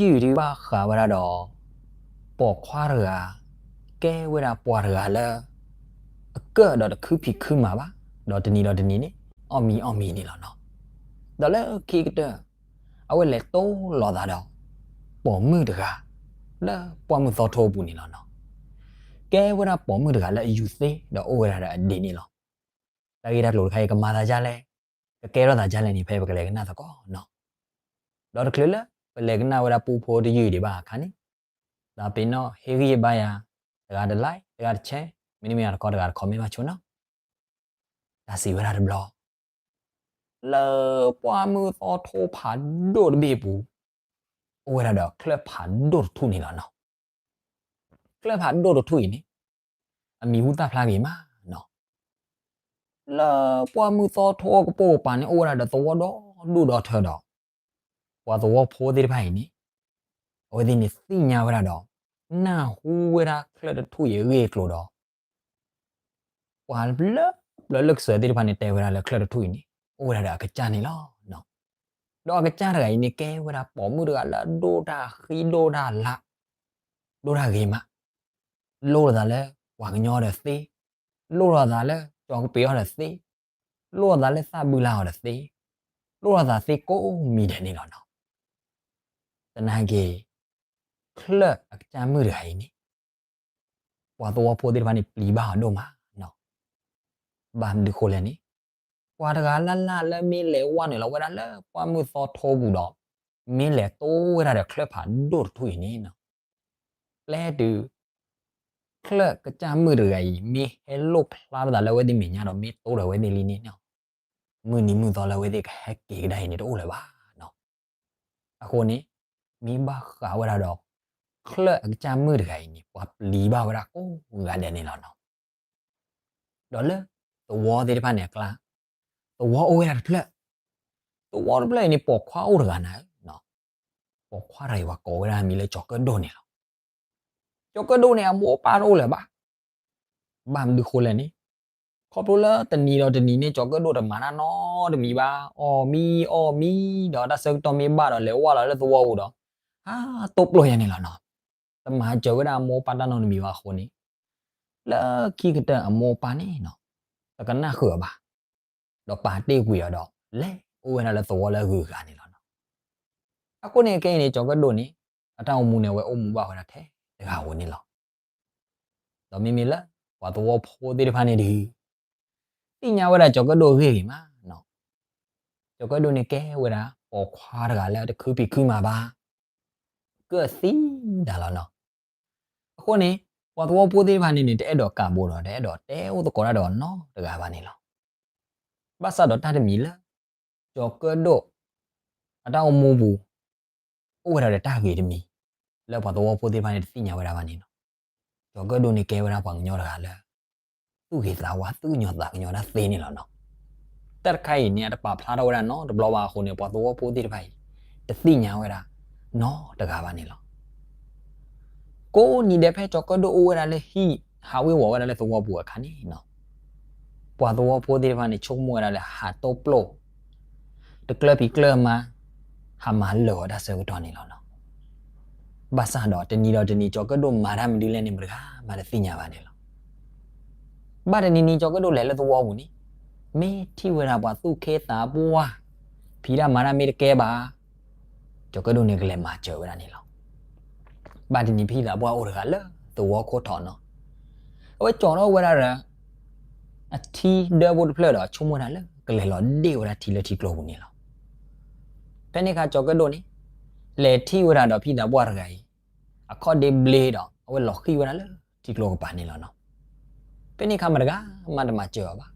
ယုၢ်ဒုးဘၣ်ဃးဝဲဒၣ်ဒီး ပိာ်ခွါတဂၤ ကဲဝဲဒၣ်ပှၤတဂၤလၢ အကၢၣ်ဒီးတခုဖံးခုမၤဘၣ်, ဒီးတနံၤဒီးတနံၤန့ၣ် အီၣ်မံအီၣ်မံန့ၣ်လီၤနီၤ. ဒီးလၢခံကတၢၢ် အဝဲလဲၤတိၢ်လိာ်သးဒီး ပိာ်မုၣ်တဂၤ လၢပှၢ်မုၢ်သီထိအပူၤန့ၣ်လီၤနီၤ. ကဲဝဲဒၣ်ပိာ်မုၣ်တဂၤလၢအယူၤသ့ဒီးအိၣ်ဝဲဒၣ်ဒီးအဒ့န့ၣ်လီၤ. တၢ်ဂ့ၢ်တၢ်ကျိၤတခါအံၤ ကမၤသးဒ်လဲၣ်, ကကဲထီၣ်သးဒ်လဲၣ်န့ၣ် ဖဲပကလဲၤကနၣ်သကိးနီၤ. ဒီးတချုးလၢ ပလဲၤကနၣ်ဝဲဒၣ်ပူဖိတယုၢ်ဒံးဘၣ်အခါန့ၣ်, သးပ့ၤနီၣ်ဟ့ၣ်ဂံၢ်ဘါယၤ တဂၤတlike, တဂၤတshare, မ့တမ့ၢ်တခီတဂၤတcommentဘၣ်ဆိနီၤ. တၢ်စံးဝဲဒၣ်တဘျီ လၢပှၢ်မုၢ်သီထိဖးဒိၣ်တဘ့ၣ်အပူၤ အိၣ်ဝဲဒၣ်ဒီးချၢၣ်ဖးဒိၣ်တထူၣ်န့ၣ်လီၤနီၤ. ချၢၣ်ဖးဒိၣ်တထူၣ်အံၤန့ၣ် အမံၤဟူသၣ်ဖျါဂ့ၤမးနီၤ. လၢပှၢ်မုၢ်သီထိအကပိာ်ကပၤန့ၣ် အိၣ်ဝဲဒၣ်ဒီးသဝီဒီဒူၣ်ဒီထၢဒီး ပှၤသဝီဖိသ့ၣ်တဖၣ်အံၤန့ၣ် အဝဲသ့ၣ်န့ၣ်သ့ၣ်ညါဝဲဒၣ်ဒီး နၢ်ဟူဝဲဒၣ်ချၢၣ်တထူၣ်အံၤအဂ့ၢ်အကျိၤဒီး ပှၤလၢပျၢၤလၢကစၢၤသ့ၣ်တဖၣ်န့ၣ် တဲဝဲဒၣ်လၢချၢၣ်တထူၣ်အံၤန့ၣ် အိၣ်ဝဲဒၣ်ဒီးအကစၢ်န့ၣ်လီၤ. ဒီးအကစၢ်တဂၤအံၤန့ၣ် ကဲဝဲဒၣ်ပိာ်မုၣ်တဂၤလၢအဒိၣ်တၢ်ဃံဒိၣ်တၢ်လၤ ဒိၣ်တၢ်ဂ့ၤမး, လိၣ်လိာ်သးလၢပှၤကညီဒီးသ့, လိၣ်လိာ်သးလၢကၠီၤကပ့ၤအီၤဒီးသ့, လိၣ်လိာ်သးလၢသၣ်ဘုလါအီၤဒီးသ့, လိၣ်လိာ်သးသ့ကိးမံၤဒဲးန့ၣ်လီၤနီၤ. သနာ်က့ ချၢၣ်အကစၢ်မုၣ်တဂၤအံၤန့ၣ် ပှၤသဝီဖိသ့ၣ်တဖၣ်န့ၣ် ပျံၤဘၣ်အီၤဒိၣ်မးနီၤ. ဘၣ်မနုၤဃိလဲၣ်န့ၣ် ပှၤတဂၤလၢ်လၢ်လၢမ့ၢ်လဲၤဝဲနုာ်လီၤဝဲဒၣ်လၢပှၢ်မုၢ်သီထိပူၤဒီး မ့ၢ်လဲၤတိၢ်ဝဲဒၣ်ဒီးချၢၣ်ဖးဒိၣ်တထူၣ်အံၤန့ၣ်နီၤ, ပျဲတုၤ ချၢၣ်ကစၢ်မုၣ်တဂၤအံၤ မ့ၢ်ဟဲလိၣ်ဖျါပသးလၢအဝဲသ့ၣ်မဲာ်ညါဒီး မ့ၢ်တိၢ်ဒီးအဝဲသ့ၣ်လံန့ၣ်နီၤ, မုၢ်နံၤမုၢ်သီလၢအဝဲသ့ၣ်ကဟဲက့ၤကဒါအံၤန့ၣ် တအိၣ်လၢၤဘၣ်နီၤ. အဃိန့ၣ် မ့ၢ်ဘၣ်ဃးဝဲဒၣ်ဒီး ချၢၣ်အကစၢ်မုၣ်တဂၤအံၤန့ၣ် ပှၤပျံၤဘၣ်ဝဲဒၣ်ကိးဂၤဒဲးန့ၣ်လီၤနီၤ. ဒီးလၢသဝီသ့ၣ်တဖၣ်န့ၣ်အကျါ, သဝီအိၣ်ဝဲဒၣ်တဖျၢၣ်, သဝီတဖျၢၣ်အံၤန့ၣ် ပိာ်ခွါအိၣ်တဂၤနၤဧၢ, ပိာ်ခွါတဂၤအံၤ ပှၤကိးဝဲဒၣ်မံၤလၢကၠီၤကၢၣ်ဒိၣ်န့ၣ်လီၤ. ကၠီၤကၢၣ်ဒိၣ်န့ၣ် အမိၢ်အပၢ်တအိၣ်လၢၤဘၣ်. ဘၣ်မနုၤဃိလဲၣ်န့ၣ် ခီဖျိလၢတနံၤဒီးတနံၤန့ၣ် ကၠီၤကၢၣ်ဒိၣ်တမၤတၢ်နီတမံၤဘၣ်, အီၣ်မံအီၣ်မံ, ဒီးတၢ်ဆၢကတီၢ်မ့ၢ်ဘၣ်ဒီးလဲၤဝဲလီၤလၢသဝီပူၤဒီး ဟးတိၢ်ပျိၢ်ယၤန့ၣ်လီၤနီၤ. တမၤစၢၤဝဲဒၣ်အမိၢ်အပၢ်တၢ်နီတမံၤဘၣ်အဃိန့ၣ်, လၢခံကတၢၢ်အမိၢ်အပၢ်န့ၣ်နီၤ တကနၣ်ဃုာ်အီၤဘၣ်, ဒီးပာ်တ့ၢ်ကွံာ်အီၤဒီး လဲၤအိၣ်ဝဲဒၣ်လၢသဝီလၢအဂုၤအဂၤန့ၣ်လီၤနီၤ. အဃိန့ၣ်ခဲအံၤန့ၣ် ကၠီၤကၢၣ်ဒိၣ်န့ၣ် အတၢ်အိၣ်မူန့ၣ် အဝဲအိၣ်မူဘၣ်ဝဲဒၣ်ထဲတဂၤဧိၤန့ၣ်လီၤ. ဒီးမ့မ့ၢ်လၢ ပှၤသဝီဖိသ့ၣ်တဖၣ်န့ၣ်ဒီး သ့ၣ်ညါဝဲဒၣ်ကၠီၤကၢၣ်ဒိၣ်အဂ့ၢ်ဂ့ၤမးနီၤ. ကၠီၤကၢၣ်ဒိၣ်န့ၣ်ကဲဝဲဒၣ်ပိာ်ခွါတဂၤလၢတခုဖံးခုမၤဘၣ်, ကၢၣ်သံဒၣ်လီၤနီၤ. အဃိန့ၣ် ပှၤသဝီဖိသ့ၣ်တဖၣ်န့ၣ်န့ၣ် တအဲၣ်ဒိးကးဘိဒီး တအဲၣ်ဒိးတဲအိၣ်သကိးတၢ်ဒီးနီတဂၤဘၣ်န့ၣ်လီၤ. ဘၣ်ဆၣ်ဒီးတၢ်တမံၤလၢ ကၠီၤကၢၣ်ဒိၣ် အတၢ်အိၣ်မူပူၤ အိၣ်ဝဲဒၣ်ဒီးတၢ်ဂ့ၤတမံၤ လၢပှၤသဝီဖိသ့ၣ်တဖၣ်န့ၣ်တသ့ၣ်ညါဝဲဒၣ်ဘၣ်န့ၣ်လီၤ. ကၠီၤကၢၣ်ဒိၣ်န့ၣ်ကဲဝဲဒၣ်ပှၤကညီတဂၤလၢ သူၣ်ဂ့ၤသးဝါ သူၣ်ကညီၤသးကညီၤတၢ်သ့န့ၣ်လီၤနီၤ. တၢ်တခါအံၤန့ၣ် အတပာ်ဖျါထီၣ်ဝဲဒၣ်နီတဘျီဘၣ်အဃိန့ၣ် ပှၤသဝီဖိသ့ၣ်တဖၣ်အံၤ တသ့ၣ်ညါဝဲဒၣ် နီတဂၤဘၣ်န့ၣ်လီၤ. ကိးနံၤဒဲးဖဲကၠီၤကၢၣ်ဒိၣ်အိၣ်ဝဲဒၣ်လၢဟံၣ် ဟးဝ့ၤဝီၤဝဲဒၣ်လၢသဝီပူၤအခါန့ၣ်နီၤ, ပှၤသဝီဖိသ့ၣ်တဖၣ်န့ၣ် ဆိကမိၣ်ဝဲဒၣ်လၢဟးတိၢ်ပျိၢ် တကျၢၢ်ဖံးကျၢၢ်မါ ဟးမၤလၢာ်အီၤတၢ်ဆၢကတီၢ်န့ၣ်လီၤနီၤ. ဘၣ်ဆၣ်ဒီးတနံၤဒီးတနံၤ ကၠီၤကၢၣ်ဒိၣ်မၤတၢ်မနုၤလဲၣ်န့ၣ် မတဂၤမးတသ့ၣ်ညါဘၣ်န့ၣ်လီၤ. ဘၣ်တနံၤနံၤ ကၠီၤကၢၣ်ဒိၣ်လဲၤလၢသဝီပူၤန့ၣ် မ့ၢ်ထံၣ်ဝဲဒၣ်ပှၤသူၣ်က့သးပှၢ် ဖံးတၢ်မၤတၢ်မ့ၢ်တကဲဘၣ် ကၠီၤကၢၣ်ဒိၣ်န့ၣ်ကလဲၤမၤစၢၤဝဲဒၣ်န့ၣ်လီၤ. ဘၣ်တနံၤဖံသးပှၢ်အိၣ်တဂၤလၢသဝီခိၣ်ထံးနီၤ, အဝဲကၠီၤထီၣ်ဝဲဒၣ်ဒီး အထံဒၢဘိတဖျၢၣ်ဒီး ဆိကမိၣ်ဝဲဒၣ်လၢကလဲၤလီၤဒ့ၣ်ဝဲဒၣ်ထံလၢထံကျိပူၤန့ၣ်လီၤ. ဖဲန့ၣ်အခါကၠီၤကၢၣ်ဒိၣ်န့ၣ် လဲၤထံၣ်ဝဲဒၣ်ဒီးဖံသးပှၢ်တဂၤအံၤ အခီၣ်ဒ့ဘျ့ဒီး အဝဲလီၤဃံၣ်ဝဲဒၣ်လၢထံကျိကပၤန့ၣ်လီၤနီၤ. ဖဲန့ၣ်အခါမတဂၤမးတမၤစၢၤအီၤဘၣ်.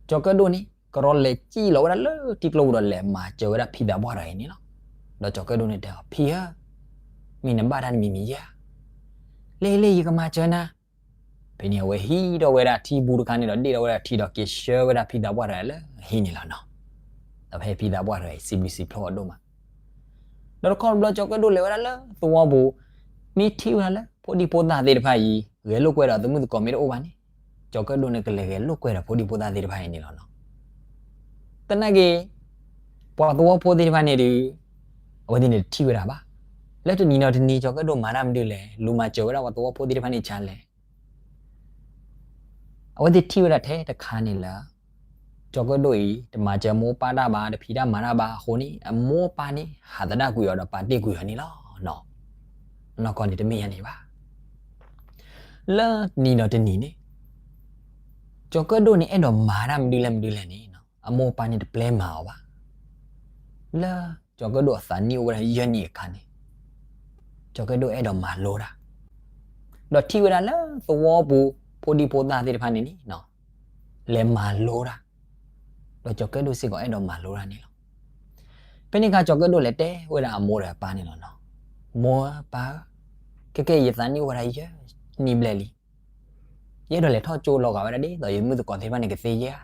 ကၠီၤကၢၣ်ဒိၣ်န့ၣ် ကရီလဲၤစံၣ်လီၤဝဲဒၣ်လၢထံကျိပူၤဒီးလဲၤမၤစၢၤဝဲဒၣ်ဖံသးပှၢ်တဂၤအံၤန့ၣ်လီၤ. ဒီးကၠီၤကၢၣ်ဒိၣ်န့ၣ်တဲအီၤ ဖံဧၢ, မ့ၢ်နဘၣ်တၢ်တမံၤမံၤဧါ, လ့လ့ယကမၤစၢၤနၤ. ဖဲန့ၣ်အဝဲဟံးထီၣ်ဝဲဒၣ်ထံပူၤတခါန့ၣ်ဒီး ဒ့ၣ်ထီၣ်ဝဲဒၣ်ထံဒီးက့ၤဆှၢဝဲဒၣ်ဖံသးပှၢ်တဂၤလၢဟံၣ်န့ၣ်လီၤနီၤ. ဒီးဖဲဖံသးပှၢ်တဂၤအံၤ စံးဘျုးစံးဖှိၣ်အီၤဒိၣ်မး. ဒီးတခီတဘျီကၠီၤကၢၣ်ဒိၣ်လဲၤဝဲဒၣ်လၢသဝီပူၤ မ့ၢ်ထံၣ်ဝဲဒၣ်လၢဖိဒံဖိသၣ်သ့ၣ်တဖၣ်အံၤ ဂဲၤလိာ်ကွဲဒီးသမုၣ်သကိးမ့ၢ်တအိၣ်ဘၣ်န့ၣ် ကၠီၤကၢၣ်ဒိၣ်န့ၣ်ကလဲၤဂဲၤလိာ်ကွဲဒီးဖိဒံဖိသၣ်သ့ၣ်တဖၣ်အံၤန့ၣ်လီၤနီၤ. သနာ်က့ ပှၤသဝီဖိသ့ၣ်တဖၣ်န့ၣ်ဒီး အဝဲသ့ၣ်န့ၣ်တထံၣ်ဝဲဒၣ်ဘၣ်. လၢတနံၤဒီးတနံၤ ကၠီၤကၢၣ်ဒိၣ်မၤတၢ်မနုၤလဲၣ်, လူၤမၤစၢၤဝဲဒၣ်ပှၤသဝီဖိသ့ၣ်တဖၣ်န့ၣ်ကလဲၣ်. အဝဲသ့ၣ်ထံၣ်ဝဲဒၣ်ထဲတခါန့ၣ်လၢ ကၠီၤကၢၣ်ဒိၣ်အံၤ တမၤစၢၤမိၢ်ပၢ်တၢ်ဘၣ်, တဖံးတၢ်မၤတၢ်ဘၣ်အဃိန့ၣ် အမိၢ်ပၢ်န့ၣ် ဟးသဒၣ်ကွံာ်အီၤဒီးပာ်တ့ၢ်ကွံာ်အီၤန့ၣ်လီၤ. အနီၢ်ကီၢ်န့ၣ်တမ့ၢ်ညါန့ၣ်ဘၣ်. လၢတနံၤဒီးတနံၤန့ၣ် ကၠီၤကၢၣ်ဒိၣ်န့ၣ် အဲၣ်ဒိးမၤတၢ်မနုၤလဲၣ်မနုၤလဲၣ်န့ၣ် အမိၢ်ပၢ်န့ၣ်တပျဲမၤအီၤဘၣ်. လၢကၠီၤကၢၣ်ဒိၣ်အသးနံၣ်အိၣ်ဝဲဒၣ်ယဲၢ်နံၣ်အခါန့ၣ် ကၠီၤကၢၣ်ဒိၣ်အဲၣ်ဒိးမၤလိတၢ်, ဒီးထံၣ်ဝဲဒၣ်လၢသဝီပူၤ ဖိဒံဖိသၣ်သ့ၣ်တဖၣ်န့ၣ်န့ၣ် လဲၤမၤလိတၢ်, ဒီးကၠီၤကၢၣ်ဒိၣ်စ့ၢ်ကီးအဲၣ်ဒိးမၤလိတၢ်န့ၣ်လီၤ. ဖဲန့ၣ်အခါ ကၠီၤကၢၣ်ဒိၣ်လဲၤတဲဝဲဒၣ်အမိၢ်ဒီးအပၢ်န့ၣ်လီၤနီၤ, မိၢ်ဧၢပၢ်ဧၢ, ခဲကဲ ယသးနံၣ်အိၣ်ဝဲဒၣ်ယဲၢ်နံၣ်ဘျဲၣ်လံ, ယအဲၣ်ဒိးလဲၤထီၣ်ကၠိလီၤဂာ်ဝဲဒၣ်ဒ်သိးယမုၣ်သကိးသ့ၣ်တဖၣ်န့ၣ်ကသ့ယဲၢ်ဧါ.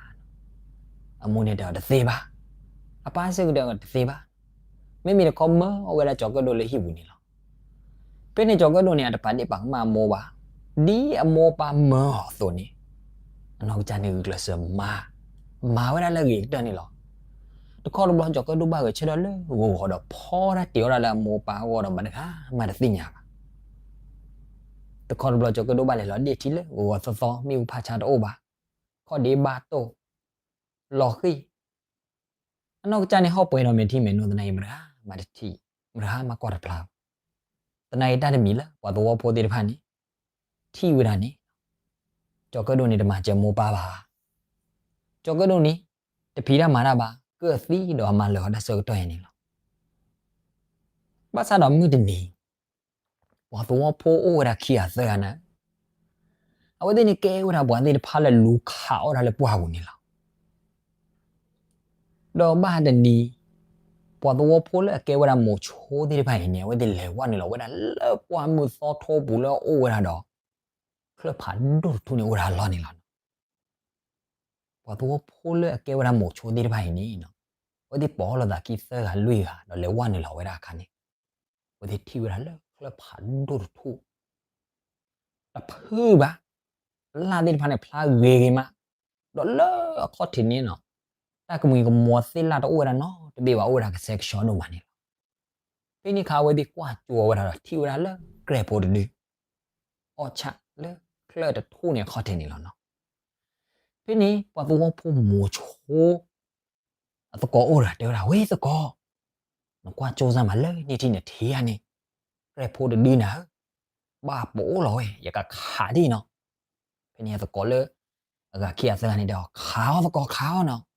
အမိၢ်န့ၣ်တဲအီၤတသ့ဘၣ်, အပၢ်စ့ၢ်ကီးတဲအီၤတသ့ဘၣ်, မ့မ့ၢ်တခီမၢအီၤဝဲဒၣ်ကၠီၤကၢၣ်ဒိၣ်လၢဟံၣ်ပူၤန့ၣ်လီၤ. ဖဲန့ၣ်ကၠီၤကၢၣ်ဒိၣ်န့ၣ် အတပာ်ဒ့ၣ်ပာ်ကမၣ်အမိၢ်ဘၣ်, ဒ်အမိၢ်ပၢ်မၢအီၤအသိးန့ၣ် အနီၢ်ကစၢ်န့ၣ်ဂုာ်ကျဲးစၢးမၤ, မၤဝဲဒၣ်လၢအဂ့ၤကတၢၢ်န့ၣ်လီၤ. တခီတဘျီ ကၠီၤကၢၣ်ဒိၣ်ဘၣ်ဂဲၤဆၢထၢၣ်လၢဂီၤဂီၤဒီးဖီတၢ်တ့ၤအီၣ်တၢ်လၢအမိၢ်ပၢ်အဂီၢ်ဒီးမတၤတဂၤမးတသ့ၣ်ညါဘၣ်. တခီတဘျီ ကၠီၤကၢၣ်ဒိၣ်ဘၣ်လဲၤလီၤဒ့ၣ်ထံလၢဂီၤဂီၤသီသီ မ့ၣ်အူဖးဆါတအိၣ်ဘၣ်, ခီၣ်ဒ့ဘၣ်တိၢ်, လီၤဃံၢ် အနီၢ်ကစၢ်န့ၣ်ဟီၣ်ပှဲၤဒီးမဲာ်ထံမဲာ်နိ သနာ်က့ မတၤတဂၤမးတထံၣ်, မတၤတဂၤမးကွၢ်တဖျါဘၣ်. သနာ်က့ တၢ်တမံၤလၢပှၤသဝီဖိသ့ၣ်တဖၣ်န့ၣ် ထံၣ်ဝဲဒၣ်န့ၣ် ကၠီၤကၢၣ်ဒိၣ်န့ၣ်တမၤစၢၤမိၢ်ပၢ်ဘၣ်. ကၠီၤကၢၣ်ဒိၣ်န့ၣ် တဖံးတၢ်မၤတၢ်ဘၣ်, ကၢၣ်သံဒီးအမၤလၢာ်အီၤတၢ်ဆၢကတီၢ်အံၤန့ၣ်လီၤ. ဘၣ်ဆၣ်ဒီးမုၢ်တနံၤ ပှၤသဝီဖိအိၣ်ဝဲဒၣ်ခံဂၤသၢဂၤန့ၣ် အဝဲသ့ၣ်န့ၣ်ကဲဝဲဒၣ်ပှၤသ့ၣ်တဖၣ်လၢလူၤခးအီၣ်တၢ်လၢပှၢ်ပူၤန့ၣ်လီၤ. ဒီးဘၣ်တနံၤ ပှၤသဝီဖိလၢအကဲဝဲဒၣ်မိၤဆိသ့ၣ်တဖၣ်အံၤန့ၣ် အဝဲသ့ၣ်လဲၤဝဲနုာ်လီၤဝဲဒၣ်လၢပှၢ်မုၢ်သီထိပူၤလၢအအိၣ်ဝဲဒၣ်ဒီး ချၢၣ်ဖးဒိၣ်တထူၣ်န့ၣ်အိၣ်ဝဲဒၣ်အလီၢ်န့ၣ်လီၤ. ပှၤသဝီဖိလၢအကဲဝဲဒၣ်မိၤဆိသ့ၣ်တဖၣ်အံၤန့ၣ် အဝဲသ့ၣ်ပိာ်အီၤလိာ်သးခံသၢဂၤလွံၢ်ဂၤ ဒီးလဲၤဝဲနုာ်လီၤဝဲဒၣ်အခါန့ၣ် အဝဲသ့ၣ်ထံၣ်ဝဲဒၣ်လၢချၢၣ်ဖးဒိၣ်တထူၣ် တဖုဘၣ်, အလၣ်သ့ၣ်တဖၣ်န့ၣ်ဖျါဂ့ၤဂ့ၤမး, ဒီးလၢအခီၣ်ထံးန့ၣ်နီၤ တၢ်ကမှံၤကမှီၤသ့ၣ်လၣ်တအိၣ်ဝဲဒၣ်နီတဘ့ၣ်ဘၣ်, အိၣ်ဝဲဒၣ်ကဆှဲကဆှီဒိၣ်မးန့ၣ်လီၤ. ဖဲန့ၣ်အခါ အဝဲသ့ၣ်ကွၢ်ကၠိဝဲဒၣ်ဒီး ထံၣ်ဝဲဒၣ်လၢကြဲၢ်ဖိတဒု အီၣ်ဆၣ်လၢချၢၣ်တထူၣ်န့ၣ်အခီၣ်ထံးန့ၣ်လီၤနီၤ. ဖဲန့ၣ် ပှၤသဝီဖိမိၤဆိ အသကိးအိၣ်ဒီးတဲဝဲဒၣ်, ဝဲသကိး, နကွၢ်ကၠိစၢ်မးလၢန့ၣ်ထံၣ်နထံၣ်ဧါန့ၣ်, ကြဲၢ်ဖိတဒုနၤဧၢ, ဘၣ်ပအိၣ်လီၤဝဲ ယကခးဒ်နီၤ. ဖဲန့ၣ်အသကိးလၢ အဂၤခံဂၤသၢဂၤန့ၣ်တဲအီၤ, ခးအီၤသကိး ခးအီၤနီၤ.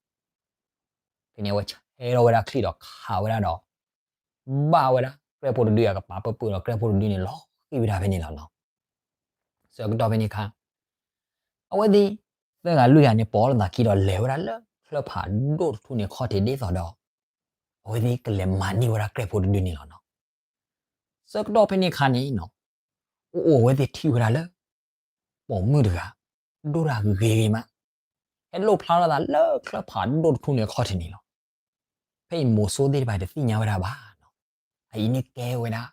ဖဲန့ၣ်အဝဲဆဲးထီၣ်ဝဲဒၣ်ချံၣ်ဒီးခးဝဲဒၣ်ဒီး ဘၣ်ဝဲဒၣ်ကြဲၢ်ဖိတဒုအကပၤပၢၢ်ပၢၢ်ဒီး ကြဲၢ်ဖိတဒုန့ၣ်လီၤဃံၣ်ဝဲဒၣ်ဖဲန့ၣ်လီၤနီၤ. ဆၢကတီၢ်ဖဲန့ၣ်အခါ အဝဲသ့ၣ်သၢဂၤလွံၢ်ဂၤန့ၣ် ပိာ်လိာ်သးခံဒီးလဲၤဝဲဒၣ်လၢချၢၣ်ဖးဒိၣ်တထူၣ်န့ၣ်အခီၣ်ထံးဒ်သိးဒီး အဝဲသ့ၣ်ကလဲၤမၤန့ၢ်ဝဲဒၣ်ကြဲၢ်ဖိတဒုန့ၣ်လီၤနီၤ. ဆၢကတီၢ်ဖဲန့ၣ်အခါန့ၣ်နီၤ အိၣ်အိၣ်အဝဲသ့ၣ်ထံၣ်ဝဲဒၣ်လၢ ပိာ်မုၣ်တဂၤ ဒိၣ်တၢ်ဂ့ၤဂ့ၤမး ဟဲလိၣ်ဖျါထီၣ်သးလၢချၢၣ်ဖးဒိၣ်တထူၣ်န့ၣ်အခီၣ်ထံးန့ၣ်လီၤ. ဖဲအံၤမိၤဆိသ့ၣ်တဖၣ်တသ့ၣ်ညါဝဲဒၣ်ဘၣ်နီၤ. အအံၤန့ၣ်ကဲဝဲဒၣ်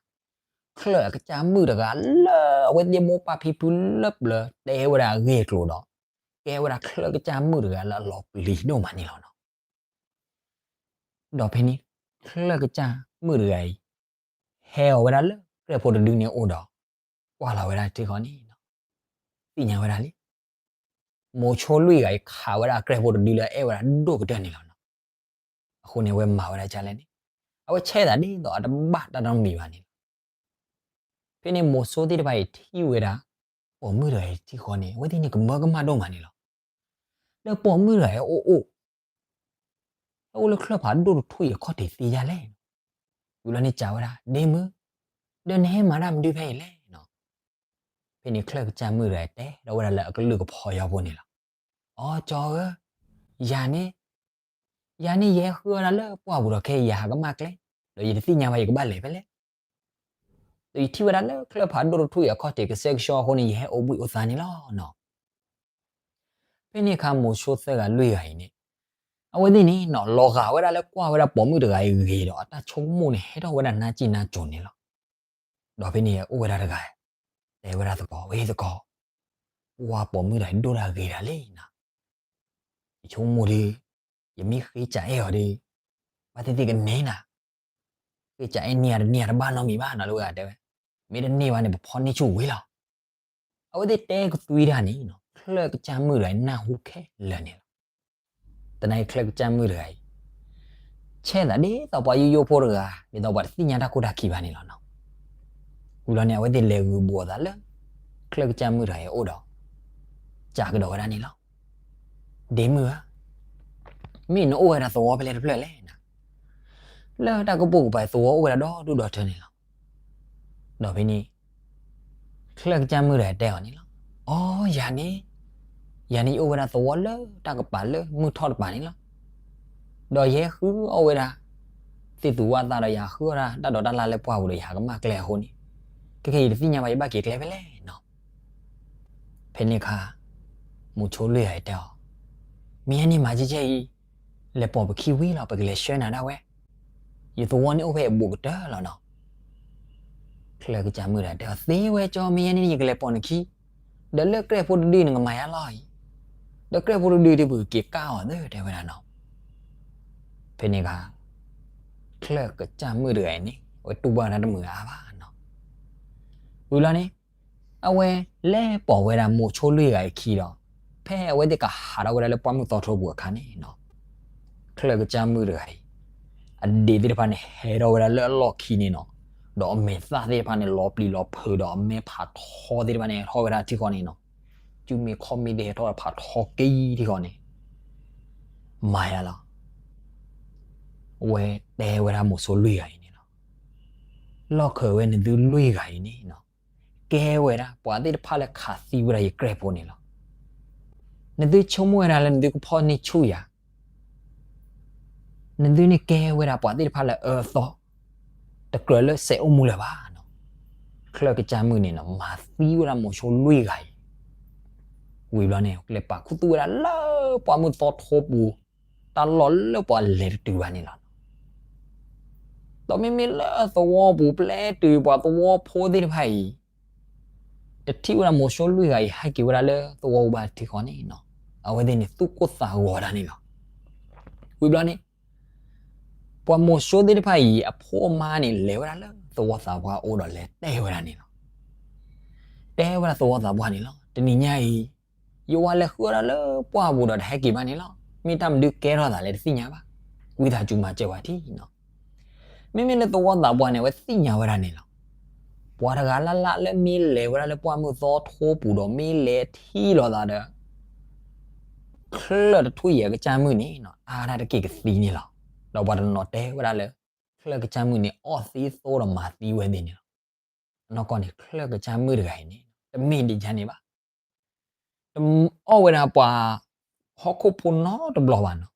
ချၢၣ်အကစၢ်မုၣ်တဂၤလၢအဝဲသ့ၣ်မိၢ်ပၢ်ဖံဖုလၢပျၢၤတဲဝဲဒၣ်အဂ့ၢ်အကျိၤဒီး ကဲဝဲဒၣ်ချၢၣ်အကစၢ်မုၣ်တဂၤလၢအလီၤပျံၤဒိၣ်မးန့ၣ်လီၤနီၤ. ဒီးဖဲန့ၣ် ချၢၣ်ကစၢ်မုၣ်တဂၤအံၤ ဟဲအီၤဝဲဒၣ်လၢကြဲၢ်ဖိတဒုန့ၣ်အအိၣ်ဒီး ကွၢ်လီၤဝဲဒၣ်ထံဃီန့ၣ်နီၤ သ့ၣ်ညါဝဲဒၣ်လံ မိၤဆိလွံၢ်ဂၤအံၤခးဝဲဒၣ်ကြဲၢ်ဖိတဒုလၢအအဲၣ်ဝဲဒၣ်ဒိၣ်ကတၢၢ်န့ၣ်လီၤနီၤ. အဃိန့ၣ် အဝဲမၤဝဲဒၣ်ဒ်လဲၣ်န့ၣ် အဝဲဆဲးသးဒ်သိးအတဘၣ်တၢ်နီတမံၤဘၣ်န့ၣ်လီၤ. ဖဲန့ၣ်မိၤဆိသ့ၣ်တဖၣ်အံၤထံၣ်ဝဲဒၣ် ပိာ်မုၣ်တဂၤအံၤထံဃီန့ၣ် အဝဲသ့ၣ်န့ၣ်ကမၢကမၣ်ဒိၣ်မးန့ၣ်လီၤ. ဒီးပိာ်မုၣ်တဂၤအံၤအိၣ်အိၣ် ဟဲအိၣ်လၢချၢၣ်ဖးဒိၣ်တထူၣ်အံၤအခီၣ်ထံးသ့ဒ်လဲၣ်. ဝံၤလီၤန့ၣ်စံးဝဲဒၣ် ဒ့မုၣ်, ဒီးနဟဲမၤတၢ်မနုၤဖဲအံၤလဲၣ်နီၤ. ဖဲန့ၣ်ချၢၣ်ကစၢ်မုၣ်တဂၤအံၤတဲထီၣ်ဝဲဒၣ်လၢအကလုၢ်ကဖီအဖီခိၣ်န့ၣ်လီၤ. အိ ကၠီဧၢ, ယၤန့ၣ် ယၤန့ၣ်ယဟဲဃုအီၣ်တၢ်လၢပှၢ်ပူၤဒီးခဲအံၤယဟးကမၣ်ကျဲ, ဒီးယတသ့ၣ်ညါဘၣ်ယကဘၣ်လဲၤဖဲလဲၣ်. ဒီးယထံၣ်ဝဲဒၣ်လၢချၢၣ်ဖးဒိၣ်တထူၣ်အံၤအခီၣ်ထံးကဆှဲကဆှီအဃိန့ၣ် ယဟဲအိၣ်ဘှံးအိၣ်သါန့ၣ်လီၤနီၤ. ဖဲန့ၣ်အခါမိၤဆိသၢဂၤလွံၢ်ဂၤအံၤန့ၣ် အဝဲသ့ၣ်န့ၣ်နီၤ လီၤဂာ်ဝဲဒၣ်လၢကွၢ်ဝဲဒၣ်ပိာ်မုၣ်တဂၤအံၤဂ့ၤဒီး အတၢ်ဆိကမိၣ်န့ၣ် ဟဲထီၣ်ဝဲဒၣ်နါစံၣ်နါစိၤန့ၣ်လီၤ. ဒီးဖဲန့ၣ်အိၣ်ဝဲဒၣ်တဂၤ တဲဝဲဒၣ်သကိး, ဝဲသကိး, ပှၤပိာ်မုၣ်တဂၤအံၤဒိၣ်တၢ်ဂ့ၤဒၣ်လံနီၤ. ယဆိကမိၣ်ဒီး ယမ့ၢ်ဃ့စံးအဲၣ်အီၤဒီး ဘၣ်သ့ၣ်သ့ၣ်ကန့ၢ်နၤ. ဃ့ကၠးအဲၣ်န့ၢ်ယၤတန့ၢ်ယၤတဘၣ်နီတမံၤဘၣ်နီၤ လၢဝဲဂၤတဲဝဲ, မ့ၢ်တန့ၢ်ဘၣ်န့ၣ် ပဖီၣ်န့ၢ်ဆူၣ်ဝံၤလီၤ. အဝဲသ့ၣ်တဲကသွံတၢ်န့ၣ်နီၤ ချၢၣ်ကစၢ်မုၣ်တဂၤအံၤ နၢ်ဟူခဲလၢာ်န့ၣ်လီၤ. သနာ်က့ချၢၣ်ကစၢ်မုၣ်တဂၤအံၤ ဆဲးသးဒ်သိးပှၤယိယိဖိတဂၤ ဒ်သိးပှၤတသ့ၣ်ညါတၢ်ခိၣ်တၢ်ခံဘၣ်န့ၣ်လီၤနီၤ. ဝံၤလီၤန့ၣ် အဝဲသ့ၣ်လဲၤဂုာ်ဘူးအသးလၢ ချၢၣ်ကစၢ်မုၣ်တဂၤအံၤအအိၣ်ဒီး စံးကဒီးဝဲဒၣ်န့ၣ်လီၤ. ဒ့မုၣ်ဧၢ, မ့ၢ်နအိၣ်ဝဲဒၣ်သဝီဖဲလဲၣ်တဖျၢၣ်လဲၣ်နၤ, လၢတၢ်ကပိာ်ကပၤသဝီအိၣ်ဝဲဒၣ်ဒီဒူၣ်ဒီထၢန့ၣ်လီၤ. ဒီးဖဲန့ၣ် ချၢၣ်ကစၢ်မုၣ်တဂၤတဲအီၤန့ၣ်လီၤ. အိ ယၤန့ၣ်, ယၤန့ၣ်ယအိၣ်ဝဲဒၣ်သဝီလၢတၢ်ကပၤလၢမုၢ်ထီၣ်တပၤန့ၣ်လီၤ. ဒီးယဟဲဃုအီၣ်ဝဲဒၣ် သ့ၣ်သူဝၣ်သၣ်ဒီးယဟဲဃုအီၣ်ဒၣ်တၢ်ဒိးတၢ်လၢ်လၢပှၢ်ပူၤဒီးယဟးကမၣ်ကျဲအဃိန့ၣ်, ခဲကနံၣ်အံၤ ယတသ့ၣ်ညါဘၣ်ယဘၣ်က့ၤကျဲဖဲလဲၣ်နီၤ. ဖဲန့ၣ်အခါ မိၤဆိလွံၢ်ဂၤအံၤတဲအီၤ, မ့ၢ်ယဲန့ၣ်မၤကဲကဲအံၤ, လဲၤပိာ်ပခံဝံၤလီၤ ပကလဲၤဆှၢနၤဒၣ်ဝဲ, ယသဝီန့ၣ်အိၣ်ဖဲအဘူးကတၢၢ်လီၤနီၤ. ချၢၣ်ကစၢ်မုၣ်တဂၤတဲအီၤ, သ့ဝဲကၠီ မ့ၢ်ယဲန့ၣ်ယကလဲၤပိာ်နခံ, ဒီးလၢကြဲၢ်ဖိတဒုနကမၤယါလီၤအံၤ, ဒီးကြဲၢ်ဖိတဒုဒ်ပကက့ၤကၢ်အီၤသ့တဲဝဲဒၣ်နီၤ. ဖဲန့ၣ်အခါ ချၢၣ်ကစၢ်မုၣ်တဂၤအံၤန့ၣ် အဝဲတူၢ်ဘၣ်ဝဲဒၣ်တမုာ်အါဘၣ်နီၤ. ဝံၤလီၤန့ၣ် အဝဲလဲၤပိာ်ဝဲဒၣ်မိၤဆိလွံၢ်ဂၤအံၤခံဒီး ဖဲအဝဲသ့ၣ်ကဟးထီၣ်ဝဲဒၣ်လၢပှၢ်မုၢ်သီထီပူၤအခါန့ၣ်နီၤ, ချၢၣ်ကစၢ်မုၣ်တဂၤအံၤ အဒံးသ့ၣ်တဖၣ်န့ၣ် ဟဲထီၣ်ဝဲဒၣ်လၢအလီၢ်ခံန့ၣ်နီၤ, ဒီးအမဲာ်သၣ်သ့ၣ်တဖၣ်န့ၣ် လီၤပျံၤလီၤဖုးဒီးအမဲဖးထီသ့ၣ်တဖၣ်န့ၣ် ဟဲထီၣ်ဝဲဒၣ်ထံဃီန့ၣ်နီၤ, စုမ့ၢ်ခီၣ်မ့ၢ်သ့ၣ်ဟဲထီၣ်ဖးထီက့ၤထံဃီန့ၣ် မၤယါလီၤ. အဝဲတဲဝဲဒၣ်မိၤဆိလွံၢ်ဂၤအံၤန့ၣ်လီၤ. လီၢ်ခၢးဝဲနသုလွံၢ်ဂၤအံၤန့ၣ်နီၤ, ကဲဝဲဒၣ်ပှၤသ့ၣ်တဖၣ်လၢခးသံဝဲဒၣ်ယကြဲၢ်ဖိန့ၣ်လီၤ. နသုဆိကမိၣ်ဝဲဒၣ်လၢနသုကဖီၣ်န့ၢ်ဆူၣ်ယၤ နသုန့ၣ်ကဲဝဲဒၣ်ပှၤသ့ၣ်တဖၣ်လၢအၢအသီ, တကြၢးလၢစဲးအိၣ်မူလၢၤဘၣ်နီၤ. ချၢၣ်ကစၢ်မုၣ်န့ၣ်နီၤ မၤသံဝဲဒၣ်မိၤဆိလွံၢ်ဂၤအံၤ, ဝံၤဘျီန့ၣ် ကျဲပာ်ခူသူၣ်ဝဲဒၣ်လၢပှၢ်မုၢ်သီထီပူၤ, တၢ်လီၢ်လၢပှၤလဲၤတတုၤဘၣ်န့ၣ်လီၤ. ဒီးမ့မ့ၢ်လၢသဝီပူၤပျဲတုၤပှၤသဝီဖိသ့ၣ်တဖၣ်အံၤ တထံၣ်ဝဲဒၣ်မိၤဆိလွံၢ်ဂၤအံၤ ဟဲက့ၤဝဲဒၣ်လၢသဝီပူၤဘၣ်ထံဃီန့ၣ်နီၤ, အဝဲသ့ၣ်န့ၣ်သူၣ်ကိၢ်သးဂီၤဒၣ်န့ၣ်လီၤ. ဝံၤဘျီန့ၣ် ပှၤမိၤဆိသ့ၣ်တဖၣ်အံၤ အဖိအမါန့ၣ် လဲၤဝဲဒၣ်လၢသဝီသးပှၢ်အအိၣ်ဒီးလဲၤတဲဝဲဒၣ်န့ၣ်လီၤ. တဲဝဲဒၣ်သဝီသးပှၢ်န့ၣ်လီၤ. တနံၤညါအံၤ ယဝၤလဲၤဃုအီၣ်ဒၣ်လၢပှၢ်ပူၤဒီးတဟဲက့ၤဘၣ်န့ၣ်လီၤ. မ့ၢ်တၢ်မနုၤကဲထီၣ်သးလဲၣ်တသ့ၣ်ညါဘၣ်. ကွံာ်သးစူၤမၤစၢၤဝဲထံနီၤ. မ့မ့ၢ်လၢသဝီသးပှၢ်န့ၣ် အဝဲသ့ၣ်ညါဝဲဒၣ်န့ၣ်လီၤ. ပှၤတဂၤလၢ်လၢ်လၢမ့ၢ်လဲၤဝဲဒၣ်လၢပှၢ်မုၢ်သီထီပူၤဒီးမ့ၢ်လဲၤထံၣ်လိာ်သးဒီး ချၢၣ်တထူၣ်ယဲၢ်ကစၢ်မုၣ်န့ၣ်နီၤ အါဒၣ်တက့ၢ်ကသံန့ၣ်လီၤ. ဒီးပှၤတနီၤတဲဝဲဒၣ်လၢ ချၢၣ်ကစၢ်မုၣ်န့ၣ် အီၣ်သံသိဒီးမၤသံဝဲသ့ၣ်န့ၣ်လီၤ. အနီၢ်ကီၢ်န့ၣ် ချၢၣ်ကစၢ်မုၣ်တဂၤအံၤန့ၣ် တမ့ၢ်ဒ်န့ၣ်ဘၣ်. တအီၣ်ဝဲဒၣ်ပှၤဟီၣ်ခိၣ်ဖိနီတဘျီဘၣ်နီၤ.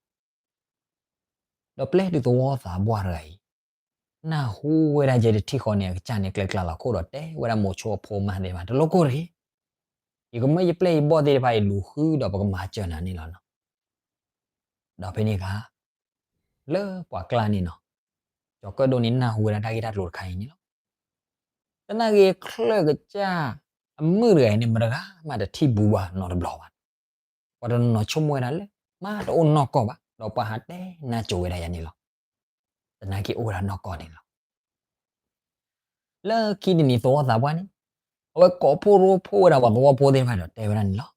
ဒီးပျဲတုၤသဝီသးပှၢ်တဂၤအံၤ နၢ်ဟူဝဲဒၣ်ယဲတထံၣ်ဃီန့ၣ် အကစၢ်န့ၣ်ကျဲကျါလီၤခိၣ်ဒီးတဲဝဲဒၣ်မိၤဆိအဖိအမါသ့ၣ်တဖၣ် တလိၣ်ကိၢ်တဂ့ၤ. ယကမၢယပျဲၢ်ယဘီၣ်သ့ၣ်တဖၣ်အံၤလူၤဃုဒီးပကမၤစၢၤနၤန့ၣ်လီၤနီၤ. ဒီးဖဲန့ၣ်အခါ လၢပှၤကျါန့ၣ်နီၤ ကၠီၤကၢၣ်ဒိၣ်န့ၣ်နၢ်ဟူဝဲဒၣ်တၢ်ဂ့ၢ်တၢ်ကျိၤတခါအံၤန့ၣ်လီၤ. သနာ်က့ချၢၣ်ကစၢ်အမုၣ်တဂၤအံၤန့ၣ် မတဂၤမးတထံၣ်ဘူးဘၣ်နီတဘျီဘၣ်. ပှၤတနီၤဆိကမိၣ်ဝဲဒၣ်လၢ မါတအိၣ်နီၢ်ကီၢ်ဘၣ် ဒီးပှၤဟးတဲနါစိၤဝဲဒၣ်ယၤန့ၣ်လီၤ. သနာ်က့အိၣ်ဝဲဒၣ်နီၢ်ကီၢ်န့ၣ်လီၤ. လၢခံတနံၤသဝီသးပှၢ်န့ၣ် အဝဲကိးဖှိၣ်ရိဖှိၣ်ဝဲဒၣ်ပှၤသဝီဖိသ့ၣ်တဖၣ်ဒီးတဲဝဲဒၣ်န့ၣ်လီၤ.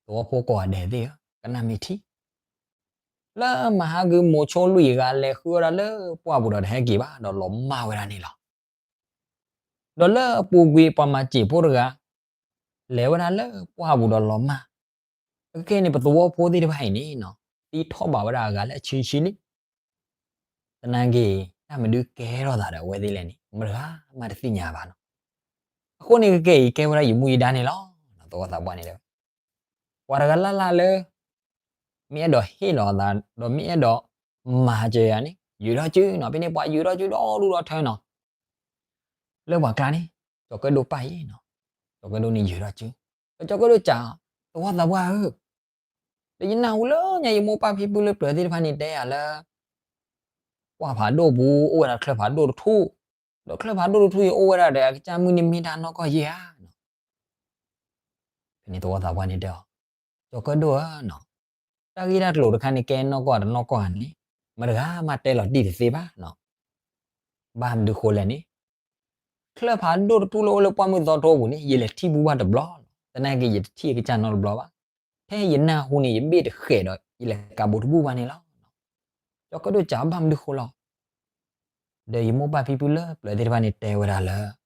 သဝီဖိကိးဂၤဒဲးသ့ၣ်ဧၢ, ကနၣ်မ့ၢ်ထံ လၢမဟါဂုၢ်မိၤဆိလွံၢ်ဂၤလဲၤဃုအီၣ်ဒၣ်လၢပှၢ်ပူၤဒီးတဟဲက့ၤဘၣ် ဒီးလီၤမၢ်ဝဲဒၣ်န့ၣ်လီၤ. ဒီးလၢအပူၤကွံာ်ပှၤမၤစၢၤဖိတဂၤ လဲၤဝဲဒၣ်လၢပှၢ်ပူၤဒီးလီၤမၢ်. အခဲကနံၣ်အံၤန့ၣ် ပသဝီဖိသ့ၣ်တဖၣ်အံၤန့ၣ်နီၤ သံထီၣ်ဘၣ်ဝဲဒၣ်အဂၤလၢအဆံဆံလံ. သနာ်က့ တၢ်မနုၤကဲထီၣ်သးဒီးအဝဲသ့ၣ်လဲၣ်န့ၣ် မတဂၤမးတသ့ၣ်ညါဘၣ်နီၤ. အဃိန့ၣ် ကကဲအံၤကဲဝဲဒၣ်ယမူယဒါန့ၣ်လီၤ. သဝီသးပှၢ်န့ၣ်တဲ ပှၤတဂၤလၢ်လၢ်လၢ မ့ၢ်အဲၣ်ဒိးဟ့ၣ်လီၤအသး ဒီးမ့ၢ်အဲၣ်ဒိးမၤစၢၤယၤန့ၣ် ယုာ်ထီၣ်စုနီၤ. ဖဲန့ၣ်ပှၤယုာ်ထီၣ်စုဒီဒူၣ်ဒီထၢနီၤ. လၢပှၤကျါန့ၣ် ကၠီၤကၢၣ်ဒိၣ်ပာ်အံၤနီၤ, ကၠီၤကၢၣ်ဒိၣ်န့ၣ်ယုာ်ထီၣ်စု, ဒီးကၠီၤကၢၣ်ဒိၣ်စံး, သဝီသးပှၢ်ဧၢ, ဒီးယနၢ်ဟူလၢညါယမိၢ်ပၢ်ဖံဖုလၢပျၢၤသ့ၣ်တဖၣ်န့ၣ်တဲယၤလၢ ပှၢ်ဖးဒိၣ်ပူၤ အိၣ်ဝဲဒၣ်ချၢၣ်ဖးဒိၣ်တထူၣ်, ဒီးချၢၣ်ဖးဒိၣ်တထူၣ်အံၤအိၣ်ဝဲဒၣ်ဒီးအကစၢ်မုၣ်န့ၣ်မ့ၢ်တၢ်နီၢ်ကီၢ်ယဲဧါနီၤ. ဖဲန့ၣ်သဝီသးပှၢ်န့ၣ်တဲအီၤ, ကၠီၤကၢၣ်ဒိၣ်ဧၢနီၤ, တၢ်ဂ့ၢ်တၢ်ကျိၤတခါန့ၣ် ကဲနီၢ်ကီၢ်ဧါတနီၢ်ကီၢ်ဧါန့ၣ် မတဂၤမးတဲလီၤတံၢ်တသ့ဘၣ်နီၤ. ဘၣ်မနုၤဃိလဲၣ်န့ၣ်, ချၢၣ်ဖးဒိၣ်တထူၣ်လၢအိၣ်လၢပှၢ်မုၢ်သီထိအပူၤန့ၣ် ယလဲၤထံၣ်ဘူးဘၣ်တဘျီလီၤ. သနာ်က့ ယတထံၣ်အကစၢ်နီတဘျီဘၣ်. ထဲယနၢ်ဟူန့ၣ် ယဘ့ၣ်တဃဲးဒီး ယလဲၤကးဘူးတဘူးဘၣ်န့ၣ်လီၤ. ကၠီၤကၢၣ်ဒိၣ်စံးဘၣ်မနုၤဃိလီၤ. ဒီးယမိၢ်ပၢ်ဖံဖုလၢပျၢၤသ့ၣ်တဖၣ်န့ၣ်တဲဝဲဒၣ်လၢ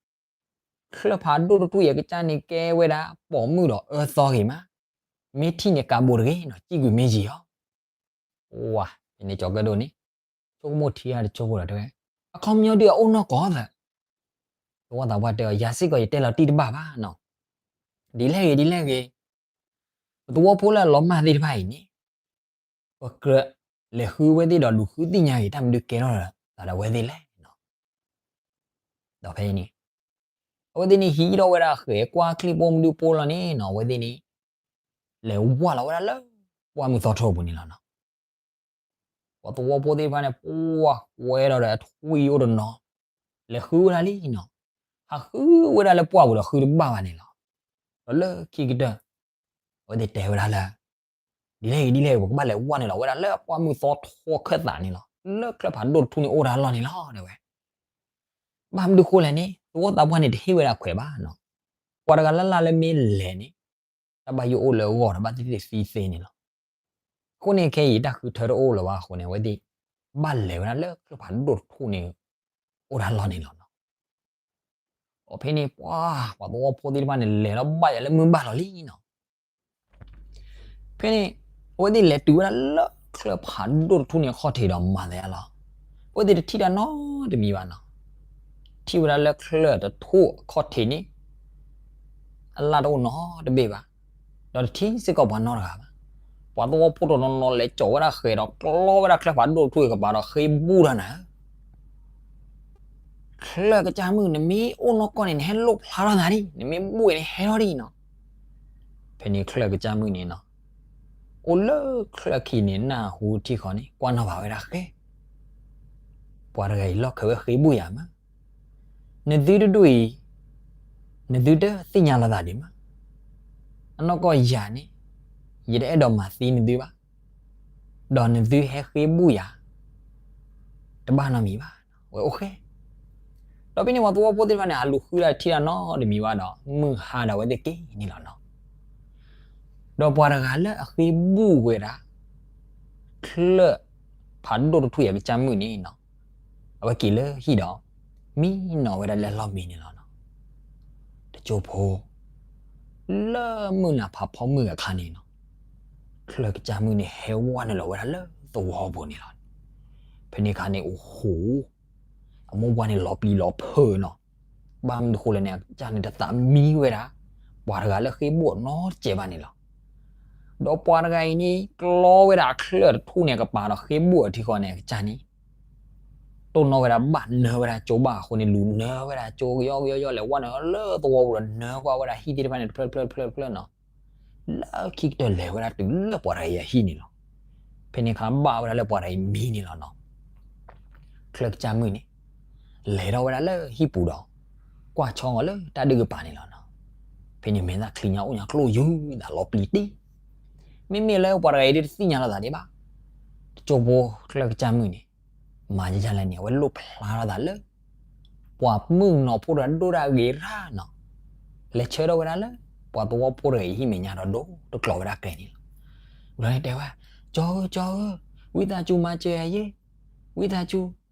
ချၢၣ်ဖးဒိၣ်တထူၣ်အံၤအကစၢ်န့ၣ်ကဲဝဲဒၣ်ပိာ်မုၣ်ဒီးအၢသီဂ့ၤမး, မ့ၢ်ထံၣ်န့ၣ်ကးဘူးတဂ့ၤနီၤ, စံၣ်ကွံာ်မ့ၢ်ယံာ်အီၤ. ဝါ ဖဲန့ၣ်ကၠီၤကၢၣ်ဒိၣ်န့ၣ် ဆိကမိၣ်ထံဂၤတဆိကမိၣ်ဒီးတဲဝဲ, အခီပညီဒုးအအိၣ်နီၢ်ကီၢ်သၢ သဝီသးပှၢ်တဲအီၤ ယၤစ့ၢ်ကီးယတဲလီၤတံၢ်တဘၣ်ဘၣ်နီၤ, ဒ်လဲၣ်ဂ့ၤဒ်လဲၣ်ဂ့ၤ, ပသဝီဖိလၢအလီၤမၢ်သ့ၣ်တဖၣ်အံၤန့ၣ် ပကြၢးလဲၤဃုဝဲသ့ၣ်ဒီးလူၤဃုသ့ၣ်ညါဂ့ၤ တၢ်မနုၤကဲထီၣ်သးဒီးအဝဲသ့ၣ်လဲၣ်နီၤ. ဒီးဖဲအံၤန့ၣ် အဝဲသ့ၣ်န့ၣ်ဟံးထီၣ်ဝဲဒၣ်ဃဲၤကွၢ်ချံၣ်ပိာ်မုၣ်ဒုးပိာ်လီၤန့ၣ်နီၤ, အဝဲသ့ၣ်န့ၣ် လဲၤဝၢ်လီၤဝဲဒၣ်လၢပှၢ်မုၢ်သီထိပူၤန့ၣ်လီၤနီၤ. ပှၤသဝီဖိသ့ၣ်တဖၣ်န့ၣ် ပှၤကွဲဒီးဒီးအထွံၣ်အိၣ်တနီၤ လဲၤဃုဝဲဒၣ်လံနီၤ, ဟးဃုဝဲဒၣ်လၢပှၢ်ပူၤဒီးဃုတဘၣ်ဘၣ်န့ၣ်လီၤ. ဒီးလၢခံကတၢၢ် အဝဲသ့ၣ်တဲဝဲဒၣ်လၢ ဒ်လဲၣ်ဂ့ၤဒ်လဲၣ်ဂ့ၤ ပကဘၣ်လဲၤဝၢ်နုာ်လီၤဝဲဒၣ်လၢပှၢ်မုၢ်သီထိခၢၣ်သးန့ၣ်လီၤ, လၢချၢၣ်ဖးဒိၣ်တထူၣ်န့ၣ်အိၣ်တၢ်လီၢ်န့ၣ်လီၤ တဲဝဲ. ဘၣ်မနုၤဃိလဲၣ်န့ၣ် သဝီသးပှၢ်န့ၣ်တဟ့ၣ်ဝဲဒၣ်ခွဲးဘၣ်နီၤ, ပှၤတဂၤလၢ်လၢ်လၢမ့ၢ်လဲၤန့ၣ် တၢ်ဘၣ်ယိၣ်အိၣ်လၢအဂီၢ်ဒီးဘၣ်သ့ၣ်သ့ၣ်သံသ့န့ၣ်လီၤ. အဃိန့ၣ်ခဲအံၤတၢ်ဃုထၢတအိၣ်လၢၤဘၣ်အဃိန့ၣ် အဝဲသ့ၣ် ဘၣ်လဲၤဝဲဒၣ်လၢချၢၣ်ဖးဒိၣ်တထူၣ်န့ၣ် အိၣ်တၢ်လီၢ်န့ၣ်လီၤနီၤ. ဒီးဖဲန့ၣ် ပှၤ ပှၤသဝီဖိသ့ၣ်တဖၣ်န့ၣ် လဲၤထီၣ်ဘၣ်ယၤလၢမုၢ်ဘၣ်လီၤလံနီၤ. ဖဲန့ၣ် အဝဲသ့ၣ်လဲၤတုၤဝဲဒၣ်လၢချၢၣ်ဖးဒိၣ်တထူၣ်န့ၣ်အခီၣ်ထံးဒီးမၤသးယါလီၤ. အဝဲသ့ၣ်တထံၣ်တၢ်နီတမံၤဘၣ်နီၤ. ထံၣ်ဝဲဒၣ်လၢချၢၣ်တထူၣ်အခီၣ်ထံးန့ၣ် အလၣ်တအိၣ်နီတဘ့ၣ်ဘၣ်, ဒီးတထံၣ်စ့ၢ်ကီးပှၤနီတဂၤဘၣ်. ပှၤသဝီဖိတနီၤနီၤလဲၤကၠီၤဝဲဒၣ်ဃဲၤဒီးကျီဝဲဒၣ်ချၢၣ်ဖးဒိၣ်တထူၣ်အံၤကပၤဒီးဃ့ဘူၣ်တၢ်နၤဧၢ ချၢၣ်ကစၢ်မုၣ် နမ့ၢ်အိၣ်နီၢ်ကီၢ်န့ၣ် နဟဲလိၣ်ဖျါထီၣ်သးဒံး, နမ့ၢ်ဘူၣ်အံၤန့ၣ်ဟဲထီၣ်ဒံးနီၤ. ဖဲန့ၣ်ချၢၣ်ကစၢ်မုၣ်န့ၣ်နီၤ အိၣ်လၢချၢၣ်အခံန့ၣ် နၢ်ဟူထံဃီန့ၣ် ကွၢ်နီၣ်ဘၣ်ဝဲဒၣ်ဃဲ ပှၤတဂၤအံၤလီၢ်ခၢးဝဲဃ့ဘူၣ်ယၤမး, နသုတဒူၣ်အံၤ နသုတသ့ၣ်ညါလီၤသးဒံးမး, အနီၢ်ကီၢ်ယၤန့ၣ် ယတအဲၣ်ဒိးမၤသံနသုဘၣ်, ဒီးနသုဟဲဃ့ဘူၣ်ယၤ တဘၣ်နီတမံၤဘၣ်, အဝဲအိၣ်ဃဲ ဒီးဖဲန့ၣ်ပှၤသဝီဖိသ့ၣ်တဖၣ်န့ၣ် အလူၤဃုဒၣ်ထံၣ်တၢ်နီတမံၤဘၣ်ဒီး မုၢ်ဟါဒီးအဝဲသ့ၣ်က့ၤန့ၣ်လီၤနီၤ. ဒီးပှၤတဂၤလၢအဃ့ဘူၣ်ဝဲဒၣ် ချၢၣ်ဖးဒိၣ်တထူၣ်အံၤအကစၢ်မုၣ်န့ၣ်နီၤ အဝဲက့ၤလၢဟံၣ်ဒီး မံနီၤဝဲဒၣ်လၢအလီၢ်မံန့ၣ်လီၤနီၤ. တကၠိဖိ လၢမုၢ်နၤဖးဖီမုၢ်ဂၤအခါန့ၣ်နီၤ ချၢၣ်ကစၢ်မုၣ်န့ၣ် ဟဲဝဲနုာ်လီၤဝဲဒၣ်လၢသဝီပူၤန့ၣ်လီၤ. ဖဲန့ၣ်အခါန့ၣ် အိၣ်ဟူ အမိၢ်ပှၢ်န့ၣ်လီၤပျံၤလီၤဖုးနီၤ. ဘၣ်မနုၤဃိလဲၣ်န့ၣ် အကစၢ်န့ၣ်တသးမံဝဲဒၣ် ပှၤတဂၤလၢဃ့ဘူၣ်နီတစဲးဘၣ်န့ၣ်လီၤ. ဒီးပှၤတဂၤအံၤန့ၣ် ကျီဝဲဒၣ်ချၢၣ်တထူၣ်န့ၣ်ကပၤဒီးဃ့ဘူၣ်အထံဃီန့ၣ် အကစၢ်န့ၣ် တိၢ်နီၣ်ဝဲဒၣ်ဘၣ်နၢဝဲဒၣ်ကၠိဘၣ်အဃိန့ၣ် လူၤနၢဝဲဒၣ်ကၠိကယီကယီကယီ လဲၤဝဲနုာ်လီၤလၢသဝီပူၤဒီးနၢကွၢ်ဝဲဒၣ်ဟံၣ်သ့ၣ်တဖၣ်န့ၣ်တဖျၢၣ်တဖျၢၣ်တဖျၢၣ်တဖျၢၣ်နီၤ. လၢခံကတၢၢ်လဲၤဝဲဒၣ်တုၤလၢပှၤတဂၤအံၤအဟံၣ်န့ၣ်လီၤ. ဖဲန့ၣ်အခါဘၣ်ဝဲဒၣ်လၢပှၤတဂၤအံၤမံန့ၣ်လီၤနီၤ. ချၢၣ်ကစၢ်မုၣ်န့ၣ် လဲၤထီၣ်ဝဲဒၣ်လၢဟံၣ်ပူၤဒီး ကွၢ်ဆီဂီၤလၢတၢ်ဒုးကပၤန့ၣ်လီၤနီၤ. ဖဲန့ၣ်မဲာ်သၣ်ချံညါအိၣ်ညါကျိၣ်ယုၢ်သးလီၤပျံၤတံၢ်. မ့မ့ၢ်လၢပှၤတဂၤအံၤဒ်တသ့ၣ်ညါလီၤသးဒံးဘၣ်. တကၠိဖိချၢၣ်ကစၢ်မုၣ်န့ၣ် မၤယဲယဲလဲၣ်န့ၣ် အဝဲလိၣ်ဖျါထီၣ်သးလၢ ပှၤမုၣ်ကနီၤဖိတဂၤဒိၣ်ဒၣ်ဂ့ၤရၣ်နီၤ လဲၤဆၢထၢၣ်ဝဲဒၣ်လၢ ပှၤသဝီဖိတဂၤအံၤဟံၣ်မဲာ်ညါဒီးဒိတကျိၤဝဲဒၣ်ကျဲန့ၣ်လီၤ. ဝံၤလီၤန့ၣ်တဲဝဲ, ကၠီဧၢ ကၠီဧၢ, ဝံသးစူၤမၤစၢၤယၤယဲ, ဝံသးစူၤ,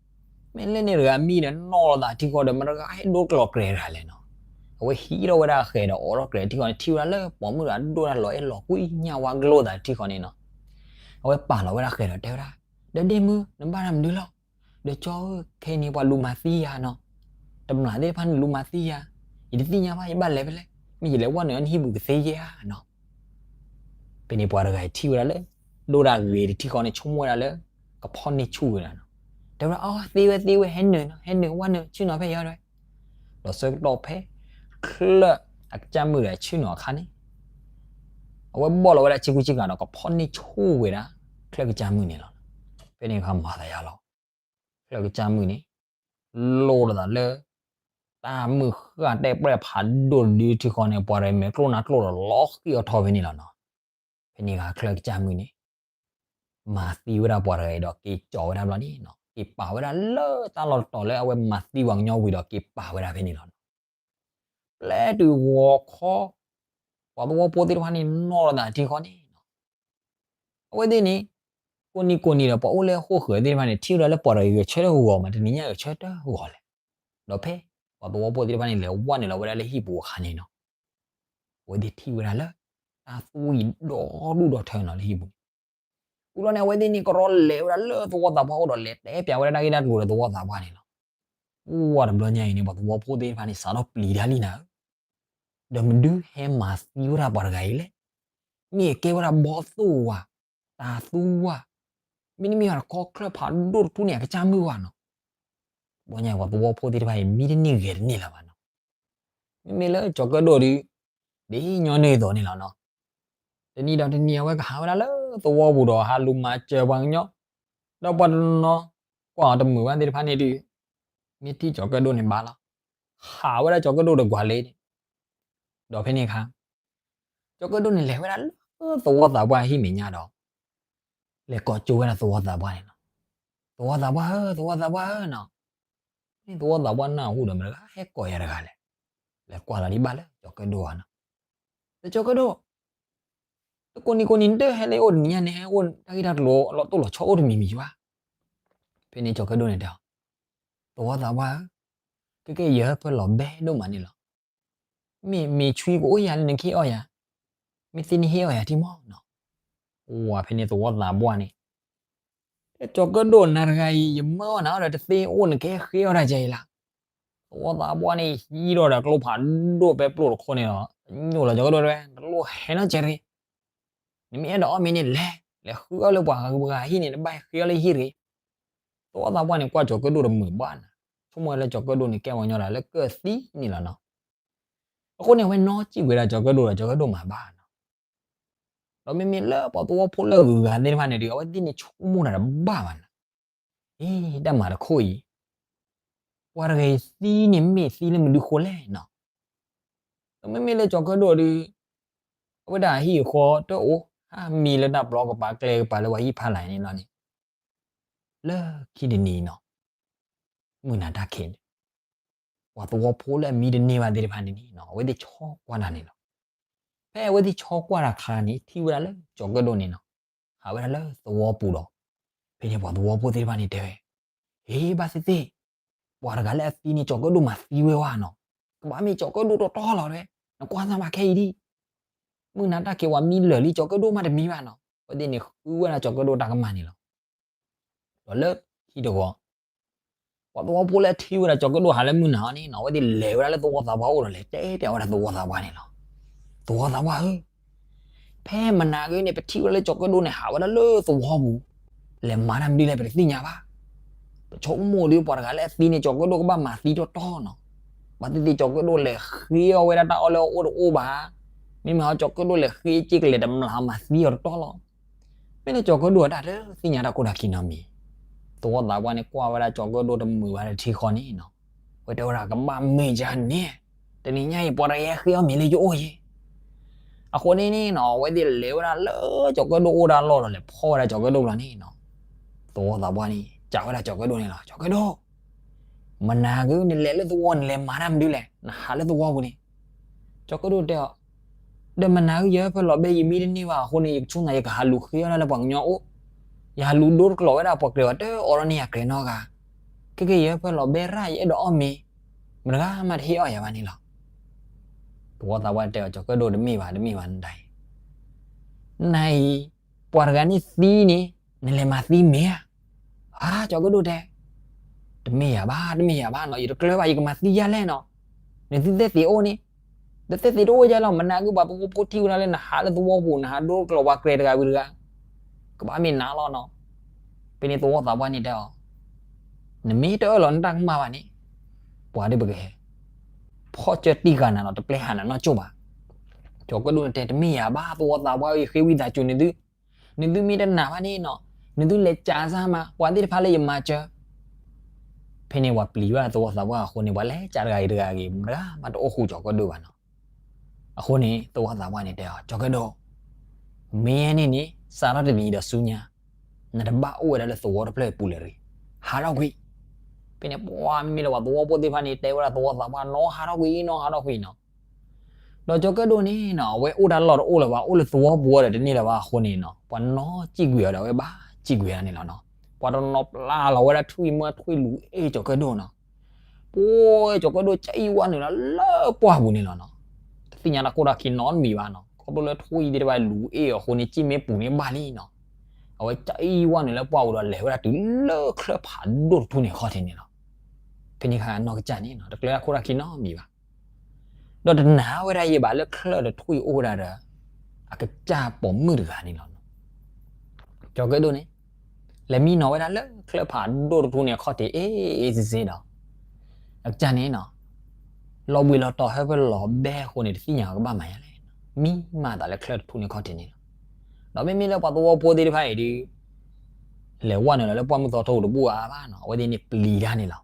မ့ၢ်လၢန့ၣ်တဂၤမံဒီးနီၣ်လိာ်သးထံဃီဒီး မတဂၤဟဲဒိတကျိၤကျဲတဂၤလဲၣ်နီၤ. အဝဲဟံးထီၣ်ဝဲဒၣ်ဃဲၤဒီးအိးထီၣ်ကျဲထံဃီန့ၣ် ထံၣ်ဝဲဒၣ်လၢပှၤမုၣ်တဂၤဒိၣ်တၢ်လီၤအဲၣ်လီၤကွံညၣ်ဝါကျိသးထံဃီန့ၣ်နီၤ. အဝဲပာ်လီၤဝဲဒၣ်ဃဲၤဒီးတဲဝဲဒၣ်, ဒီးဒ့ၣ်မုၣ် နဘၣ်တၢ်မနုၤလီၤ. ဒီးကၠီဧၢ ခဲအံၤန့ၣ် ပှၤလူၤမၤသံယၤနီၤ. တမျၢ်သ့ၣ်တဖၣ်န့ၣ်လူၤမၤသံယၤ, ယတသ့ၣ်ညါဘၣ် ယဘၣ်လဲၤဖဲလဲၣ်, မ့ၢ်ယလဲၤဝဲနုာ်အီၤနဟံၣ်ပူၤကသ့ယဲဧါနီၤ. ဖဲန့ၣ်ပှၤတဂၤအံၤထံၣ်ဝဲဒၣ်လၢ ဒိၣ်ဒၣ်ဂ့ၤတထံဃီန့ၣ် ဆိကမိၣ်ဝဲဒၣ်လၢ ကဖီၣ်န့ၢ်ဆူၣ်ဝဲဒၣ်နီၤ. တဲဝဲဒၣ် အီ သ့ဝဲသ့ဝဲ ဟဲနုာ်နီၤ ဟဲနုာ်ဝဲနုာ်ဆ့ၣ်နီၤဖဲအံၤတဲဝဲ. ဒီးဆၢကတီၢ်ဖဲ ချၢၣ်အကစၢ်မုၣ်တဂၤဆ့ၣ်နီၤအခါန့ၣ် အဝဲဘီၣ်လီၤဝဲဒၣ်ဆ့ကူဆ့ကၤဒီးကဖီၣ်န့ၢ်ဆူၣ်ဝဲဒၣ် ချၢၣ်ကစၢ်မုၣ်န့ၣ်လီၤ. ဖဲန့ၣ်အခါမၤသးယါလီၤ. ချၢၣ်ကစၢ်မုၣ်န့ၣ် လိၣ်လိာ်သးလၢ တၢ်မုၢ်ဃၢ်တဲၣ်ပြဲၣ်ဖးဒိၣ်တဒုထံဃီန့ၣ် ပှၤတဂၤမဲာ်ကျိၣ်နါကျိၣ်ဒီးလီၤဃံးအီၤထီၣ်ဖဲန့ၣ်လီၤနီၤ. ဖဲန့ၣ်အခါချၢၣ်ကစၢ်မုၣ်န့ၣ် မၤသံဝဲဒၣ်ပှၤတဂၤအံၤဒီးက့ၤကၠီၤဝဲဒၣ်ဘျီန့ၣ်နီၤ. က့ၤပာ်ဝဲဒၣ်လၢတၢ်လီၢ်တတီၤလၢအဝဲမၤသံပှၤကညီဝံၤဒီး က့ၤပာ်ဝဲဒၣ်ဖဲန့ၣ်လီၤ. ပျဲတုၤဂီၤခီ ပှၤသဝီဖိသ့ၣ်တဖၣ်န့ၣ်နီၣ်လီၤသးထံဃီန့ၣ်လီၤ. အဝဲသ့ၣ်န့ၣ် ကိးနံၤကိးနံၤဒီး ပှၤအိၣ်လၢဟီၣ်ခိၣ်သ့ၣ်တဖၣ်န့ၣ် ထံၣ်ဝဲဒၣ်လၢပှၤတဂၤဂဲၤဆၢထၢၣ်ဂီၤမး တနံၤညါဂဲၤဆၢထၢၣ်ဂီၤလဲၣ်. ဒီးဖဲပှၤသဝီဖိသ့ၣ်တဖၣ်န့ၣ် လဲၤဝဲနုာ်လီၤဝဲဒၣ်လၢဟံၣ်ပူၤအခါန့ၣ်လီၤ. အဝဲသ့ၣ်ထံၣ်ဝဲဒၣ်လၢ တၢ်သူအံၤဒီဒူၣ်ဒီထၢနီၤလၢဟံၣ်ပူၤန့ၣ်. အဃိလီၤန့ၣ် အဝဲသ့ၣ်န့ၣ်ကရီလဲၤဝဲဒၣ်လၢသဝီသးပှၢ်အိၣ်ဒီးလဲၤတဲပၠးဝဲဒၣ်တၢ်ဂ့ၢ်တၢ်ကျိၤဒီးသဝီသးပှၢ်န့ၣ်လီၤ. အိၣ်ဝဲတဘျီညါအံၤန့ၣ် ပှၤသဝီဖိသ့ၣ်တဖၣ်န့ၣ် စးထီၣ်ပျံၤတၢ်လံနၤဧၢ, ဒီးမနုၤဟဲမၤသံဝဲဒၣ်ပှၤတဂၤအံၤလဲၣ်. မ့ၢ်အကဲဝဲဒၣ်ဘီသိၣ်ဝါ, တၤသူဝါ, မ့တမ့ၢ်ဘၣ်တခီချၢၣ်ဖးဒိၣ်တထူၣ်န့ၣ် အကစၢ်မုၢ်ဝါနီၤ. တဘျီညါအံၤ ပှၤသဝီဖိသ့ၣ်တဖၣ်အံၤ မံတန့ၢ်ဂဲၤတန့ၢ်လၢၤဘၣ်နီၤ. မ့မ့ၢ်လၢကၠီၤကၢၣ်ဒိၣ်ဒီး ဒ်ညီနုၢ်အသိးန့ၣ်လီၤနီၤ. တနံၤဒီးတနံၤ အဝဲကဟးဝဲဒၣ်လၢသဝီပူၤဒီး ဟးလူၤမၤစၢၤပှၤကညီ, ဒီးပှၤတနီၤ ကွၢ်အီၤတမုာ်ဘၣ်သ့ၣ်တဖၣ်န့ၣ်ဒီး မ့ၢ်ထံၣ်ကၠီၤကၢၣ်ဒိၣ်န့ၣ်ဘၣ်လီၤ. ဟးဝဲဒၣ်ကၠီၤကၢၣ်ဒိၣ်ဒီးကွၢ်လ့န့ၣ်, ဒီးဖဲန့ၣ်အခါ ကၠီၤကၢၣ်ဒိၣ်န့ၣ် လဲၤဝဲဒၣ်လၢသဝီသးပှၢ်ဟံၣ်မဲာ်ညါဒီး လဲၤကိးကၠိဝဲဒၣ်သဝီသးပှၢ်န့ၣ်လီၤ. သဝီသးပှၢ်ဧၢ, သဝီသးပှၢ်ဧၢနီၤ. မ့ၢ်သဝီသးပှၢ်နၢ်ဟူဒီး မတၤတဂၤဟဲကိးယၤတဂၤလဲၣ်. လဲၤကွၢ်လီၤဒံးဘၣ်လၢကၠီၤကၢၣ်ဒိၣ်ဧါနီၤ. ဒီးကၠီၤကၢၣ်ဒိၣ်, တကိးနံၤကိးနံၤ နတဟဲလၢအအိၣ်တနံၤညါန့ၣ် ဟဲအိၣ်တၢ်ဂ့ၢ်တၢ်ကျိၤလီၤတိၢ်လီၤဆီအိၣ်တမံၤမံၤဘၣ်. ဖဲန့ၣ်ကၠီၤကၢၣ်ဒိၣ်န့ၣ်တဲအီၤ, သဝီသးပှၢ်ဧၢ, ခဲကဲယဟၢဖၢလီၤဘဲဒိၣ်မးန့ၣ်လီၤ. မ့ၢ်မ့ၢ်ဆွံကအိၣ်ယၤလၢနကဟ့ၣ်အီၣ်ယၤ, မ့ၢ်သ့နဟ့ၣ်အီၣ်ယၤထံမီၢ်နီၤ. ဝဲဖဲန့ၣ်သဝီသးပှၢ်န့ၣ် ကၠီၤကၢၣ်ဒိၣ် နၤတဂၤအံၤ ယမၢအီၣ်နၤအီၣ်ဒီးတသ့အိၣ် နကဟဲဃ့အီၣ်တၢ်ကဲအံၤလၢ်. သဝီသးပှၢ်န့ၣ် ဟံးထီၣ်ဒီးကျိဖးဒိၣ်ဖဲပျိၢ်တခီန့ၣ်လီၤ. ညိၣ်လီၤကၠီၤကၢၣ်ဒိၣ်တဲဝဲ တလိၣ်ဟဲနီတစဲးတဂ့ၤ. နမ့ၢ်အဲၣ်ဒိးအီၣ်မ့ၤန့ၣ်လဲၤ, လဲၤဃုအီၣ်လၢပှၤဂၤဂၤဟံၣ်န့ၣ် နဘၣ်ဟဲဃ့အီၣ်လၢယဟံၣ်တဂ့ၤ. သဝီသးပှၢ်န့ၣ် ကွၢ်ကၠီၤကၢၣ်ဒိၣ်တမုာ်ဘၣ်နၤ, ဆိကမိၣ်ဝဲလၢကၠီၤကၢၣ်ဒိၣ်န့ၣ် ကဲပှၤကညီဒၣ်လၢကၢၣ်သံန့ၣ်လီၤနီၤ. အဃိန့ၣ် အဝဲနီၣ်စံၣ်ဝဲဒၣ်ကၠီၤကၢၣ်ဒိၣ်ဒီး ကၠီၤကၢၣ်ဒိၣ်မၤဘၣ်နီၤ. ဒီးမ့မ့ၢ်လၢပှၤသဝီဖိလၢအဂုၤအဂၤသ့ၣ်တဖၣ်န့ၣ်ဒီး အဝဲသ့ၣ်န့ၣ်ဆိကမိၣ်တၢ်တဘၣ်ဘၣ်နၤ. အ့ တၢ်မၤတခိၣ်အံၤ ပှၤတဂၤအံၤသံန့ၣ် မ့ၢ်သံလၢမနုၤဃိလဲၣ်နီၤ. ဒီးမ့မ့ၢ်လၢကၠီၤကၢၣ်ဒိၣ်ဒီး အဝဲဒၣ်ဟံၣ်အဃီတအိၣ်, ဟးမံလၢတၢ်ပျီကပၤကျဲကပၤလၢပှၤဟံၣ်ဖးလဲၢ်န့ၣ်လီၤန့ၣ်, လၢခံတနံၤနီၤ မုၢ်နၤတၢ်ခံးန့ၣ် ပှၤသဝီဖိလၢအမံတန့ၢ်ဘၣ်သ့ၣ်တဖၣ်န့ၣ်န့ၣ် အဝဲသ့ၣ်ဆီကွၢ်တၢ်န့ၣ်လီၤ. ဖဲအဝဲသ့ၣ်ဆီကွၢ်တၢ်အခါန့ၣ် ထံၣ်ဝဲဒၣ်လၢကၠီၤကၢၣ်ဒိၣ်န့ၣ်နီၤ ဟးဝဲဒၣ်လၢသဝီပူၤဒီး ဖဲန့ၣ်ပှၤသဝီဖိသ့ၣ်တဖၣ်န့ၣ်တဲဝဲ, ဟ့ ဘၣ်သ့ၣ်သ့ၣ်, ပှၤတဂၤလၢအသံန့ၣ် ကၠီၤကၢၣ်ဒိၣ်မၤသံဝဲဝဲနီၤ. ကဘၣ်မ့ၢ်ကၠီၤကၢၣ်ဒိၣ်တီတီလီၤတဲဝဲ, နကွၢ်စၢ်မးခဲအံၤဒံး, မုၢ်နၤတၢ်ခံး ပှၤမံလၢာ်လံ ကၠီၤကၢၣ်ဒိၣ်မးတမံဘၣ်နီၤ. အဝဲသ့ၣ်န့ၣ်ဃုဝဲဒၣ်ကၠီၤကၢၣ်ဒိၣ်တၢ်ကမၣ်န့ၣ်လီၤ. ဒီးလၢခံတဂီၤ ပှၤသဝီဖိလၢအထံၣ်ဝဲဒၣ်ကၠီၤကၢၣ်ဒိၣ်ဟးလၢမုၢ်နၤအီၤန့ၣ်နီၤ အဝဲသ့ၣ်လဲၤဝဲဒၣ်လၢသဝီသးပှၢ်အိၣ်ဒီး လဲၤတဲပၠးဝဲဒၣ်သဝီသးပှၢ်န့ၣ်လီၤ. သဝီသးပှၢ်ဧၢ, ဖဲမနၤဂ့ၤန့ၣ် ပထံၣ်ဝဲဒၣ်လၢကၠီၤကၢၣ်ဒိၣ်န့ၣ် ဟးဝဲဒၣ်လၢသဝီပူၤ, လဲၤမၤတၢ်မနုၤလဲၣ် ပတသ့ၣ်ညါဘၣ်. ပဆိကမိၣ်ဒီး ပှၤတဂၤလၢအသံန့ၣ် ကၠီၤကၢၣ်ဒိၣ်ကဘၣ်မၤသံတီတီနီၤ. ဘၣ်သ့ၣ်သ့ၣ်ကၠီၤကၢၣ်ဒိၣ်လဲၤဃ့အီၣ်ဝဲဒၣ်တၢ်အီၣ်လၢအအိၣ်တအိၣ်ဘၣ်, မ့မ့ၢ်အီၤကၠီၤကၢၣ်ဒိၣ်လဲၤဃ့စ့ကလဲာ်တမျၢ်မၤသံအီၤတီတီလီၤ. မ့ၢ်လၢကၠီၤကၢၣ်ဒိၣ်အတၢ်တသ့ၣ်ညါတၢ်ခိၣ်တၢ်ခံနီတမံၤ, သဝီသးပှၢ်န့ၣ်ကွၢ်ဝဲဒၣ်ကၠီၤကၢၣ်ဒိၣ်တမုာ်ဘၣ်တထံဃီန့ၣ်နီၤ, ဝဲတဲဝဲဒၣ် ကဘၣ်မ့ၢ်ယၤန့ၣ်, တနံၤညါအံၤ ပှၤတဂၤဟဲဃ့အီၣ်မ့ၤလၢယအိၣ်ယဲ အဃိန့ၣ်န့ၣ်နီၤ အဝဲသ့ၣ်လဲၤဝဲဒၣ်လၢကၠီၤကၢၣ်ဒိၣ်အိၣ်ဒၣ်လီၢ်ဒီး လဲၤဖီၣ်ဝဲဒၣ်ကၠီၤကၢၣ်ဒိၣ်လီၤန့ၣ်နီၤ, သဝီသးပှၢ်န့ၣ် စံးဝဲဒၣ်ကၠီၤကၢၣ်ဒိၣ်န့ၣ်လီၤ, ကၠီၤကၢၣ်ဒိၣ်, မနၤဂ့ၤ နလဲၤလၢသဝီ နလဲၤမၤတၢ်မနုၤလဲၣ်, နဟးလၢသဝီပူၤန့ၣ်. ကၠီၤကၢၣ်ဒိၣ်တဲအီၤ, ဒီးမနၤဂ့ၤ ယဟၢဖၢလီၤဘဲ ယမံတန့ၢ်ဘၣ်အဃိန့ၣ် ယကဆိၣ်နၤ ယကဟးလူၤဃ့အီၣ်ဒၣ်လၢပှၤကညီအိၣ်, ယဟးလူၤဒိတကျိၤဝဲဒၣ်ပှၤကြဲးဝဲ တအီၣ်ဒီးန့ၢ်ယၤကြဲးနီတဂၤ, ခဲကဲ ယဟၢဖၢလီၤဘဲရၣ် ယအဲၣ်ဒိးအီၣ်မ့ၤ, မတဂၤမးတဟ့ၣ်အီၣ်ယၤဘၣ်န့ၣ်လီၤ. သဝီသးပှၢ်တဲအီၤ ကၠီၤကၢၣ်ဒိၣ် တမ့ၢ်ဘၣ် တမ့ၢ်ဘၣ်နတၢ်အံၤ, နၤအံၤ ပှၤတဂၤန့ၣ်သံန့ၣ် နလဲၤမၤသံမ့ၤဧါ. အါ ကၠီၤကၢၣ်ဒိၣ်တဲ, တမ့ၢ်ယၤဘၣ် တမ့ၢ်ယၤဘၣ်နီၤ, ယတကျၢၤဘၣ် ယကမၤသံယၤလဲၣ်နီၤ, နသုသ့ၣ်သ့ၣ်အိၣ်န့ၣ်, တသ့ၣ်သ့ၣ်တအိၣ်ယၤလီၤ, မနၤဂ့ၤ ပှၤသဝီဖိထံၣ်ဝဲဒၣ်လၢနဟးလၢသဝီပူၤ နဟးဒိတကျိၤပှၤကြဲးတဂၤဝံၤတဂၤ, ကဘၣ်မ့ၢ်နၤလီၤနီၤ. ဖဲန့ၣ်သဝီသးပှၢ်န့ၣ်တဲအီၤ, နမ့ၢ်တအၢၣ်လီၤနတၢ်ကမၣ်ဘၣ်န့ၣ်, ပှၤဒ်ပကဟဲ ဖီၣ်ကၢတံၢ်ဃာ်နၤနီၤ, တပျဲဟးနၤနီၢ်ကၠိၣ်ဘၣ်. ကၠီၤကၢၣ်ဒိၣ်န့ၣ်တဲ တမ့ၢ်ယၤဘၣ် သဝီသးပှၢ်ဧၢ, ယဃ့ဝံသးစူၤနသု, နသုမ့ၢ်တနာ်ဘၣ်န့ၣ်နီၤ, နသုလဲၤစံးစၢ်မး ပှၤသ့ၣ်တဖၣ်လၢယမၤစၢၤ. ဖဲန့ၣ်ပှၤပျံၤဘၣ်သဝီသးပှၢ်အဃိန့ၣ် ပှၤလဲၤစံးတဂၤဂ့ၤတဂၤဂ့ၤ မတဂၤမးတအိၣ်ဃူကၠီၤကၢၣ်ဒိၣ်ဘၣ်နီၤ. အဃိန့ၣ် သဝီသးပှၢ်န့ၣ်တဲအီၤ ကၠီၤကၢၣ်ဒိၣ်, မ့ၢ်န့ၣ်န့ၣ် စးထီၣ်တနံၤဒီးဆူညါ နတဘၣ်အိၣ်ဝဲဒၣ်လၢသဝီတဖျၢၣ်အပူၤလၢၤတဂ့ၤ. ဟးထီၣ်ကွံာ်. ဖဲန့ၣ်ပှၤမ့မ့ၢ်လၢပှၤသဝီဖိသ့ၣ်တဖၣ်န့ၣ် တဲဝဲဒၣ်သဝီသးပှၢ် နီၢ်ဟးထီၣ်ကွံာ် နီၢ်ဟးထီၣ်ကွံာ်နီၤ. ဒီးကၠီၤကၢၣ်ဒိၣ်န့ၣ်နီၤ အဝဲအိၣ်တၢ်လီၢ်တအိၣ်လၢၤဘၣ် အိၣ်လၢသဝီပူၤဒီးတန့ၢ်လၢၤဘၣ်အဃိန့ၣ်နီၤ ပှၤနီၣ်စံၣ်ကွံာ်အီၤဒီးအဝဲဘၣ်စံၣ်ကွံာ်ဒၣ်န့ၣ်လီၤနီၤ. ပှၤတနီၤပျၢ်လီၤဝဲဒၣ်ထွံၣ်မၢထွံၣ်လူၤအ့ၣ်ကၠီၤကၢၣ်ဒိၣ်နီၤ. ပှၤကၠီၤကၢၣ်ဒိၣ်ကအံၣ်ဝဲနုာ်လီၤလၢပှၢ်ပူၤန့ၣ်လီၤနီၤ. တသ့ၣ်ညါတၢ်ခိၣ်တၢ်ခံနီတမံၤဘၣ်နီၤ ခီဖျိလၢထွံၣ်သ့ၣ်တဖၣ်လူၤအ့ၣ်အဃိန့ၣ် စံၣ်မ့ၢ်ပူၤန့ၣ်ဘၣ်လံနီၤ. အဝဲကအံၣ်ဝဲနုာ်လၢပှၢ်ပူၤဒီးလဲၤဝဲဒၣ်တုၤလၢချၢၣ်ဖးဒိၣ်တထူၣ်န့ၣ်အခီၣ်ထံးန့ၣ်လီၤ. ဖဲန့ၣ်အခါနီၢ်ကစၢ်န့ၣ်နီၤ တကျၢၤတၢ်ခိၣ်တၢ်ခံနီတမံၤဘၣ် ဒီးတနာ်ဝဲဒၣ်ယဲဘၣ်လၢချၢၣ်တထူၣ်အံၤအိၣ်ဝဲဒၣ်ဒီး အကစၢ်ပိာ်မုၣ်တဂၤန့ၣ်လီၤ. ကၠီၤကၢၣ်ဒိၣ်န့ၣ် လဲၤမံနီၤဝဲဒၣ်လၢချၢၣ်ဖးဒိၣ်တထူၣ်န့ၣ်အခီၣ်ထံး အ့ၣ်အ့ၣ်စ့စ့ဒီး အကစၢ်န့ၣ်နီၤ လီၤဘှံးလီၤတီၤဟၢဖၢလီၤဘဲအဃိန့ၣ် တသ့ၣ်ညါအီၤကဘၣ်မၤယါလဲၣ်. မံမၤသးလၢချၢၣ်တထူၣ်န့ၣ်အခီၣ်ထံးန့ၣ်လီၤ. ဒီးမ့မ့ၢ်လၢပှၤသဝီဖိသ့ၣ်တဖၣ်အံၤဒီး လဲၤဝဲနုာ်လီၤလၢပှၢ်မုၢ်သီထိတဘူၣ်အါဘၣ်နီၤ အဝဲသ့ၣ်န့ၣ်ပျံၤတၢ်န့ၣ်လီၤ.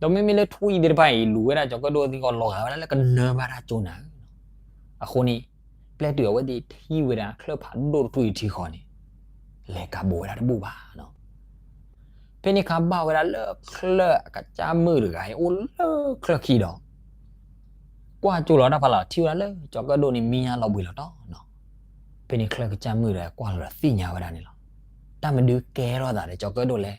ဒီးမ့မ့ၢ်လၢထွံၣ်သ့ၣ်တဖၣ်အံၤ လူၤဝဲဒၣ်ကၠီၤကၢၣ်ဒိၣ်သ့ၣ်ကီး လီၤဂာ်ဝဲဒၣ်လၢကနၢဘၣ်တၢ်ကၠိနၤဧၢ. အဃိန့ၣ် ပျဲတုၤအဝဲသ့ၣ်ထံၣ်ဝဲဒၣ်ချၢၣ်ဖးဒိၣ်တထူၣ်အံၤထံဃီန့ၣ် လဲၤကးဘိးဝဲဒၣ်တဘူၣ်ဘၣ်နီၤ. ဖဲန့ၣ်အခါဘၣ်ဝဲဒၣ်လၢချၢၣ်အကစၢ်မုၣ်တဂၤအံၤအိၣ်လၢချၢၣ်ခံဒီး ကွၢ်ကၠိလီၤတၢ်ဖးလီၤ ထံၣ်ဝဲဒၣ်လၢကၠီၤကၢၣ်ဒိၣ်န့ၣ် မံညါလီၤဘှံးလီၤတီၤနီၤ. ဖဲန့ၣ်ချၢၣ်ကစၢ်မုၣ်တဂၤကွၢ်လီၤဒီးသ့ၣ်ညါဝဲဒၣ်န့ၣ်လီၤ. တၢ်မနုၤကဲထီၣ်သးဒီးကၠီၤကၢၣ်ဒိၣ်လဲၣ်.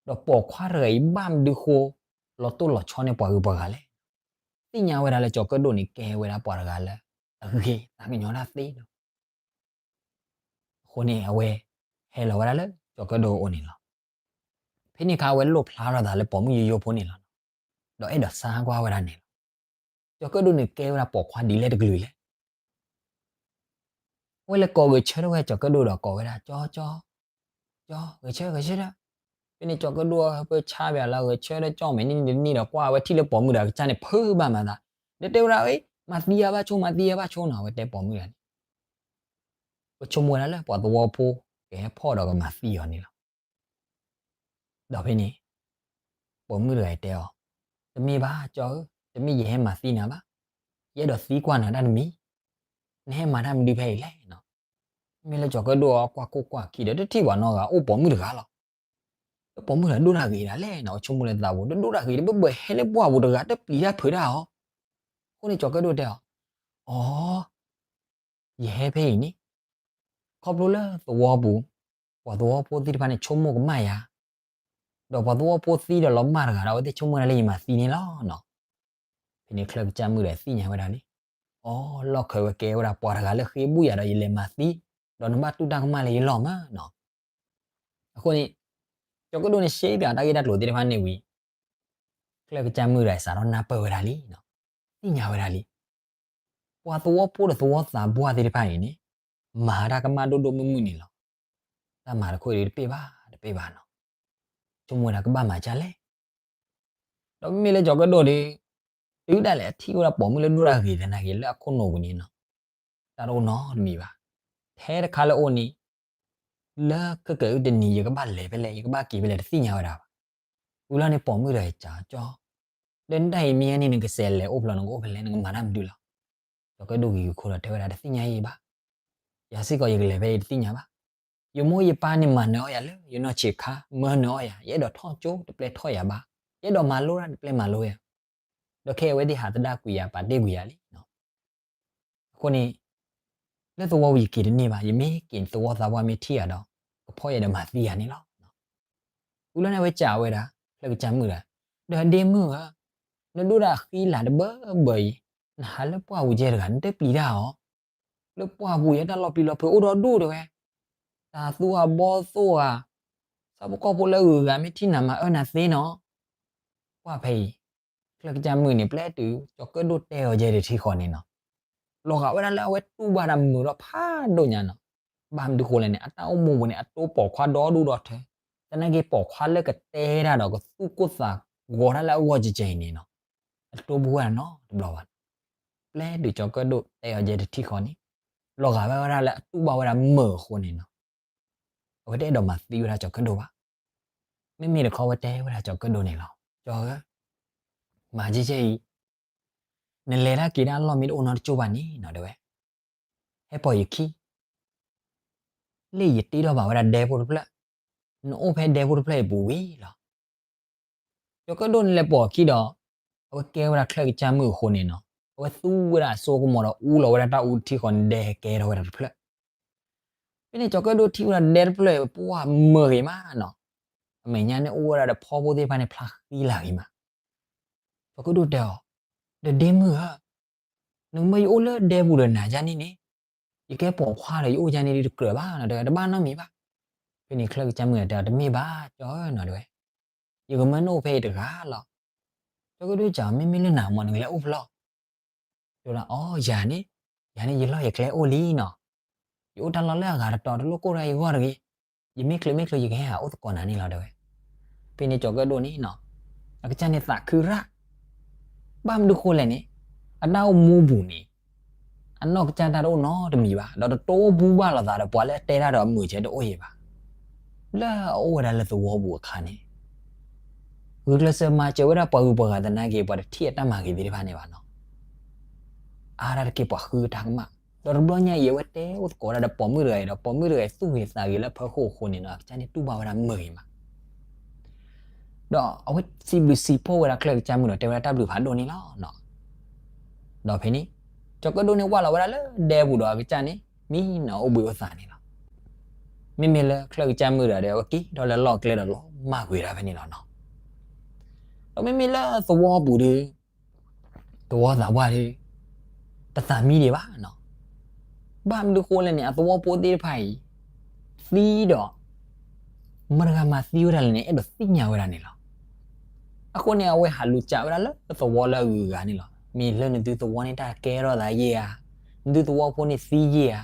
ဒီးပိာ်ခွါတဂၤအံၤဘၣ်မနုၤဃိ လီၤတိၢ်လီၤဆီန့ၢ်ပှၤဂုၤပှၤဂၤလဲၣ်. သ့ၣ်ညါဝဲဒၣ်လၢကၠီၤကၢၣ်ဒိၣ်န့ၣ်ကဲဝဲဒၣ်ပှၤတဂၤလၢ အဂ့ၤသးကညီၤတၢ်သ့ဒီး အဃိန့ၣ် အဝဲဟဲလီၤဝဲဒၣ်လၢကၠီၤကၢၣ်ဒိၣ်အအိၣ်န့ၣ်လီၤ. ဖဲန့ၣ်အခါအဝဲလိၣ်ဖျါထီၣ်သးလၢပိာ်မုၣ်ယိယိဖိန့ၣ်လီၤ. ဒီးအဲၣ်ဒိးစါကွၢ်ဝဲဒၣ်န့ၣ်လီၤ. ကၠီၤကၢၣ်ဒိၣ်န့ၣ်ကဲဝဲဒၣ်ပိာ်ခွါဒ်လဲၣ်တကလုာ်လဲၣ်. အဝဲလဲၤကိးဂဲၤဆၢထၢၣ်ဝဲကၠီၤကၢၣ်ဒိၣ်ဒီးကိးဝဲဒၣ် ကၠီ ကၠီ ကၠီ ဂဲၤဆၢ ဂဲၤဆၢထၢၣ်. ဖဲန့ၣ်ကၠီၤကၢၣ်ဒိၣ်ဟၢဖၢဆါဘၣ်လၢဂဲၤဆၢထၢၣ်ကၠီၣ်မဲာ်န့ၣ်တနံၣ်ဒီးကွၢ်ဝဲထံၣ်လၢပိာ်မုၣ်တဂၤကစၢ်န့ၣ် ဖုးဘၣ်မၤသး ဒီးတဲဝဲဒၣ် မၤသံယၤဘၣ်ဆိ မၤသံယၤဘၣ်ဆိနီၤ အဝဲတဲပိာ်မုၣ်တဂၤန့ၣ် ပဆိကမိၣ်ဝဲဒၣ်လၢပှၤသဝီဖိ ကဟဲဖီၣ်ဒီးကမၤသံအီၤန့ၣ်လီၤ. ဒီးဖဲန့ၣ် ပိာ်မုၣ်တဂၤအံၤတဲအီၤ, တမ့ၢ်ဘၣ်ကၠီဧၢ, တမ့ၢ်ယဟဲမၤသံနၤဘၣ်, ယအဲၣ်ဒိးသံကွၢ်နၤတၢ်တမံၤ, နဟဲမၤတၢ်မနုၤဖဲအံၤလဲၣ်နီၤ. မ့မ့ၢ်လၢကၠီၤကၢၣ်ဒိၣ်အီၤကွၢ်ခိၣ်ကွၢ်ခံဒီး တထံၣ်ပှၤနီတဂၤ အိၣ်ပိာ်မုၣ်တဂၤလီၤ. လၢပိာ်မုၣ်တဂၤဒိၣ်တၢ်ဂ့ၤဒၣ်လဲၣ်နီၤ, ဆိကမိၣ်လၢသးပူၤ တဒိၣ်တၢ်ဂ့ၤ တဘၢဘၢဟဲလၢပှၢ်ပူၤတဂၤ တပျံၤတၢ်ဖုးတၢ်အီၤ. အဃိန့ၣ်ကၠီၤကၢၣ်ဒိၣ်တဲအီၤ, အိ ယဟဲဖဲအံၤန့ၣ် ခီဖျိလၢသဝီပူၤ ပှၤသဝီဖိသ့ၣ်တဖၣ်န့ၣ်ဆိကမိၣ်ကမၣ်ယၤ, ဒီးပှၤသဝီဖိသံဒီးလီၤမၢ်တဂၤဒီး အဝဲသ့ၣ်ဆိကမိၣ်ဒၣ်လၢယမၤသံန့ၣ်လီၤနီၤ. ဖဲန့ၣ်ချၢၣ်ကစၢ်မုၣ်ဒီးသ့ၣ်ညါဝဲဒၣ်န့ၣ်, အိ လီၢ်ခၢးဝဲကဲဝဲဒၣ်ပှၤတဂၤလၢဃ့ဘူၣ်ယၤဒီးယလဲၤမၤသံ, ဒီးနဘၣ်တူၢ်တၢ်ကမၣ်လၢယလီၢ်မးနီၤ. အဃိန့ၣ် ကၠီၤကၢၣ်ဒိၣ်န့ၣ်ရှဲပၠးတၢ်ဂ့ၢ်တၢ်ကျိၤသ့ၣ်တဖၣ်န့ၣ်ဝံၤ ချၢၣ်ကစၢ်မုၣ်ဒီးစးထီၣ်နၢ်ပၢၢ်ဝဲဒၣ်လံ, သ့ၣ်ညါဝဲဒၣ်လံ. ပှၤသဝီဖိဒီးသဝီသးပှၢ်သ့ၣ်တဖၣ်အံၤန့ၣ် မၤတၢ်ကမၣ်ဒိၣ်ဒိၣ်မုၢ်မုၢ်န့ၣ်လီၤ. တၢ်မၤတခီအံၤဒီးတပ့ၢ်ဘၣ်တပ့ၢ်ဘၣ်နီၤ, ဆိကမိၣ်ဝဲဒၣ်ကဘၣ်မၤဒ်လဲၣ်. ဒီးမ့မ့ၢ်လၢကၠီၤကၢၣ်ဒိၣ်ဒီး တုၤဒၣ်လဲာ်အထံၣ်ဝဲဒၣ်ပိာ်မုၣ်လၢဒိၣ်တၢ်ဂ့ၤသနာ်က့ လၢအခိၣ်နူာ်ပူၤန့ၣ်နီၤ, တၢ်တအိၣ်နီတမံၤဘၣ်. ထဲတခါလၢအအိၣ်န့ၣ် လၢခဲကဲအုၣ်တနံၤ ယကဘၣ်လဲၤဖဲလဲၣ် ယကဘၣ်က့ၤဖဲလဲၣ် တသ့ၣ်ညါဝဲဒၣ်ဘၣ်. ဝံၤလီၤန့ၣ်ပိာ်မုၣ်တဂၤစံးကၠီ, ဒီးနတၢ်အံၤမ့ၢ်န့ၣ် နကစဲးလဲၤအိၣ်ဖျီ နကအိၣ်ဖဲလဲၣ် နကမၤတၢ်မနုၤလီၤ. ကၠီၤကၢၣ်ဒိၣ်ဂ့ၤဂ့ၤခိၣ်ဒီးတဲဝဲဒၣ် တသ့ၣ်ညါအံၤဘၣ်, ယၤစ့ၢ်ကီးယကလဲၤဖဲလဲၣ် ယတသ့ၣ်ညါဘၣ်. ယမိၢ်ယပၢ်န့ၣ်မၤနၢၤအီၣ်ယၤလၢယနီၢ်ဆံးခါ မၢနၢၤအီၣ်ယၤ, ယအဲၣ်ဒိးထီၣ်ကၠိတပျဲထီၣ်ယၤဘၣ်, ယအဲၣ်ဒိးမၤလိတၢ်တပျဲမၤလိယၤ. ဒီးခဲအံၤအဝဲသ့ၣ်ဟးသဒၣ်ကွံာ်ယၤ ပာ်တ့ၢ်ကွံာ်ယၤလံ. အဃိန့ၣ် လၢသဝီပူၤယက့ၤတန့ၢ်ဘၣ်, ယမ့ၢ်က့ၤသဝီသးပှၢ်မ့ၢ်ထံၣ်ယၤဒီး ကဖီၣ်ယၤဒီးမၤသံယၤန့ၣ်လီၤ. ဝံၤလီၤန့ၣ်အဝဲစံးဝဲဒၣ် ချၢၣ်ကစၢ်မုၣ်ဒီး, ဒီးဒ့မုၣ်ဧၢ, နဒိၣ်တၢ်အဃံလၤတဘၢဘၢအံၤ, နဟးလၢပှၢ်ပူၤကဲတဂၤ နတပျံၤတၢ်အီၤ, လၢပှၢ်ပူၤယဲတၢ်လီၤပျံၤလီၤဖုးအိၣ်ဒီဒူၣ်တဲဝဲ, တၢ်သူအဘီသိၣ်ဧါ, ဆၣ်ဖိကီၢ်ဖိလၢအဂုၤအဂၤမ့ၢ်ထံၣ်နၤမၤအၢနၤသ့နီၤ. ကွၢ်ဖဲအံၤ ချၢၣ်ကစၢ်မုၣ်န့ၣ် ပျဲတုၤကၠီၤကၢၣ်ဒိၣ်တဲအီၤကဲတထံဃီန့ၣ်နီၤ, လီၤဂာ်ဝဲဒၣ်လၢအဝဲတူၢ်ဘၣ်တၢ်မုာ်ထီၣ်ဖးဒိၣ်ညါနီၤ. ဘၣ်မနုၤဃိလဲၣ်န့ၣ် အတၢ်အိၣ်မူပူၤန့ၣ် အတိပိာ်ခွါဒီဒူၣ်ဒီထၢ, သနာ်က့ပိာ်ခွါလၢကတဲတၢ်ဒီးကသူၣ်ကိၢ်သးဂီၤတၢ်လၢအဂီၢ်ကဲကဲအံၤန့ၣ်နီၤ, အတတိပူၤဝဲဒၣ်နီတဘျီဘၣ်. ပျဲတုၤကၠီၤကၢၣ်ဒိၣ်တဲအီၤကဲတထံဃီန့ၣ်, လီၤဂာ်ဝဲဒၣ်လၢအတူၢ်ဘၣ်ဝဲဒၣ်မုာ်အဃိန့ၣ်နီၤ, အဝဲတအဲၣ်ဒိးမၤသံဝဲဒၣ်ကၠီၤကၢၣ်ဒိၣ်ဘၣ်. မ့မ့ၢ်တခီဝဲတဲဝဲဒၣ်ကၠီၤကၢၣ်ဒိၣ်န့ၣ်လီၤ, ကၠီၤဧၢ, မၤကဲကဲအံၤ, နလဲၤတၢ်က့ၤတၢ်အလီၢ်မ့ၢ်တအိၣ်နီတကၠိၢ်ဘၣ်န့ၣ်နီၤတဲဝဲ, ဟဲပိာ်ယခံ လၢယတ့ထီၣ်ဘၣ်ဝဲဒၣ်ဒဲဖိတဖျၢၣ်, နအိၣ်ဖဲဒဲဖိတဖျၢၣ်အံၤပူၤဝံၤလီၤ. ကၠီၤကၢၣ်ဒိၣ်န့ၣ်လဲၤပိာ်အခံဒီး အဝဲကဲဝဲဒၣ်ချၢၣ်ကစၢ်မုၣ်အဃိန့ၣ်နီၤ, အဝဲသူဝဲဒၣ်အစိကမီၤဒီး အူလီၤဝဲဒၣ်တၢ်အူတထံၣ်ဃီန့ၣ် ဒဲကဲထီၣ်ဝဲဒၣ်တဖျၢၣ်. ဖဲန့ၣ် ကၠီၤကၢၣ်ဒိၣ်ထံၣ်ဝဲဒၣ်ဒဲတဖျၢၣ်အံၤ ပှၢ်မုာ်ဂ့ၤမးနီၤ, အမဲာ်ညါန့ၣ်အိၣ်ဝဲဒၣ်ဒီးဖီဖိသ့ၣ်တဖၣ်န့ၣ် ဖျါဃံလၤဂ့ၤမး. ကၠီၤကၢၣ်ဒိၣ်တဲအီၤ, ဒီးဒ့မုၣ်ဧၢ, နကမၢယအိၣ်လၢဒဲပူၤဒီးနၤယါန့ၣ်န့ၣ်, ယကဲပိာ်ခွါဒီးယအိၣ်ယါန့ၣ်ဒ်တကြၢးဘၣ်နီၤ, တဘၣ်နီတမံၤဘၣ်. ဖဲန့ၣ် ချၢၣ်ကစၢ်မုၣ်တဲအီၤ, တမ့ၢ်ဘၣ် ကၠီဧၢနီၤ, တဲဝဲ, ယကမၢနအိၣ်ဖဲအံၤတဂၤလီၤ. ကၠီၤကၢၣ်ဒိၣ်စံး, မ့မ့ၢ်လၢနၤမၢ် နကလဲၤအိၣ်ဖဲလဲၣ်. တဲဝဲဒၣ်, အိ ယၤန့ၣ်, ယၤန့ၣ် ယလီၢ်ယကျဲအိၣ်လံနီၤ, ယအိၣ်တၢ်လီၢ်လၢအဂၤတတီၤ တလိၣ်ကိၢ်တၢ်ယဂီၢ်တဂ့ၤ, ယမ့ၢ်ချုးမ့ၢ်ချုး ယကဟဲဟးအိၣ်သကိးနၤန့ၣ်လီၤ တဲဝဲ. ဖဲန့ၣ် ကၠီၤကၢၣ်ဒိၣ်န့ၣ်နီၤ, အကစၢ်န့ၣ်သးခုရၣ်, ဘၣ်မနုၤဃိလဲၣ်န့ၣ်, အတၢ်အိၣ်မူပူၤန့ၣ် အနီၢ်ကစၢ်တၢ်တအိၣ်နီတမံၤဘၣ်, ဒီးတတိၢ်ဘူၣ်ဘၣ်လိာ်သးဒီးပှၤလၢအတဲတၢ်ဒီးအမုာ်စဲတအိၣ်အံၤဘၣ်. လၢအအိၣ်ဝဲဒၣ်လၢသဝီပူၤအခါန့ၣ်, ဂုာ်ကျဲးစၢးမၤစၢၤဝဲဒၣ်ပှၤဂုၤပှၤဂၤသနာ်က့ ပှၤတထံၣ်အတၢ်မၤဂ့ၤသ့ၣ်တဖၣ်န့ၣ်ဘၣ်နီၤ, အါဒၣ်တက့ၢ်ပှၤဃုအတၢ်ကမၣ်, ဒီးတဘျီညါအံၤ အဝဲတဲအိၣ်သကိးဒၣ်ဒီးပိာ်မုၣ်တဂၤအံၤဒီး ပိာ်မုၣ်တဂၤအံၤသူၣ်ဂ့ၤသးဂ့ၤလၢအဖီခိၣ်အဃိန့ၣ်နီၤ, အကစၢ်န့ၣ်တူၢ်ဘၣ်ဝဲဒၣ်မုာ်ဂ့ၤမး ဒီးအဝဲစံးဘျုးစံးဖှိၣ်ဝဲဒၣ်ချၢၣ်ကစၢ်မုၣ်ဒီးတဲဝဲဒၣ်တၢ်ဘျုးဖးဒိၣ်န့ၣ်လီၤ. ဒီးဖဲန့ၣ် ကၠီၤကၢၣ်ဒိၣ်န့ၣ်ဝၢ်လီၤဝဲဒၣ်လၢဒဲပူၤဒီးအကစၢ်န့ၣ် မံနီၤအိၣ်ဘှံးအိၣ်သါန့ၣ်လီၤ. မ့မ့ၢ်လၢချၢၣ်ကစၢ်မုၣ်ဒီး အဝဲက့ၤထီၣ်လၢလီၢ်ကျဲဒီးလီၤမၢ်ကွံာ်ဒၣ်ဖဲန့ၣ်လီၤနီၤ. ဒီးမ့မ့ၢ်လၢသဝီပူၤဒီး သဝီသးပှၢ်ဒီး တသးမံဒံးဘၣ်နီၤ. ဘၣ်မနုၤဃိလဲၣ်န့ၣ် အသဝီဖိသ့ၣ်တဖၣ်အံၤ သံဒီး မတၤဂၤမၤသံဝဲဒၣ်လဲၣ်န့ၣ် အဲၣ်ဒိးသ့ၣ်ညါဝဲဒၣ်န့ၣ်လီၤ. အဃိန့ၣ် အဝဲဟးလူၤစးဝဲဒၣ်လၢသဝီလၢအဂုၤအဂၤန့ၣ်လီၤ. မ့ၢ်လၢနသုသဝီန့ၣ် တၢ်ကဲထီၣ်သးယဲၢ်ဧါ, နသုသဝီဖိန့ၣ်သံယဲၢ်ဧါ,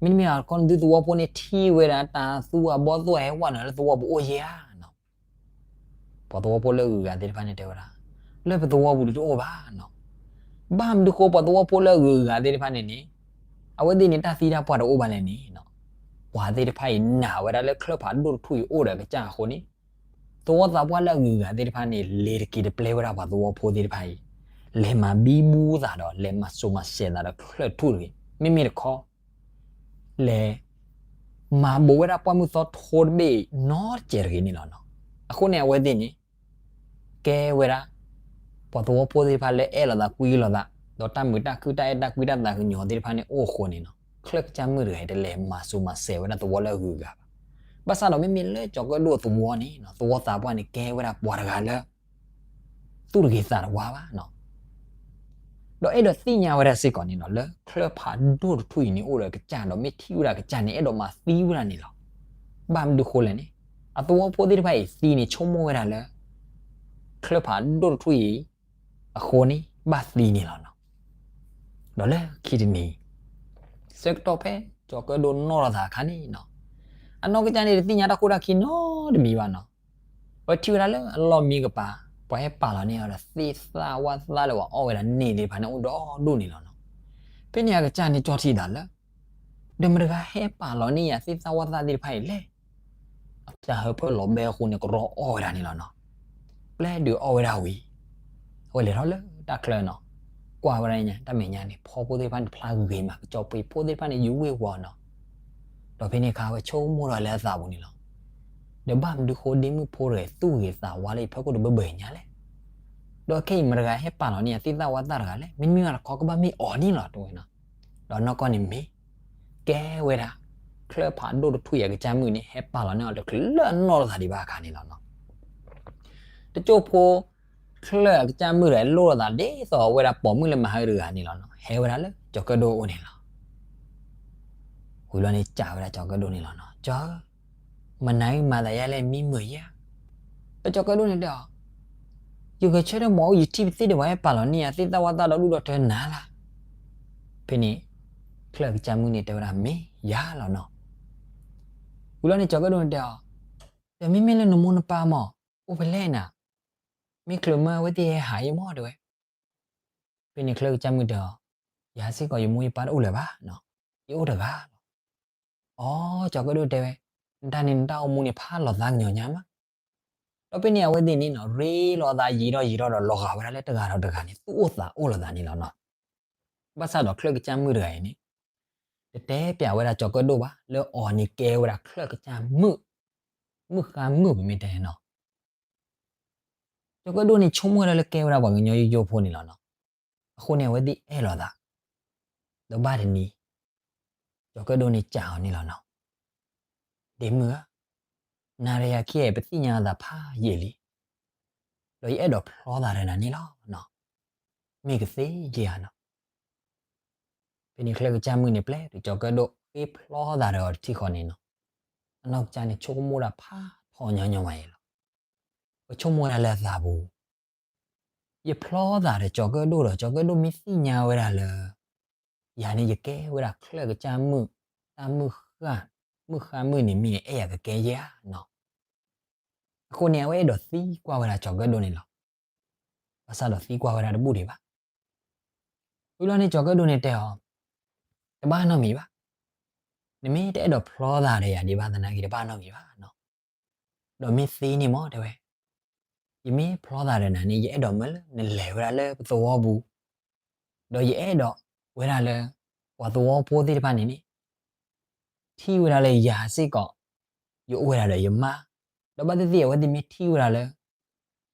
မ့တမ့ၢ်အခီ နသုသဝီဖိန့ၣ်ထံၣ်ဝဲဒၣ်တၢ်သူအဘီၣ်သူအဟဲဝဲနီၤလၢသဝီပူၤအိၣ်ယဲၢ်ဧါနီၤ. ပှၤသဝီဖိလၢအဂုၤအဂၤသ့ၣ်တဖၣ်န့ၣ်တဲဝဲဒၣ်, လၢပသဝီပူၤဒုးတအိၣ်ဘၣ်နီၤ. ဘၣ်မနုၤဃိ ပှၤသဝီဖိလၢအဂုၤအဂၤသ့ၣ်တဖၣ်န့ၣ်န့ၣ် အဝဲသ့ၣ်န့ၣ်တၢ်သံတၢ်ပှၢ်တအိၣ်ဘၣ်လဲၣ်န့ၣ်, ပှၤသ့ၣ်တဖၣ်အံၤနာ်ဝဲဒၣ်လၢချၢၣ်ဖးဒိၣ်တထူၣ်အံၤအိၣ်ဒီးအကစၢ်အဃိန့ၣ် သဝီသးပှၢ်လၢအဂုၤအဂၤသ့ၣ်တဖၣ်န့ၣ် လဲၤတက့ၤတပျဲဝဲဒၣ်ပှၤသဝီဖိသ့ၣ်တဖၣ်အံၤ, လဲၤမၤဘံဘူသးဒီး လဲၤမၤစိၤမၤစဲးသးဒီးချၢၣ်ထူၣ်တဂ့ၤ, မ့မ့ၢ်တခီ လဲၤ မၤဘူးဝဲဒၣ်ပှၢ်မုၢ်သီထိတဘ့ၣ်နီတစဲးတဂ့ၤန့ၣ်လီၤနီၤ. အဃိန့ၣ် အဝဲသ့ၣ်န့ၣ် ကဲဝဲဒၣ် ပှၤသဝီဖိသ့ၣ်တဖၣ်လၢအဲၣ်လိာ်သးကွံလိာ်သး, ဒီးတၢ်မုာ်တၢ်ခုၣ်တၢ်အဲၣ်တၢ်ကွံတၢ်သးကညီၤသ့ၣ်တဖၣ်န့ၣ်အိၣ်အဃိန့ၣ်နီၤ, ချၢၣ်ကစၢ်မုၣ်တဂၤအံၤတလဲၤမၤစိၤမၤစဲးဝဲဒၣ်သဝီလၢအဂုၤအဂၤဘၣ်. ဘၣ်ဆၣ်ဒီးမ့မ့ၢ်လၢကၠီၤကၢၣ်ဒိၣ်အသဝီန့ၣ် သဝီသးပှၢ်န့ၣ် ကဲဝဲဒၣ်ပှၤတဂၤလၢ သူၣ်တဂ့ၤသးတဝါဘၣ်နီၤ. ဒီးအဲၣ်ဒိးသ့ၣ်ညါဝဲဒၣ်စ့ၢ်ကီးန့ၣ်နီၤ လၢချၢၣ်ဖးဒိၣ်တထူၣ်အံၤန့ၣ်အိၣ်ဒီးအကစၢ်ဒီး မ့ၢ်ထံၣ်ဝဲဒၣ်အကစၢ်န့ၣ် အဲၣ်ဒိးမၤသံဝဲဒၣ်န့ၣ်လီၤ. ဘၣ်မနုၤဃိလဲၣ်န့ၣ် အသဝီဖိသ့ၣ်တဖၣ်အံၤသံန့ၣ် ဆိကမိၣ်ဝဲဒၣ်လၢ ချၢၣ်ဖးဒိၣ်တထူၣ်အံၤ အဃိန့ၣ် ဘၣ်သံန့ၣ်လီၤနီၤ. ဒီးလၢခံတနံၤ ဆၢကတီၢ်ဖဲကၠီၤကၢၣ်ဒိၣ်နီၣ်ထီၣ်သးအခါန့ၣ်နီၤ အနီၢ်ကစၢ်န့ၣ်တသ့ၣ်ညါတၢ်ခိၣ်တၢ်ခံနီတမံၤဘၣ်နီၤ. အဝဲထံၣ်ဝဲဒၣ်လၢအလီၢ်မံကပၤ ပှၤဟဲပာ်လီၤန့ၢ်အီၤဒီးသ့ၣ်သၣ်ဝၣ်သၣ်လၢပှၤအီၣ်ဝဲဒၣ်န့ၢ်သ့ၣ်တဖၣ်န့ၣ်အိၣ်ဒီဒူၣ်န့ၣ်လီၤနီၤ. ဖဲန့ၣ်အကစၢ်န့ၣ်ကၠီထံၣ်သးလၢ ဒီးမတၤတဂၤဟဲပာ်လီၤန့ၢ်ယၤသ့ၣ်သၣ်ဝၣ်သၣ်သ့ၣ်တဖၣ်အံၤလဲၣ်. အကစၢ်ဟၢဖၢလီၤဘဲအဃိန့ၣ် ကရီအီၣ်ဝဲဒၣ်န့ၣ်လီၤနီၤ. ပျဲဒုးအီၣ်ဝဲဒၣ်ဝံၤ အဝဲလဲၤထီၣ်လၢတၢ်ချၢနီၤ. ကွၢ်ဝဲဒၣ်ညါ တၢ်မဲာ်ညါန့ၣ် ဖီဖိသ့ၣ်တဖၣ်န့ၣ် ဖျါဂ့ၤမး ကစီၤပ့ၤဖိသ့ၣ်တဖၣ်န့ၣ် ယူၤဝ့ၢ်ဝီၤနီၤ. ဒီးဖဲန့ၣ်အခါ အဝဲဆိကမိၣ်ဒီးလၢအသးပူၤန့ၣ်လီၤ. ဒီးဘၣ်မနုၤဃိဒ့မုၣ်ဖိတဂၤအံၤ သူၣ်ဂ့ၤသးဝါလၢယဖီခိၣ်တဘၢဘၢအံၤညါလဲၣ်. ဒီးခဲအံၤမတၤတဂၤဟဲပာ်လီၤန့ၢ်ယၤသ့ၣ်သၣ်ဝၣ်သၣ်တဂၤလဲၣ်. မ့တမ့ၢ်တခီကဘၣ်မ့ၢ်အီၤန့ၣ်လီၤ တဲဝဲနီၤ. ဒီးနီၢ်ကီၢ်န့ၣ်မ့ၢ် ကဲဝဲဒၣ် ချၢၣ်ဖးဒိၣ်တထူၣ်အံၤအကစၢ်မုၣ်န့ၣ် ဟဲပာ်လီၤန့ၢ်အီၤတချုးလၢအနီၣ်ထီၣ်သးဒံးဘၣ်အခါန့ၣ်လီၤနီၤ. တစိၢ်ဖိ ချၢၣ်အကစၢ်မုၣ်တဂၤအံၤ လိၣ်ထီၣ်သးဒ်သိးအဝဲဒၣ်ပိာ်မုၣ်လၢမၤဟးဂီၤတဂၤန့ၣ်လီၤနီၤ. ဟဲဝဲဒၣ်လၢကၠီၤကၢၣ်ဒိၣ်အအိၣ်န့ၣ်လီၤ. ဝံၤလီၤန့ၣ် စံးဝဲဒၣ်ကၠီၤကၢၣ်ဒိၣ်န့ၣ်လီၤနီၤ. ကၠီဧၢ, မနၤအံၤမၤသးယါလဲၣ် မံမုာ်ယဲဧါ. ဒီးကၠီၤကၢၣ်ဒိၣ်န့ၣ်တဲအီၤ, ယဂဲၤဆၢထၢၣ်မ့ၢ်အိၣ် ယထံၣ်ပသ့ၣ်ဒီးပှၤဟဲပာ်လီၤန့ၢ်ယၤသ့ၣ်သၣ်ဝၣ်သၣ်ဒီဒူၣ်ဒီထၢနၤလၢ်. ဖဲန့ၣ် ချၢၣ်အကစၢ်မုၣ်န့ၣ်တဲဝဲဒၣ်မ့ၢ်ယၤလီၤနီၤ. ဝံၤလီၤန့ၣ် ကၠီၤကၢၣ်ဒိၣ်န့ၣ်တဲအီၤ, ဒီးမ့မ့ၢ်လၢနမိၢ်နပၢ်မ့ၢ် အိၣ်ဖဲလဲၣ်နၤ, မ့ၢ်ချုးမၢအဝဲသ့ၣ်ဟဲဟးအံၤမ့ၢ်တဲဝဲ. ဖဲန့ၣ်ချၢၣ်အကစၢ်မုၣ်တဲအီၤ, ယၤစ့ၢ်ကီးယမိၢ်ယပၢ်တအိၣ်လၢၤဘၣ်နီၤ, ယအိၣ်တဂၤလီၤ. အိ ကၠီၤကၢၣ်ဒိၣ်တဲဝဲ, နတၢ်န့ၣ်နတၢ်အိၣ်မူန့ၣ် ဖးလီၤသးကညီၤညါမး. ဒီးဖဲန့ၣ်အဝဲသ့ၣ်န့ၣ်နီၤ ရ့လိာ်သးယံာ်ထီၣ်ယံာ်ထီၣ်ဒီးလီၤဂာ်ဝဲဒၣ်လၢတဂၤဒီးတဂၤန့ၣ် သူၣ်အိၣ်သးအိၣ်လိာ်သးန့ၣ်လီၤနီၤ. ဘၣ်ဆၣ်ဒီးချၢၣ်အကစၢ်မုၣ်တဂၤအံၤန့ၣ် တတဲပျးဝဲဒၣ်ကၠီၤကၢၣ်ဒိၣ်ဘၣ် လၢအီၤန့ၣ်ကဲဝဲဒၣ်ချၢၣ်အကစၢ်မုၣ် မုၢ်ဃါမုၢ်ပမ့ၢ်တဲနီၤ, ကၠီၤကၢၣ်ဒိၣ်န့ၣ်ဆိကမိၣ်ဝဲဒၣ်လၢကဲဝဲဒၣ်ပှၤကညီယိယိဖိန့ၣ်လီၤနီၤ. အဃိန့ၣ် အဝဲသ့ၣ်အဲၣ်လိာ်သး, ဒီးဘၣ်တနံၤ ကၠီၤကၢၣ်ဒိၣ်န့ၣ်စံးအီၤန့ၣ်လီၤနီၤ, ဒ့မုၣ်ဧၢ, နၤဒီးယၤခံဂၤအံၤ ပသ့ၣ်ညါအသးဖးယံာ်လံ, ဒီးယအဲၣ်ဒိးဖျီသးဒီးနၤန့ၣ်လီၤနီၤ, မ့ၢ်ကသ့ဧါနီၤ. ဖဲန့ၣ်ချၢကစၢ်မုၣ်န့ၣ် ပျဲတုၤကၠီၤကၢၣ်ဒိၣ်ဃ့ဖျီသးဒီးအီၤတထံၣ်ဃီန့ၣ်နီၤ, အနီၢ်ကစၢ်န့ၣ်ဆိကမိၣ်ဒၣ်ဖးထီညီညီမးအံၤလီၤ. ပဆိကမိၣ်ဝဲဒၣ်လၢအသးပူၤ, ယဖျီသးဒီးကၠီၤကၢၣ်ဒိၣ်ဒီး ကၠီၤကၢၣ်ဒိၣ်မ့ၢ်သ့ၣ်ညါဝဲဒၣ်လၢ ယၤန့ၣ်ယကဲဝဲဒၣ်ချၢကစၢ်မုၣ်, တၢ်မုၢ်ဃါ, မုၢ်ဃါမုၢ်န့ၣ်မ့ၢ်အဲၣ်ယၤကကဲယဲဧါနီၤ. အဃိန့ၣ် အဝဲအဲၣ်ဒိးသံကွၢ်ဝဲဒၣ်ကၠီၤကၢၣ်ဒိၣ်န့ၣ်လီၤ. ဘၣ်ဆၣ်ဒီးသံကွၢ်ဝဲဒၣ်တဘူၣ်ဒံးဘၣ်. ဝံၤလီၤန့ၣ် ကၠီၤကၢၣ်ဒိၣ်န့ၣ်တဲအီၤ, တဘၣ်နီတမံၤဘၣ်. နမ့ၢ်တအဲၣ်ဒိးဖျီသးဒီးယၤဒံးဘၣ်သနာ်က့ တဘၣ်နီတမံၤဘၣ်နီၤ. ဒီးမ့ၢ်သ့န့ၣ်မ့ၢ်တဲဝဲ, ယမ့ၢ်ဖျီသးဒီးနၤန့ၣ် ယအဲၣ်ဒိးမၢလၢနလဲၤဝဲဒၣ်လၢပသဝီပူၤ, ဒီးယအဲၣ်ဒိးဝဲဒၣ်လၢ ပှၤသဝီဖိသ့ၣ်တဖၣ်န့ၣ်န့ၣ် ထံၣ်ဝဲဒၣ်လၢယၤစ့ၢ်ကီး ယအိၣ်ဝဲဒၣ်ဒီးယမါ, ဒီးဘၣ်သ့ၣ်သ့ၣ်အဝဲသ့ၣ်မ့ၢ်ထံၣ်ဝဲဒၣ်လၢ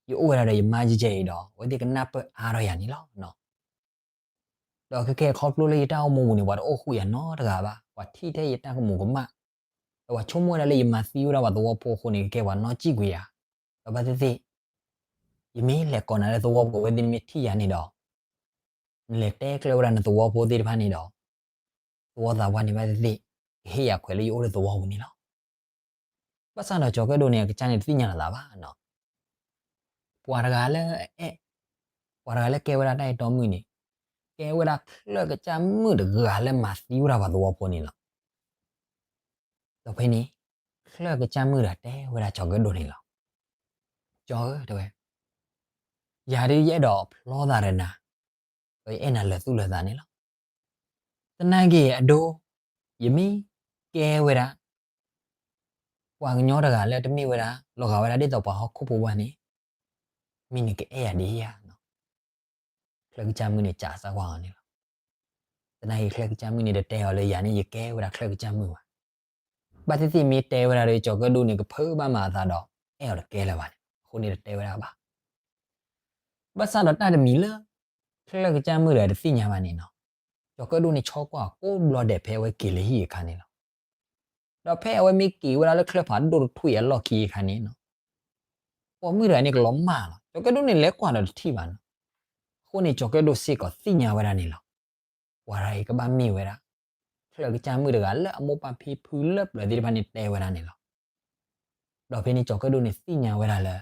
ယအိၣ်ဝဲဒၣ်ဒီးယမါယဲၢ်ယဲၢ်အံၤဒီး အဝဲသ့ၣ်ကနၢ်ပၢၢ်အါထီၣ်ယၤန့ၣ်လီၤ. ဒီးခဲကဲခီဖျိလၢယတၢ်အိၣ်မူပူၤန့ၣ် ပှၤတအိၣ်ဃုာ်ယၤနီတဂၤဘၣ်, ပှၤထံၣ်ထဲယတၢ်ကမူၤကမၣ်, ဒီးပှၤဆိကမိၣ်ဝဲဒၣ်လၢယမၤသံဝဲဒၣ်ပှၤသဝီဖိအဃိန့ၣ် ကဲပှၤနီၣ်စံၣ်ကွံာ်ယၤ, ဒီးဘၣ်သ့ၣ်သ့ၣ် ယမ့ၢ်လဲၤကိးနၤလၢသဝီပူၤ အဝဲသ့ၣ်မ့ၢ်ထံၣ်ယၤန့ၣ်ဒီး နလဲၤတဲကျၢၤဝဲဒၣ်နသဝီဖိသ့ၣ်တဖၣ်န့ၣ်ဒီး သဝီသးပှၢ်န့ၣ်ဘၣ်သ့ၣ်သ့ၣ် ကဟ့ၣ်ယၤခွဲးလၢယအိၣ်လၢသဝီပူၤန့ၣ်လီၤ. ဘၣ်ဆၣ်ဒီးကၠီၤကၢၣ်ဒိၣ်န့ၣ် အကစၢ်န့ၣ်တသ့ၣ်ညါလီၤသးဘၣ်နီၤ. ပှၤတဂၤလၢအအဲၣ်, ပှၤတဂၤလၢကဲဝဲဒၣ်တၢ်အဲၣ်တီမုၣ်န့ၣ် ကဲဝဲဒၣ်ချၢၣ်ကစၢ်မုၣ်တဂၤလၢမၤသံဝဲဒၣ်ပှၤသဝီဖိန့ၣ်လီၤ. ဒီးဖဲန့ၣ် ချၢၣ်ကစၢ်မုၣ်တဂၤတဲဝဲဒၣ်ကၠီၤကၢၣ်ဒိၣ်န့ၣ်လီၤ. ကၠီၤဧၢ တဲဝဲ, ယၤဒုးယအဲၣ်ဒိးဖျီသးဒီးနၤ, ဒီးယအဲၣ်နၤလၢာ်သူၣ်လၢာ်သးန့ၣ်လီၤ. သနာ်က့အဒိ, ယမ့ၢ်ကဲဝဲဒၣ် ပှၤကညီတဂၤလၢတမ့ၢ်ဝဲဒၣ် လီၤဂာ်ဝဲဒၣ်ဒ်သိးပှၤဟီၣ်ခိၣ်ဖိဘၣ်န့ၣ်, မ့ၢ်နကအဲၣ်ယၤဒ်ဧါနီၤ. ချၢၣ်ကစၢ်မုၣ်န့ၣ် စံးစၢ်ကွၢ်အီၤန့ၣ်လီၤ. သနာ်က့ချၢၣ်ကစၢ်မုၣ်န့ၣ် တတဲအီၤလၢယၤန့ၣ် ယကဲဝဲဒၣ်ချၢၣ်ကစၢ်မုၣ်ဘၣ်. ဘၣ်သ့ၣ်သ့ၣ်မ့ၢ်တဲဝဲဒၣ်ဒီး ကၠီၤကၢၣ်ဒိၣ်န့ၣ် ကဖၢဘၣ်မးအသးဒီး အဲၣ်အီၤတကဲလၢၤဘၣ်န့ၣ် အဃိန့ၣ်တတဲဝဲဒၣ်ဘၣ်. ဘၣ်ဆၣ်ဒီးတၢ်တမံၤလၢ ချၢၣ်ကစၢ်မုၣ်တဂၤတသ့ၣ်ညါဘၣ်န့ၣ်နီၤ, ကၠီၤကၢၣ်ဒိၣ်န့ၣ်ဆီကွၢ်ကိးဘျီဒဲးဖဲအဝဲက့ၤလၢဟံၣ်အခါန့ၣ်လီၤ. ဒီးဖဲအဝဲမ့ၢ်က့ၤဝဲဒၣ်လၢချၢၣ်ဖးဒိၣ်တထူၣ်အံၤအလီၢ်ခံအခါန့ၣ်နီၤ, ပိာ်မုၣ်တဂၤန့ၣ်ကလီၤမၢ်လီၤ. ကၠီၤကၢၣ်ဒိၣ်န့ၣ်လဲၤကွၢ်ဒီးတထံၣ်ဘၣ်နီၤ. အဃိန့ၣ် ကၠီၤကၢၣ်ဒိၣ်စ့ၢ်ကီးသ့ၣ်ညါဝဲဒၣ်န့ၣ်လီၤ. ပှၤတဂၤအံၤကဘၣ်မ့ၢ်ဝဲဒၣ် ချၢၣ်ကစၢ်မုၣ်တဂၤလၢအမိၢ်ပၢ်ဖံဖုလၢပျၢၤသ့ၣ်တဖၣ်န့ၣ်တဲဝဲဒၣ်န့ၣ်လီၤ. ဒီးဖဲန့ၣ်ကၠီၤကၢၣ်ဒိၣ်န့ၣ်သ့ၣ်ညါဝဲဒၣ်လၢ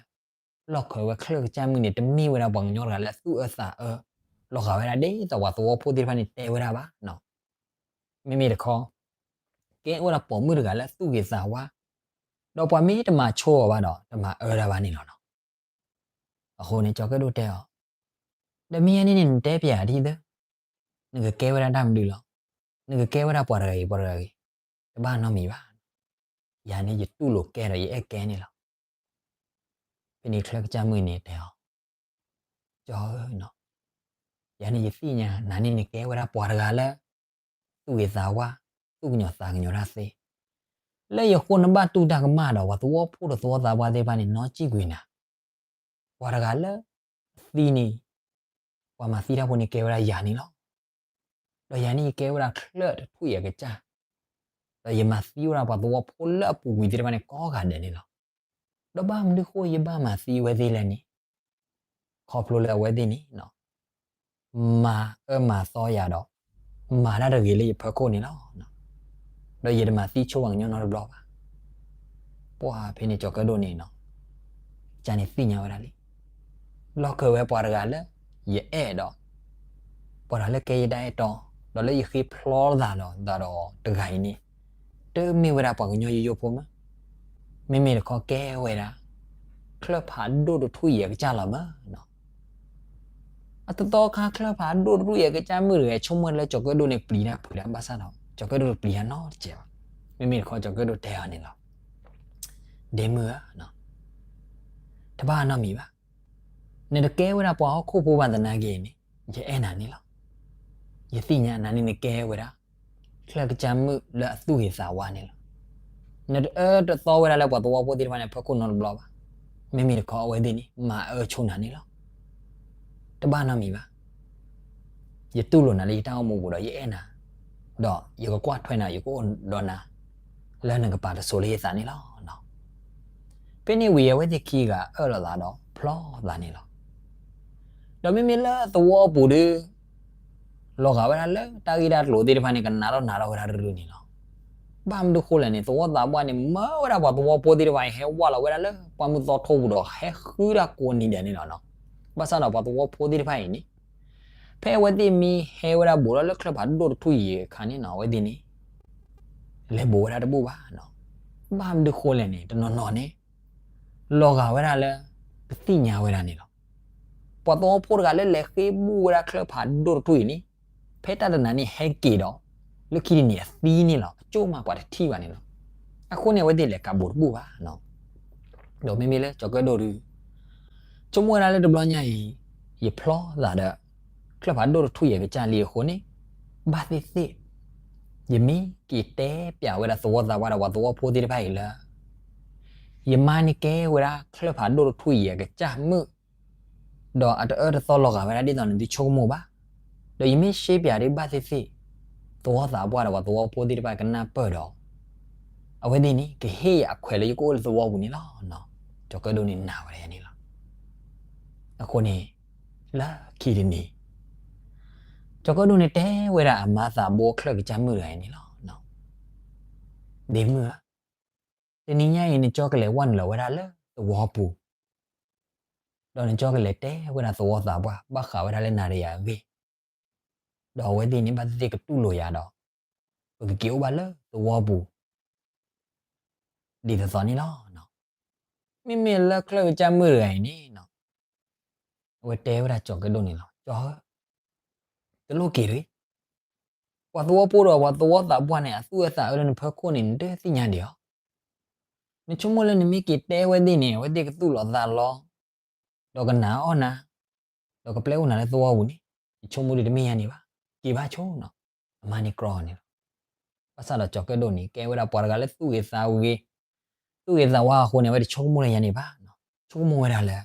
လီၢ်ခၢၣ်ဝဲချၢၣ်ကစၢ်မုၣ်န့ၣ် တမ့ၢ်ဝဲဒၣ်ပှၤကညီတဂၤလၢအသူၣ်အၢသးအၢ လီၤဂာ်ဝဲဒၣ်ဒ်သိးပှၤသဝီဖိသ့ၣ်တဖၣ်န့ၣ်တဲဝဲဒၣ်ဘၣ်နီၤ. မ့မ့ၢ်တခီ ကဲဝဲဒၣ်ပိာ်မုၣ်တဂၤလၢအသူၣ်ဂ့ၤသးဝါ, ဒီးပှၤမ့ၢ်တမၤဆိအီၤဘၣ်ဒီး တမၤအၢတၢ်ဘၣ်န့ၣ်လီၤနီၤ. အဃိန့ၣ် ကၠီၤကၢၣ်ဒိၣ်တဲအီၤ, ဒီးမ့ၢ်အန့ၣ်န့ၣ် နတဲပျဲယၤဒ်သိး နကကဲဝဲဒၣ်တၢ်မနုၤလီၤ. နကကဲဝဲဒၣ်ပှၤတဂၤဂ့ၤ ပှၤတဂၤဂ့ၤ, တဘၣ်နီတမံၤဘၣ်. ယၤန့ၣ်ယတူၢ်လိာ်ကဲဒီးယအဲၣ်ကဲန့ၣ်လီၤ. ဖဲန့ၣ်ချၢၣ်ကစၢ်မုၣ်န့ၣ်တဲအီၤ, ကၠီၤဧၢနီၤ, ယၤန့ၣ်ယသ့ၣ်ညါ နၤန့ၣ်နကဲဝဲဒၣ်ပှၤတဂၤလၢ သူၣ်ဂ့ၤသးဝါ, သူၣ်ကညီၤသးကညီၤတၢ်သ့, လၢယဃိနဘၣ်တူၢ်တၢ်ကမၣ်ဒီး ပှၤသဝီဖိဒီးသဝီသးပှၢ်သ့ၣ်တဖၣ်န့ၣ် နီၢ်ကံၣ်ကွံာ်နၤ. ပှၤတဂၤလၢအသံန့ၣ် ပှၤမၤသံတၢ်ဖိန့ၣ်ကဲဝဲဒၣ်ယၤန့ၣ်လီၤ. ဒီးယၤန့ၣ်ယကဲဝဲဒၣ်ချၢၣ်တထူၣ်အံၤအကစၢ်, ဒီးယမၤသံဝဲဒၣ်ပှၤသဝီဖိလၢအပူၤကွံာ်သ့ၣ်တဖၣ်န့ၣ်ကိးဂၤဒဲးန့ၣ်လီၤ. ဒီးဘၣ်မနုၤဃိယဘၣ်မၤသံဝဲသ့ၣ်လဲၣ်န့ၣ်, ခီဖျိလၢအဝဲသ့ၣ်န့ၣ် မၤအၢမၤသီယၤဒီး မၤတၢ်တဂ့ၤလၢယဖီခိၣ်န့ၣ်လီၤ. ဒီးယတမၤသံဆိပှၤကညီနီတဘျီဘၣ်. ပှၢ်ဖဲန့ၣ်ကၠီၤကၢၣ်ဒိၣ်န့ၣ်နီၤ, ကန့ၣ်သ့ၣ်ညါဝဲဒၣ်လံ. လီၢ်ခၢၣ်ဝဲပှၤတဂၤလၢယအဲၣ်ဒီး ပှၤတဂၤလၢကဲယတၢ်အဲၣ်တီ, ဒီးလၢယဃ့ဖျီသးဒီးသးဒီးတဂၤအံၤန့ၣ်, တမ့ၢ်ဝဲဒၣ်ပှၤကညီယိယိဖိမး, မ့မ့ၢ်တခီကဲဝဲဒၣ် ချၢၣ်ဖးဒိၣ်တထူၣ်အံၤအကစၢ်လီၤမးနီၤ. အတသီခါချၢၣ်ဖးဒိၣ်တထူၣ်အံၤအကစၢ်မုၣ်တဂၤဆိကမိၣ်လၢကၠီၤကၢၣ်ဒိၣ်န့ၣ်ပျံၤတၢ်ဖုးတၢ် ဘၣ်ဆၣ်ဒီး ကၠီၤကၢၣ်ဒိၣ်တပျံၤတၢ်နီတစဲးဘၣ်. မ့မ့ၢ်တခီကၠီၤကၢၣ်ဒိၣ်တဲအီၤန့ၣ်လီၤ. ဒ့မုၣ်ဧၢ, တဘၣ်နီတမံၤဘၣ်. နတကဲဝဲဒၣ်ပှၤဟီၣ်ခိၣ်ဖိဘၣ်သနာ်က့န့ၣ် ယအဲၣ်နၤန့ၣ်လီၤ. ယသ့ၣ်ညါနၤန့ၣ်နကဲဝဲဒၣ် ချၢၣ်ကစၢ်မုၣ်လၢအသူၣ်ဂ့ၤသးဝါန့ၣ်လီၤ. နတအၢတသီဝဲဒၣ်လၢပှၤသဝီဖိသ့ၣ်တဖၣ်န့ၣ် အဖီခိၣ်နီတဘျီဘၣ်. မ့မ့ၢ်တခီအဝဲသ့ၣ်န့ၣ် မၤအၢဆိနၤန့ၣ်လီၤ. တဘၣ်နီတမံၤဘၣ်. ယတူၢ်လိာ်နၤလၢယတၢ်အိၣ်မူပူၤဒီးယအဲၣ်နၤ, ဒီးယကကွၢ်ထွဲနၤ ယကအိၣ်ဒီးနၤ လၢနကပာ်တစိၤလၢယသးန့ၣ်လီၤ. ဖဲန့ၣ်ဝံၤအဝဲသ့ၣ်ခံဂၤအၢၣ်လီၤသးဒီးဖျီသးန့ၣ်လီၤ. ဒီးမ့မ့ၢ်လၢသဝီပူၤဒီး လီၤဂာ်ဝဲဒၣ်လၢတၢ်ဂ့ၢ်တၢ်ကျိၤသ့ၣ်တဖၣ်န့ၣ် ကနးထီၣ်နးထီၣ်ဝဲဒၣ်တရုၢ်န့ၣ်လီၤ. ဘၣ်မနုၤဃိလဲၣ်န့ၣ် သဝီသးပှၢ်န့ၣ် မၢဝဲဒၣ်ပှၤသဝီဖိသ့ၣ်တဖၣ်အံၤ ဟဲဝၢ်လီၤဝဲဒၣ်လၢပှၢ်မုၢ်သီထိပူၤဒီးဟဲဃုတၢ်ကိးနံၤဒဲးန့ၣ်လီၤ. ဘၣ်ဆၣ်ဒီးပှၤသဝီဖိသ့ၣ်တဖၣ်အံၤန့ၣ် ဖဲအဝဲသ့ၣ်မ့ၢ်ဟဲဝဲဒၣ်ဘူးထီၣ်လၢချၢၣ်ဖးဒိၣ်တထူၣ်အံၤအခါန့ၣ်နီၤ အဝဲသ့ၣ်န့ၣ် လဲၤဘူးဝဲဒၣ်တဘူးဘၣ်. ဘၣ်မနုၤဃိလဲၣ်န့ၣ် တနီၤနီၤန့ၣ် လီၤဂာ်ဝဲဒၣ်လၢ ပသ့ၣ်ညါဝဲဒၣ်န့ၣ်လီၤ. ပှၤသဝီဖိတဂၤလၢလဲၤဃ့ဘူးဝဲဒၣ်ချၢၣ်ဖးဒိၣ်တထူၣ်အံၤန့ၣ် ဖဲတၢ်တနၤန့ၣ်ဟဲက့ၤဒီး လၢခံတနံၤအသံန့ၣ်လီၤ. အကၠိမးပှၤတထံၣ်ဘၣ်န့ၣ်လီၤ. အဃိန့ၣ် အဝဲသ့ၣ်လဲၤကးဘူးတဘူးဘၣ်. ဒီးမ့မ့ၢ်လၢကၠီၤကၢၣ်ဒိၣ်ဒီး ဆိကမိၣ်ဝဲဒၣ်လၢတဘျီညါအံၤ ယဖျီသးဒီး ချၢၣ်ဖးဒိၣ်တထူၣ်အံၤအကစၢ်လံအဃိန့ၣ် ဘၣ်သ့ၣ်သ့ၣ် ယမ့ၢ်က့ၤတဲပျးဝဲဒၣ်သဝီသးပှၢ်ဒီးပှၤသဝီဖိသ့ၣ်တဖၣ်အံၤလၢ ယမါန့ၣ်ကဲဝဲဒၣ်ချၢၣ်ဖးဒိၣ်တထူၣ်အံၤအကစၢ်မုၣ် ဒီးအတအၢတသီလီၤဂာ်ဝဲဒၣ်ဒ်သိးနသုဆိကမိၣ်ဘၣ်. ဒီးယမ့ၢ်ရှဲပျးဒ်ဘၣ်သ့ၣ်သ့ၣ် သဝီသးပှၢ်ဒီးပှၤသဝီဖိသ့ၣ်တဖၣ်ကနၢ်ပၢၢ်ဒီး အဝဲသ့ၣ်န့ၣ် ကဟ့ၣ်ယၤအခွဲးလၢယကအိၣ်လၢသဝီပူၤန့ၣ်လီၤ. ကၠီၤကၢၣ်ဒိၣ်န့ၣ်နာ်ဝဲဒၣ်န့ၣ်လီၤ. အဃိန့ၣ် လၢခံတနံၤ ကၠီၤကၢၣ်ဒိၣ်န့ၣ်တဲဝဲဒၣ်အမါသးဘိချၢၣ်ကစၢ်မုၣ်တဂၤအံၤန့ၣ်လီၤ. ဒ့မုၣ်ဧၢ, တနံၤညါအံၤ နကၠီကလဲၤဝဲနုာ်လီၤဝဲဒၣ်လၢသဝီပူၤ, ဒီးနကၠီကလဲၤတဲဝဲဒၣ်သဝီသးပှၢ် ဘၣ်ဃးဝဲဒၣ်လၢနၤဒီးယၤအဂ့ၢ်, ဒီးအဝဲသ့ၣ်န့ၣ် ဘၣ်သ့ၣ်သ့ၣ်ကတူၢ်လိာ်ယၤဒီး ပကက့ၤအိၣ်ဘၣ်လၢသဝီပူၤ ဒ်သိးသိးန့ၣ်လီၤ. မ့မ့ၢ်လၢချၢၣ်ကစၢ်မုၣ်တဂၤအံၤန့ၣ် အဝဲတဲဝဲဒၣ်ကၠီၤကၢၣ်ဒိၣ်န့ၣ်လီၤ. ကၠီၤဧၢ, တလိၣ်က့ၤတဂ့ၤ. ပှၤသဝီဖိဒီးပှၤသဝီသးပှၢ်န့ၣ် အသူၣ်အၢသးအၢလၢနဖၢခိၣ်န့ၣ် နတသ့ၣ်ညါဒံးဧါ. နဆိကမိၣ်လၢနမ့ၢ်က့ၤတဲဝဲသ့ၣ်န့ၣ် အဝဲသ့ၣ်ကသူၣ်လီၤသးလီၤ, ဒီးကနာ်အီၣ်နၤ, ဒီးကပျဲအိၣ်နၤလၢသဝီပူၤန့ၣ် ယဆိကမိၣ်ဒ်တမ့ၢ်ညါန့ၣ်ဘၣ်, က့ၤဘၣ်ဆိနီၤ. အမါန့ၣ်ကြီန့ၣ်လီၤ. ဘၣ်ဆၣ်ဒီးကၠီၤကၢၣ်ဒိၣ်န့ၣ် ကဲဝဲဒၣ်ပှၤတဂၤလၢသူၣ်ဂ့ၤသးဂ့ၤ, သူၣ်ဂ့ၤသးဝါအဃိန့ၣ် အဝဲတဆိကမိၣ်လၢညါန့ၣ်ဘၣ်, ဆိကမိၣ်ဝဲဒၣ်လၢ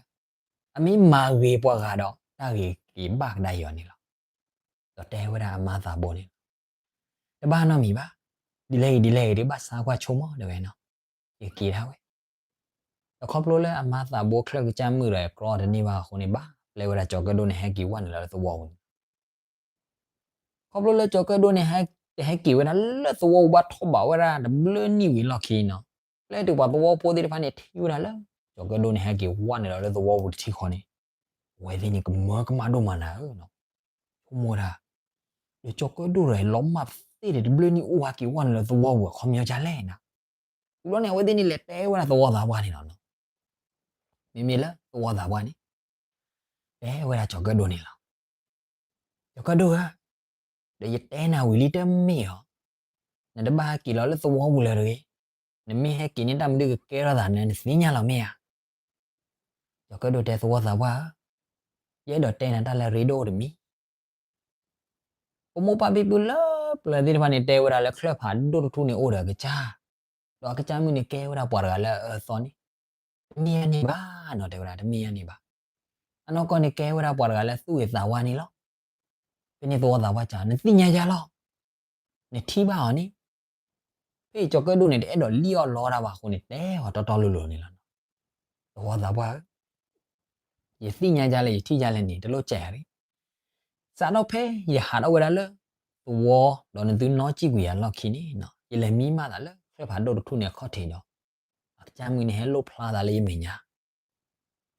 အမ့ၢ်မၤဂ့ၤပှၤဂၤဒီး တၢ်ဂ့ၤက့ၤဘၣ်ကဒါအီၤန့ၣ်လီၤ. ဒီးတဲဝဲဒၣ်အမါသးဘိန့ၣ်လီၤ. တဘၣ်နီတမံၤဘၣ်, ဒ်လဲၣ်ဂ့ၤဒ်လဲၣ်ဂ့ၤဒီး ဘၣ်ဆါကွၢ်ဆိကမိၣ်တဲဝဲနီၤ, ယက့ၤဒၣ်ဝဲ. ဒီးခီဖျိလၢအမါသးဘိချၢၣ်ကစၢ်မုၣ်ဒီးအကြီတန့ၢ်ဘၣ်အဃိန့ၣ် ဘၣ်ပျဲဝဲဒၣ်ကၠီၤကၢၣ်ဒိၣ်န့ၣ် ဟဲက့ၤဝဲနုာ်လီၤလၢသဝီပူၤန့ၣ် ခီဖျိလၢကၠီၤကၢၣ်ဒိၣ်န့ၣ် တဟဲက့ၤဝဲဒၣ်လၢသဝီပူၤဘၣ် ထီၣ်ဘးဝဲဒၣ်တဘျုးနံၣ်ဝံၤလီၢ်ခံနီၤ, ပျဲတုၤပှၤသဝီဖိသ့ၣ်တဖၣ်န့ၣ် ထံၣ်ဝဲဒၣ်လၢ ကၠီၤကၢၣ်ဒိၣ်န့ၣ် ဟဲက့ၤဝဲနုာ်လီၤလၢသဝီပူၤတထံၣ်ဃီန့ၣ်, အဝဲသ့ၣ်န့ၣ် ကမၢကမၣ်ဒိၣ်မးနၤဧၢနီၤ, ဆိကမိၣ်ဝဲဒၣ်, ဒီးကၠီၤကၢၣ်ဒိၣ်ဒီး လီၤမၢ်သ့ၣ်ဒီးတဘျုးနံၣ်အိၣ်ဝဲက့ၤဝဲနုာ်လီၤလၢသဝီပူၤ အခီပညီဒ်လဲၣ်နီၤ. တဘျီန့ၣ် အဝဲသ့ၣ်န့ၣ် လဲၤတဲဝဲဒၣ်သဝီသးပှၢ်န့ၣ်လီၤနီၤ. မ့မ့ၢ်လၢသဝီသးပှၢ်န့ၣ် တဲဝဲဒၣ်ကၠီၤကၢၣ်ဒိၣ်န့ၣ်လီၤ. ကၠီၤကၢၣ်ဒိၣ်ဧၢ, ဒီးယတဲနၤဝံၤလံတမ့ၢ်ဧါ, နတဘၣ်ဟဲက့ၤလီၤလၢသဝီပူၤလၢၤတဂ့ၤ, နမ့ၢ်ဟဲက့ၤန့ၣ် တၢ်မနုၤကကဲထီၣ်သးနၤ နသ့ၣ်ညါလီၤမ့ၢ်ဧါ. ကၠီၤကၢၣ်ဒိၣ်တဲသဝီသးပှၢ်ဧၢ, ယအဲၣ်ဒိးတဲနၤတၢ်လၢအရ့ဒိၣ်အိၣ်တမံၤ ပမိၢ်ပၢ်ဖံဖုလၢပျၢၤသ့ၣ်တဖၣ်န့ၣ် တဲဝဲဒၣ်လၢချၢၣ်ဖးဒိၣ်တထူၣ်န့ၣ်အိၣ်ဒီးအကစၢ်, ဒီးအကစၢ်မုၣ်န့ၣ်ကဲဝဲဒၣ်ပှၤတဂၤလၢအအၢအသီန့ၣ်, တမ့ၢ်ယၤန့ၣ်ဘၣ်နီၤ, တဲဝဲဒၣ်တမ့ၢ်ယၤန့ၣ်ဘၣ်. အနီၢ်ကီၢ်န့ၣ်ကဲဝဲဒၣ်ပှၤတဂၤလၢသူၣ်ဂ့ၤသးဝါန့ၣ်လီၤ. ဖဲန့ၣ်သဝီသးပှၢ်စံး နသ့ၣ်ညါယၤလီၤ, နထံၣ်ဘၣ်အီၤန့ၣ်. ဖဲအံၤကၠီၤကၢၣ်ဒိၣ်န့ၣ် တအဲၣ်ဒိးလံၣ်အီၣ်လီတၢ်ဘၣ်အဃိန့ၣ် တဲအီၤတီတီလိၤလိၤန့ၣ်လီၤ. သဝီသးပှၢ်ဧၢ, ယသ့ၣ်ညါယၤလၢယထံၣ်ယၤလဲၣ်န့ၣ် တလိၣ်စဲးယၤတဂ့ၤ. စးထီၣ်ဖဲယဟးထီၣ်ဝဲဒၣ်လၢသဝီ ဒီးနသုနီၢ်စံၣ်ကွံာ်ယၤလီၢ်ခံန့ၣ် ယလဲၤမံမၢ်သးလၢချၢၣ်ဖးဒိၣ်တထူၣ်န့ၣ်အခီၣ်ထံးဒီး အကစၢ်မုၣ်န့ၣ်ဟဲလိၣ်ဖျါသးလၢယမဲာ်ညါ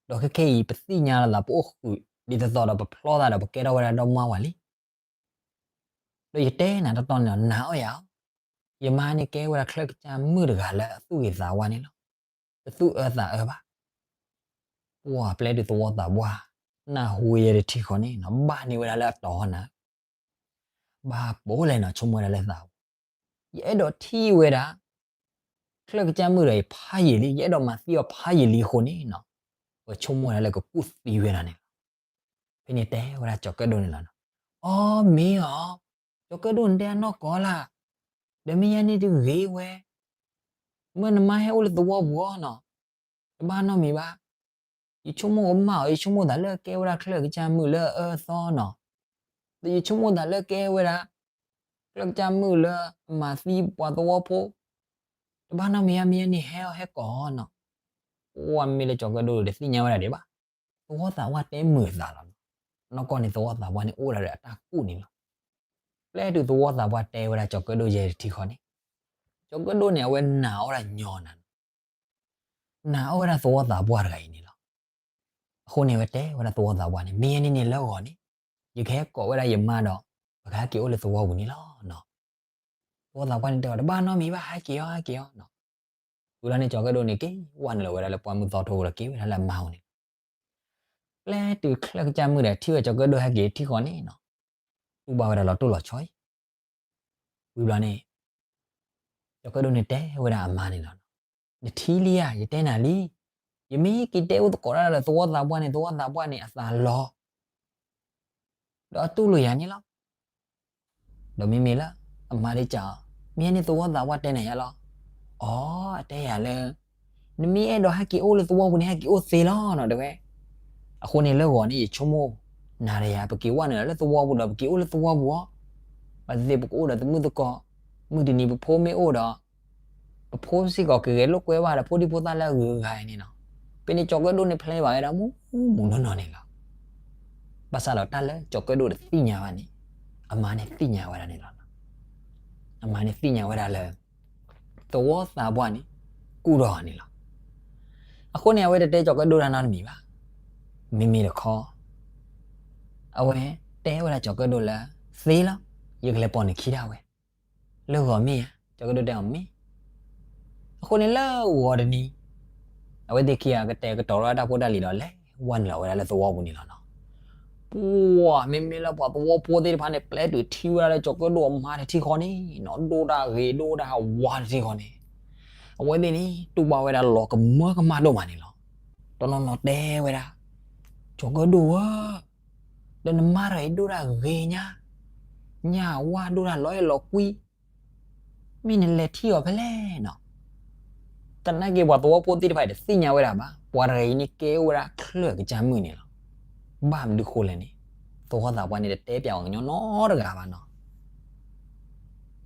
ဒီးခဲခဲအံၤ ပသ့ၣ်ညါလီၤသး ပအိၣ်ဃုာ်ဒ်သိးသိးဒီး ပဖျီသးဒီး ပကဲထီၣ်ဝဲဒၣ်ဒီမါဝၤလံ. ဒီးယတဲနၤတီတီန့ၣ်လီၤ, နာ်အီၣ်ယၤဧါ. ယမါန့ၣ်ကဲဝဲဒၣ်ချၢၣ်ကစၢ်မုၣ်တဂၤလၢအသူၣ်ဂ့ၤသးဝါန့ၣ်လီၤ. တသူၣ်အၢသးအၢဘၣ်. ပှၤပျဲတုၤသဝီသးပှၢ် နၢ်ဟူယဲတထံၣ်ဃီန့ၣ် ဘၣ်န့ၢ်ဝဲဒၣ်လၢအတီၤအီၤနၤ ဘၣ်ပိာ်လဲၣ်နီၤ ဆိကမိၣ်ဝဲဒၣ်လၢသးဝဲ, ယအဲၣ်ဒိးထံၣ်ဝဲဒၣ် ချၢၣ်ကစၢ်မုၣ်ဒီးအံၤဖးယံာ်လံ, ယအဲၣ်ဒိးမၤသံအီၤဖးယံာ်လံအဃိန့ၣ်နီၤ, ပဆိကမိၣ်ဝဲဒၣ်လၢကကူၣ်သံဝဲဒၣ်န့ၣ်လီၤ. ဖဲန့ၣ်တဲဝဲဒၣ်ကၠီၤကၢၣ်ဒိၣ်န့ၣ်လီၤနီၤ, အီ မ့ၢ်အီၤ, ကၠီၤကၢၣ်ဒိၣ်နတဲအနီၢ်ကီၢ်လၢ်, ဒီးမ့ၢ်ယါန့ၣ်တဂ့ၤဝဲ မၢနမါဟဲအိၣ်လၢသဝီပူၤအီၤနီၤ, တဘၣ်နီတမံၤဘၣ်. ယဆိကမိၣ်ကမၣ်အီၤ, ယဆိကမိၣ်သးလၢကဲဝဲဒၣ်ချၢၣ်ကစၢ်မုၣ်လၢအအၢအသီနီၤ, ဒီးယဆိကမိၣ်သးလၢကဲဝဲဒၣ် ချၢၣ်ကစၢ်မုၣ်လၢအမၤသံပှၤသဝီဖိ, တဘၣ်နီတမံၤဧါ, မ့ၢ်န့ၣ်ဟဲအီၤဟဲကိးနီၤ. ပှၢ်မ့မ့ၢ်လၢကၠီၤကၢၣ်ဒိၣ်တသ့ၣ်ညါဝဲဒၣ်ဒံးဘၣ်, သဝီသးပှၢ်တဲမုာ်အသးလီၤနီၤ. နီၢ်ကီၢ်န့ၣ်သဝီသးပှၢ်န့ၣ်အိၣ်ဒၣ်ဒီးအတၢ်ကူၣ်န့ၣ်လီၤ. ပျဲတုၤသဝီသးပှၢ်တဲဝဲဒၣ်ကၠီၤကၢၣ်ဒိၣ်ယဲၢ်တထံဃီန့ၣ်, ကၠီၤကၢၣ်ဒိၣ်န့ၣ် အဝဲနာ်အီၣ်ဒၣ်ညီနၤနီၤ, နာ်အီၣ်ဝဲဒၣ်သဝီသးပှၢ်တဂၤအံၤန့ၣ်လီၤ. အဃိန့ၣ် အဝဲတဲဝဲဒၣ်သဝီသးပှၢ်န့ၣ် မ့ၢ်ယဲန့ၣ်န့ၣ်လၢဂီၤန့ၣ် ယကဟဲကိးဝဲဒၣ်ယမါဒီး ပကဟဲက့ၤအိၣ်လၢသဝီပူၤန့ၣ်လီၤနီၤ. သဝီသးပှၢ်န့ၣ်တဲအီၤ တဘၣ်နီတမံၤဘၣ်, ဟဲက့ၤအီၤ ဟဲက့ၤအီၤနီၤ. ဝံၤလီၤန့ၣ် ကၠီၤကၢၣ်ဒိၣ်န့ၣ်က့ၤဝဲနုာ်လီၤဝဲဒၣ်လၢပှၢ်မုၢ်သီထိဒီးက့ၤဝဲဒၣ်လၢအမါအအိၣ်န့ၣ်လီၤ. ပျဲတုၤချၢၣ်ကစၢ်မုၣ်ဒီးထံၣ်ဝဲကၠီၤကၢၣ်ဒိၣ်ဟဲက့ၤထံဃီန့ၣ်နီၤ, တူၢ်ဘၣ်ဝဲဒၣ်လီၤတိၢ်လီၤဆီအံၤ ဝံၤဘျီန့ၣ် ကၠီၤကၢၣ်ဒိၣ်န့ၣ်တဲဝဲဒၣ်အမါန့ၣ်လီၤ. နထံၣ်လံဧါ, ယတဲနၤလံ, ယမ့ၢ်က့ၤတဲအိၣ်သကိးတၢ်ဒီးသဝီသးပှၢ်န့ၣ် သဝီသးပှၢ်န့ၣ်အသးလီၤ ဒီးအတူၢ်လိာ်ယၤန့ၣ်လီၤ. ဒီးမ့မ့ၢ်လၢအမါဒ်ကးအီၤ, မ့ၢ်န့ၣ်သဝီသးပှၢ်တဲနၤယါလီၤ. အီ အတဲယၤလၢ နမ့ၢ်အဲၣ်ဒိးဟဲက့ၤအိၣ်လၢသဝီပူၤန့ၣ် ဟဲက့ၤအိၣ်သ့လီၤနီၤ တဲဝဲ. အဃိန့ၣ်လၢဂီၤန့ၣ် ယဆိကမိၣ်နၤဒီးယၤ ပက့ၤဝဲနုာ်လီၤလၢသဝီပူၤဒီး ပက့ၤအိၣ်လၢသဝီပူၤအီၤ, ဘၣ်သ့ၣ်သ့ၣ်ပကအိၣ်ဒီးသမုၣ်သကိး, မုၢ်တနံၤပဖိမ့ၢ်အိၣ်ဒီး ပဖိစ့ၢ်ကီးကဂဲၤလိာ်ကွဲဘၣ်ဒီးဖိဒံဖိသၣ်လၢအဂုၤအဂၤအံၤန့ၣ်နီၤ. ဖဲန့ၣ်ကၠီၤကၢၣ်ဒိၣ်န့ၣ်ဖျဲဘၣ်ဝဲဒၣ်မူမူနီၢ်နီၢ်န့ၣ်လီၤ. ဘၣ်ဆၣ်ဒီးတၢ်လၢကၠီၤကၢၣ်ဒိၣ်တသ့ၣ်ညါဘၣ်န့ၣ် အမါန့ၣ်သ့ၣ်ညါဝဲဒၣ်န့ၣ်လီၤ. အမါန့ၣ်သ့ၣ်ညါဝဲဒၣ်လၢ သဝီသးပှၢ်န့ၣ် ကူၣ်ထီၣ်အီၤန့ၣ်လီၤ. အဃိန့ၣ် အဝဲတတဲကၠီၤကၢၣ်ဒိၣ်တၢ်နီတမံၤဘၣ်. မ့မ့ၢ်တခီ အဝဲတဲဝဲဒၣ်ကၠီၤကၢၣ်ဒိၣ်လၢ သ့လီၤ, ယကလဲၤပိာ်နခံဒၣ်ဝဲ လၢဂီၤမ့ၢ်ဧါ. ကၠီၤကၢၣ်ဒိၣ်တဲအီၤမ့ၢ်. အဃိန့ၣ်လၢဂီၤတနံၤ အဝဲသ့ၣ်ခံဂၤကတဲာ်ကတီၤထီၣ်တၢ်ဖိတၢ်လံၤဒီး လဲၤဝဲနုာ်လီၤဝဲဒၣ်လၢသဝီပူၤန့ၣ်လီၤနီၤ. ပှၢ်မ့မ့ၢ်လၢပှၤသဝီဖိသ့ၣ်တဖၣ်န့ၣ် ပျဲတုၤထံၣ်ဝဲဒၣ်လၢကၠီၤကၢၣ်ဒိၣ်အမါတထံဃီန့ၣ်နီၤ ဒိၣ်တၢ်ဂ့ၤဒိၣ်တၢ်ဝါတထံဃီန့ၣ် အဝဲသ့ၣ်န့ၣ် တူၢ်ဘၣ်ဝဲဒၣ်လီၤကမၢကမၣ်ဒိၣ်မးန့ၣ်လီၤ. တနီၤနီၤတဲဝဲဒၣ် ကၠီၤကၢၣ်ဒိၣ်ဧၢ, ဒီးနမါတဂၤအံၤဒိၣ်တၢ်ဂ့ၤညါ, ညၣ်ဝါဒိၣ်တၢ်လီၤအဲၣ်လီၤကွံ, မ့ၢ်နလဲၤထံၣ်အီၤဖဲလဲၣ်နီၤ. သနာ်က့ပှၤသဝီဖိသ့ၣ်တဖၣ်အံၤတသ့ၣ်ညါဝဲဒၣ်ဘၣ် ပှၤတဂၤအံၤန့ၣ်ကဲအိၣ်ဝဲဒၣ်ချၢၣ်ကစၢ်မုၣ်န့ၣ်လီၤ. ဘၣ်မနုၤဃိလဲၣ်န့ၣ် သဝီသးပှၢ်န့ၣ်တတဲပၠးအီၤကညီနီတဂၤဘၣ်နီၤ.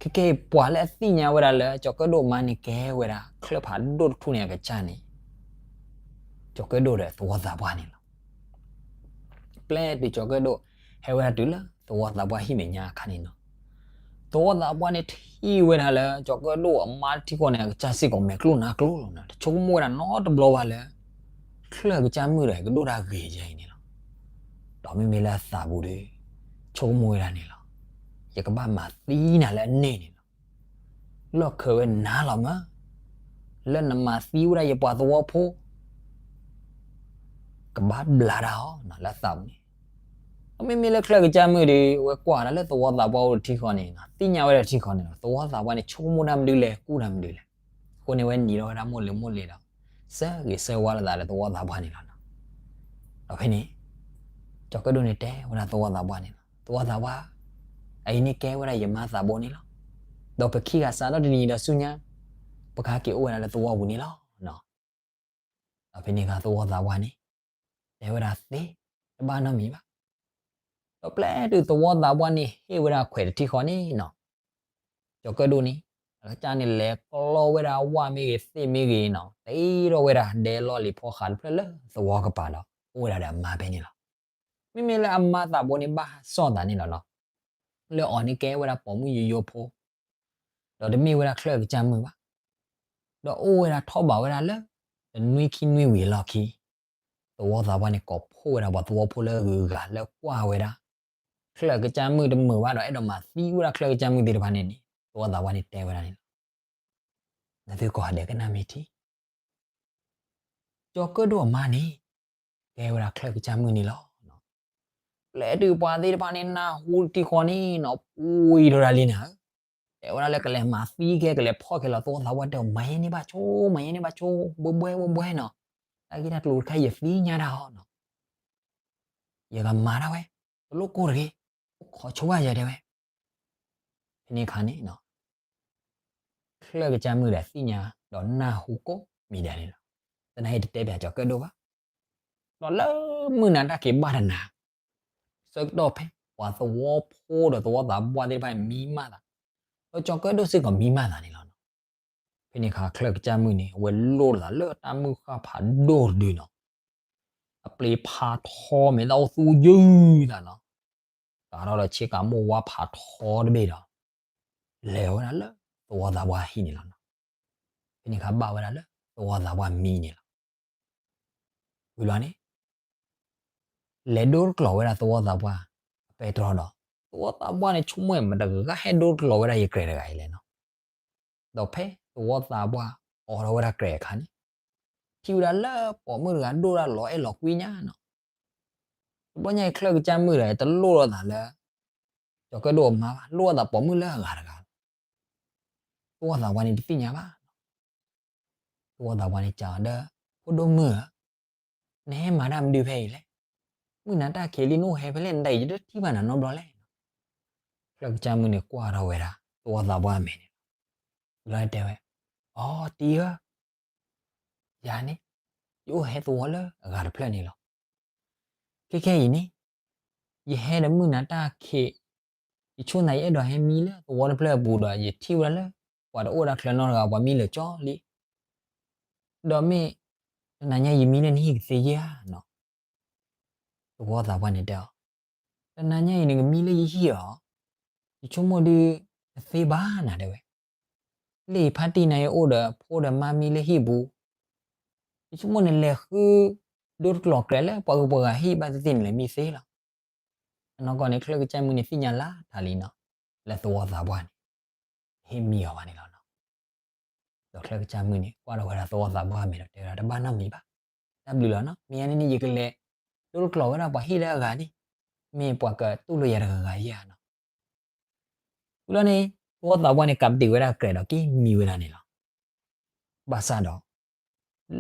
ခဲကဲအံၤပှၤလၢအသ့ၣ်ညါဝဲဒၣ်လၢကၠီၤကၢၣ်ဒိၣ်မါန့ၣ်ကဲဝဲဒၣ်ချၢၣ်ဖးဒိၣ်တထူၣ်န့ၣ်အကစၢ်န့ၣ် ကၠီၤကၢၣ်ဒိၣ်ဒီးသဝီသးပှၢ်န့ၣ်လီၤ. ပျဲတုၤကၠီၤကၢၣ်ဒိၣ် ဟဲဝဲဒၣ်တုၤလၢသဝီသးပှၢ်ဟံၣ်မဲာ်ညါအခါန့ၣ်နီၤ, သဝီသးပှၢ်န့ၣ်ထံၣ်ဝဲဒၣ်လၢ ကၠီၤကၢၣ်ဒိၣ်အမါတထံဃီန့ၣ် အကစၢ်စ့ၢ်ကီးမဲာ်ကျိၣ်နါကျိၣ်လီၤနီၤ. တဆိကမိၣ်ဝဲဒၣ်နီတဘျီဘၣ်လၢ ချၢၣ်ကစၢ်မုၣ်ဒီးကဒိၣ်တၢ်ဂ့ၤယဲအံၤန့ၣ်လီၤ. ဒီးမ့မ့ၢ်လၢအသးပူၤဒီး ဆိကမိၣ်ဝဲဒၣ်န့ၣ်လီၤ. ယကဘၣ်မၤသံနၤလၢအန့ၣ်န့ၣ်လီၤ. လီၢ်ခၢးဝဲနၤလီၤမၢ်, လၢနမၤသံဝဲဒၣ်ယပှၤသဝီဖိ ကဘၣ်ဘျးတၢ်အီၤနီၤလၢအသးပူၤန့ၣ်. မ့မ့ၢ်လၢချၢၣ်ကစၢ်မုၣ်ဒီး အဝဲကွၢ်တၢ်လၢသဝီသးပှၢ်အိၣ်တထံဃီန့ၣ်နီၤ, သ့ၣ်ညါဝဲဒၣ်တထံဃီန့ၣ်လီၤ. သဝီသးပှၢ်န့ၣ် ဆိကမိၣ်တၢ်မနုၤလဲၣ် ကူၣ်တၢ်မနုၤလဲၣ်. အဃိန့ၣ် အဝဲနံၤထီၣ်ဝဲဒၣ်မိၢ်လ့ၤမိၢ်လ့ၤဒီး ဆၢဂ့ၤဆၢဝါလိာ်သးဒီးသဝီသးပှၢ်န့ၣ်လီၤနီၤ. ဒီးဖဲန့ၣ် ကၠီၤကၢၣ်ဒိၣ်န့ၣ်တဲဝဲဒၣ်သဝီသးပှၢ်န့ၣ်လီၤ, သဝီသးပှၢ်, အအံၤန့ၣ်ကဲဝဲဒၣ်ယမါသးဘိန့ၣ်လီၤ. ဒီးပခံဂၤစးထီၣ်တနံၤဒီးဆူညါ ပကဟဲက့ၤအိၣ်ဝဲဒၣ်လၢသဝီပူၤန့ၣ်လီၤ. ဒီးဖဲန့ၣ်အခါသဝီသးပှၢ်န့ၣ် တဲဝဲဒၣ်သ့, တဘၣ်နီတမံၤဘၣ်. ဒီးပျဲတုၤသဝီသးပှၢ်န့ၣ်ဟ့ၣ်ဝဲဒၣ်ခွဲးတထံဃီန့ၣ်နီၤ, ကၠီၤကၢၣ်ဒိၣ်န့ၣ် အကစၢ်န့ၣ်လဲၤကျီဝဲဒၣ်ဝၣ်မ့ၢ်ဂ့ၤ သ့ၣ်မ့ၢ်ဂ့ၤနီၤ, တ့ထီၣ်ဝဲဒၣ်ဒဲလီၢ်လံၤဖီဃးတဖျၢၣ်လၢသဝီကပၤဒီး အိၣ်ဝဲဒၣ်ဒီးအမါဖဲန့ၣ်လီၤ. မ့မ့ၢ်လၢအမါသးဘိန့ၣ်ဘၣ်စီၣ်သးန့ၣ်လီၤနီၤ, လၢအီၤန့ၣ်ကဲဝဲဒၣ်ပိာ်မုၣ်ယိယိဖိ ဒီးတမ့ၢ်ဝဲဒၣ်ချၢၣ်ကစၢ်မုၣ်ဘၣ်. ဒီးအိၣ်ဝဲဒၣ်ထီၣ်ဘးဝဲဒၣ်လၢ တနွံခံနွံဝံၤအလီၢ်ခံ သဝီသးပှၢ်န့ၣ် ကိးဖှိၣ်ဝဲဒၣ်ပှၤသဝီဖိလၢအဂုၤအဂၤလၢကွၢ်ဝဲဒၣ် ချၢၣ်ကစၢ်မုၣ်တမုာ်ဘၣ်ဒီး အဲၣ်ဒိးမၤသံဝဲဒၣ်ချၢၣ်ကစၢ်မုၣ်သ့ၣ်တဖၣ်န့ၣ်န့ၣ် သဝီသးပှၢ်န့ၣ်တဲဝဲဒၣ်န့ၣ်လီၤ. နသုကိးဂၤဒဲးကနၣ်မ့ၢ်ထံ ကၠီၤကၢၣ်ဒိၣ်အမါန့ၣ် ကဲဝဲဒၣ်ချၢၣ်ကစၢ်မုၣ်န့ၣ်လီၤ. ပျဲတုၤပှၤသ့ၣ်တဖၣ်န့ၣ် နၢ်ဟူတထံဃီန့ၣ်နီၤ ပှံၤထီၣ်ဒၣ်လံနၤဧၢ, တဲဝဲဒၣ်လၢကလဲၤမၤသံခဲ ကလဲၤဖီၣ်ခဲလီၤ သဝီသးပှၢ်တဲအီၤ မၤယဲန့ၣ်ဘၣ်ဆိ မၤယဲန့ၣ်ဘၣ်ဆိ ဘှဲဘှဲဘှဲဘှဲနီၤ, တၢ်ဂ့ၢ်တၢ်ကျိၤတခါယသ့ၣ်ညါတၢ်အီၤနီၤ, ယကမၤဒၣ်ဝဲ တလိၣ်ကိၢ်တဂ့ၤ, အိၣ်ခိးဆိဘၣ်ယဲတဲဝဲ ဖဲန့ၣ်အခါန့ၣ်နီၤ ချၢၣ်ကစၢ်မုၣ်ဒီးသ့ၣ်ညါဒီးနၢ်ဟူကိးမံၤဒဲးန့ၣ်လီၤ. သနာ်က့တတဲပၠးကၠီၤကၢၣ်ဒိၣ်ဘၣ်. ဒီးလၢမုၢ်နၤတၢ်ခံးဘၣ်တနၤ, ဆၢကတီၢ်ဖဲပှၤသဝီဖိဒီးသဝီသးပှၢ်သ့ၣ်တဖၣ်မံမၢ်သး, ဒီးကၠီၤကၢၣ်ဒိၣ်စ့ၢ်ကီးမံမၢ်သးန့ၣ်လီၤ. ဖဲန့ၣ်အခါချၢၣ်ကစၢ်မုၣ်န့ၣ် အဝဲလိၣ်လီၤသးလၢတၢ်မုၢ်ဃၢ်ဖးဒိၣ်တဒုနီၤ, အပျ့ၤဖးထီမ့ၢ်သၣ်အိၣ်သူယုၢ်သးနီၤ, ကးထီၣ်ဒီးဆ့ကၤမိၢ်ဝါဖးထီတဘ့ၣ်ဒီး လဲၤဝဲဒၣ်လၢသဝီသးပှၢ်ဟံၣ်န့ၣ်လီၤ. ဖဲန့ၣ်အခါဘၣ်ဝဲဒၣ်လၢသဝီသးပှၢ်မံန့ၣ်လီၤ. ဝံၤလီၤန့ၣ် လဲၤဒိတကျီၤဝဲဒၣ်သဝီသးပှၢ်အပဲတြီဒီး, သဝီသးပှၢ်န့ၣ် ဆိကမိၣ်မတၤတဂၤဟဲဒိတကျီၤဝဲဒၣ်ယကြဲးတဂၤအံၤလဲၣ်နီၤ. ဒီးဖဲသဝီသးပှၢ်အိးထီၣ်ဝဲဒၣ်ကြဲးအခါန့ၣ်, ထံၣ်ဝဲဒၣ်လၢပိာ်မုၣ်တဂၤဒိၣ်ဒၣ်လီၤအဲၣ်လီၤကွံညါနီၤ. တဘျီညါအံၤချၢၣ်ကစၢ်မုၣ်ဒီး တလိၣ်လိာ်သးလၢ ကၠီၤကၢၣ်ဒိၣ်အမါဘၣ်, လိၣ်လိာ်သးပိာ်မုၣ်လၢအဂၤတဂၤလီၤ. သဝီသးပှၢ်န့ၣ်တသ့ၣ်ညါဘၣ်. သဝီသးပှၢ်န့ၣ်စံးအီၤဒီး, ဖိဒိၣ်မုၣ်ဧၢ, နဟဲမၤတၢ်မနုၤဖဲအံၤလဲၣ်. မုၢ်နၤတၢ်ခံးလံ နအိၣ်ဟဲဖဲလဲၣ်, နတၢ်အံၤယတထံၣ်ဘၣ်နၤနီတဘျီလဲၣ်. ချၢၣ်ကစၢ်မုၣ်န့ၣ်ကွၢ်ထီၣ်ဝဲဒၣ်သဝီသးပှၢ်အမဲာ်န့ၣ်လီၤ. ဝံၤလီၤန့ၣ်တဲဝဲ, အိ တံၤဧၢ, ယၤန့ၣ် ယအိၣ်ဟဲသဝီလၢအဂၤတဖျၢၣ်န့ၣ်လီၤ. ခဲခဲအံၤန့ၣ် ယဟဲဒီးမုၢ်နၤတၢ်ခံး, ယဆိၣ်နၤယအဲၣ်ဒိးဟဲမံလၢသဝီတဖျၢၣ်အပူၤဒီး ယထံၣ်ဝဲဒၣ်လၢ ပှၤတအိၣ်ဝဲဒၣ်ချၢနီတဂၤ, ပှၤမံလၢာ်ကၠီလံ. ဒီးမ့ၢ်တနၤညါအံၤယမံလၢနဟံၣ်ကသ့ဧါနီၤ. သဝီသးပှၢ်န့ၣ်တဲအီၤ, တနၤညါအံၤနကမံလၢယဟံၣ်ဧါ, ယဆိကမိၣ်ဒုးတသ့ဘၣ်နၤ တဲဝဲ. လၢယဖါတံၢ်နၤယအိၣ်ဒီးဖိဒီးမါမံလၢဟံၣ်ပူၤ, ယဆိကမိၣ်နလဲၤဃုဒိတကျီၤကြဲးလၢပှၤဂုၤပှၤဂၤဟံၣ်ဘၣ်သ့ၣ်သ့ၣ်န့ၣ် လဲၤမံသ့လီၤ. အနီၢ်ကီၢ်န့ၣ် ချၢၣ်ကစၢ်မုၣ်န့ၣ်သ့ၣ်ညါလၢထးလံနီၤ, လၢသဝီသးပှၢ်န့ၣ် ဟ့ၣ်မံအီၤဘၣ်န့ၣ်လီၤနီၤ. ဒီးချၢၣ်ကစၢ်မုၣ်န့ၣ် ကွၢ်ထီၣ်ဝဲဒၣ်သဝီသးပှၢ်အမဲာ်ဒီးတဲဝဲဒၣ်, တဘၣ်နီတမံၤဘၣ်, တၢ်ဘျုးလီၤနီၤ. မ့ၢ်ညါန့ၣ်န့ၣ် ယကလဲၤဒိတကျီၤဝဲဒၣ်ပှၤဟံၣ်လၢအဂၤန့ၣ်, မ့ၢ်ပှၤကတူၢ်လိာ်ယၤတဂၤဂၤဧါနီၤ. ဝံၤလီၤန့ၣ် သဝီသးပှၢ်န့ၣ် ကးပတံာ်ဝဲဒၣ်ကြဲးဒီးက့ၤမံဝဲဒၣ်န့ၣ်လီၤ. ဘၣ်ဆၣ်ဒီး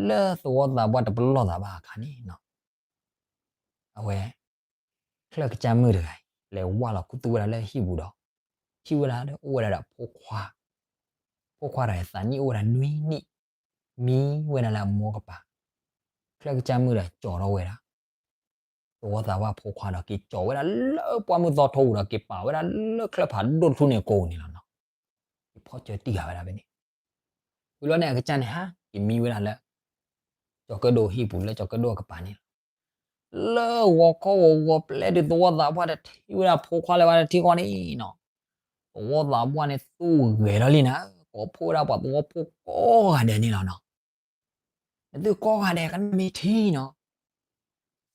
လၢသဝီသးပှၢ်တပလီၢ်သးဘၣ်အခါန့ၣ်နီၤ, အဝဲ ချၢၣ်ကစၢ်မုၣ်တဂၤအံၤ လဲၤဝၢ်လီၤခူသူၣ်ဝဲဒၣ်လၢဟံၣ်ပူၤဒီး ထံၣ်ဝဲဒၣ်လၢအိၣ်ဝဲဒၣ်ဒီးဖိခွါ, ဖိခွါတဂၤအံၤသးနံၣ်အိၣ်ဝဲဒၣ်နွံနံၣ်, မံဝဲဒၣ်လၢအမိၢ်ကပၤ. ချၢၣ်ကစၢ်မုၣ်ဒီးကၠီၤထီၣ်ဝဲဒၣ် သဝီသးပှၢ်ဖိခွါဒီး က့ၤကၠီၤဝဲဒၣ်လၢပှၢ်မုၢ်သီထိပူၤဒီး က့ၤပာ်ဝဲဒၣ်လၢချၢၣ်ဖးဒိၣ်တထူၣ်န့ၣ်အကိာ်ပူၤန့ၣ်လီၤနီၤ. က့ၤဖီၣ်စၢတံၢ်ဃာ်ဝဲဒၣ်ဖဲန့ၣ်. ဝံၤလီၤန့ၣ် အကစၢ်န့ၣ်ဟးက့ၤမံဝဲဒၣ်လၢ ကၠီၤကၢၣ်ဒိၣ်ဟံၣ်ပူၤလၢကၠီၤကၢၣ်ဒိၣ်အကပၤန့ၣ်လီၤ. လၢဂီၤခီဂီၤဂီၤ ပျဲတုၤသဝီသးပှၢ်တထံၣ်ဝဲဒၣ်ဖိခွါလၢၤဘၣ်တထံဃီန့ၣ်နီၤ, သဝီသးပှၢ်န့ၣ်သူၣ်ဂဲၤလီၤလံနၤ, ကိးဖှိၣ်ဝဲဒၣ်ပှၤသဝီဖိကိးဂၤဒဲးန့ၣ်လီၤနီၤ. နသုကိးဂၤဒဲး ကနၣ်မ့ၢ်ထံနီၤ, စးထီၣ်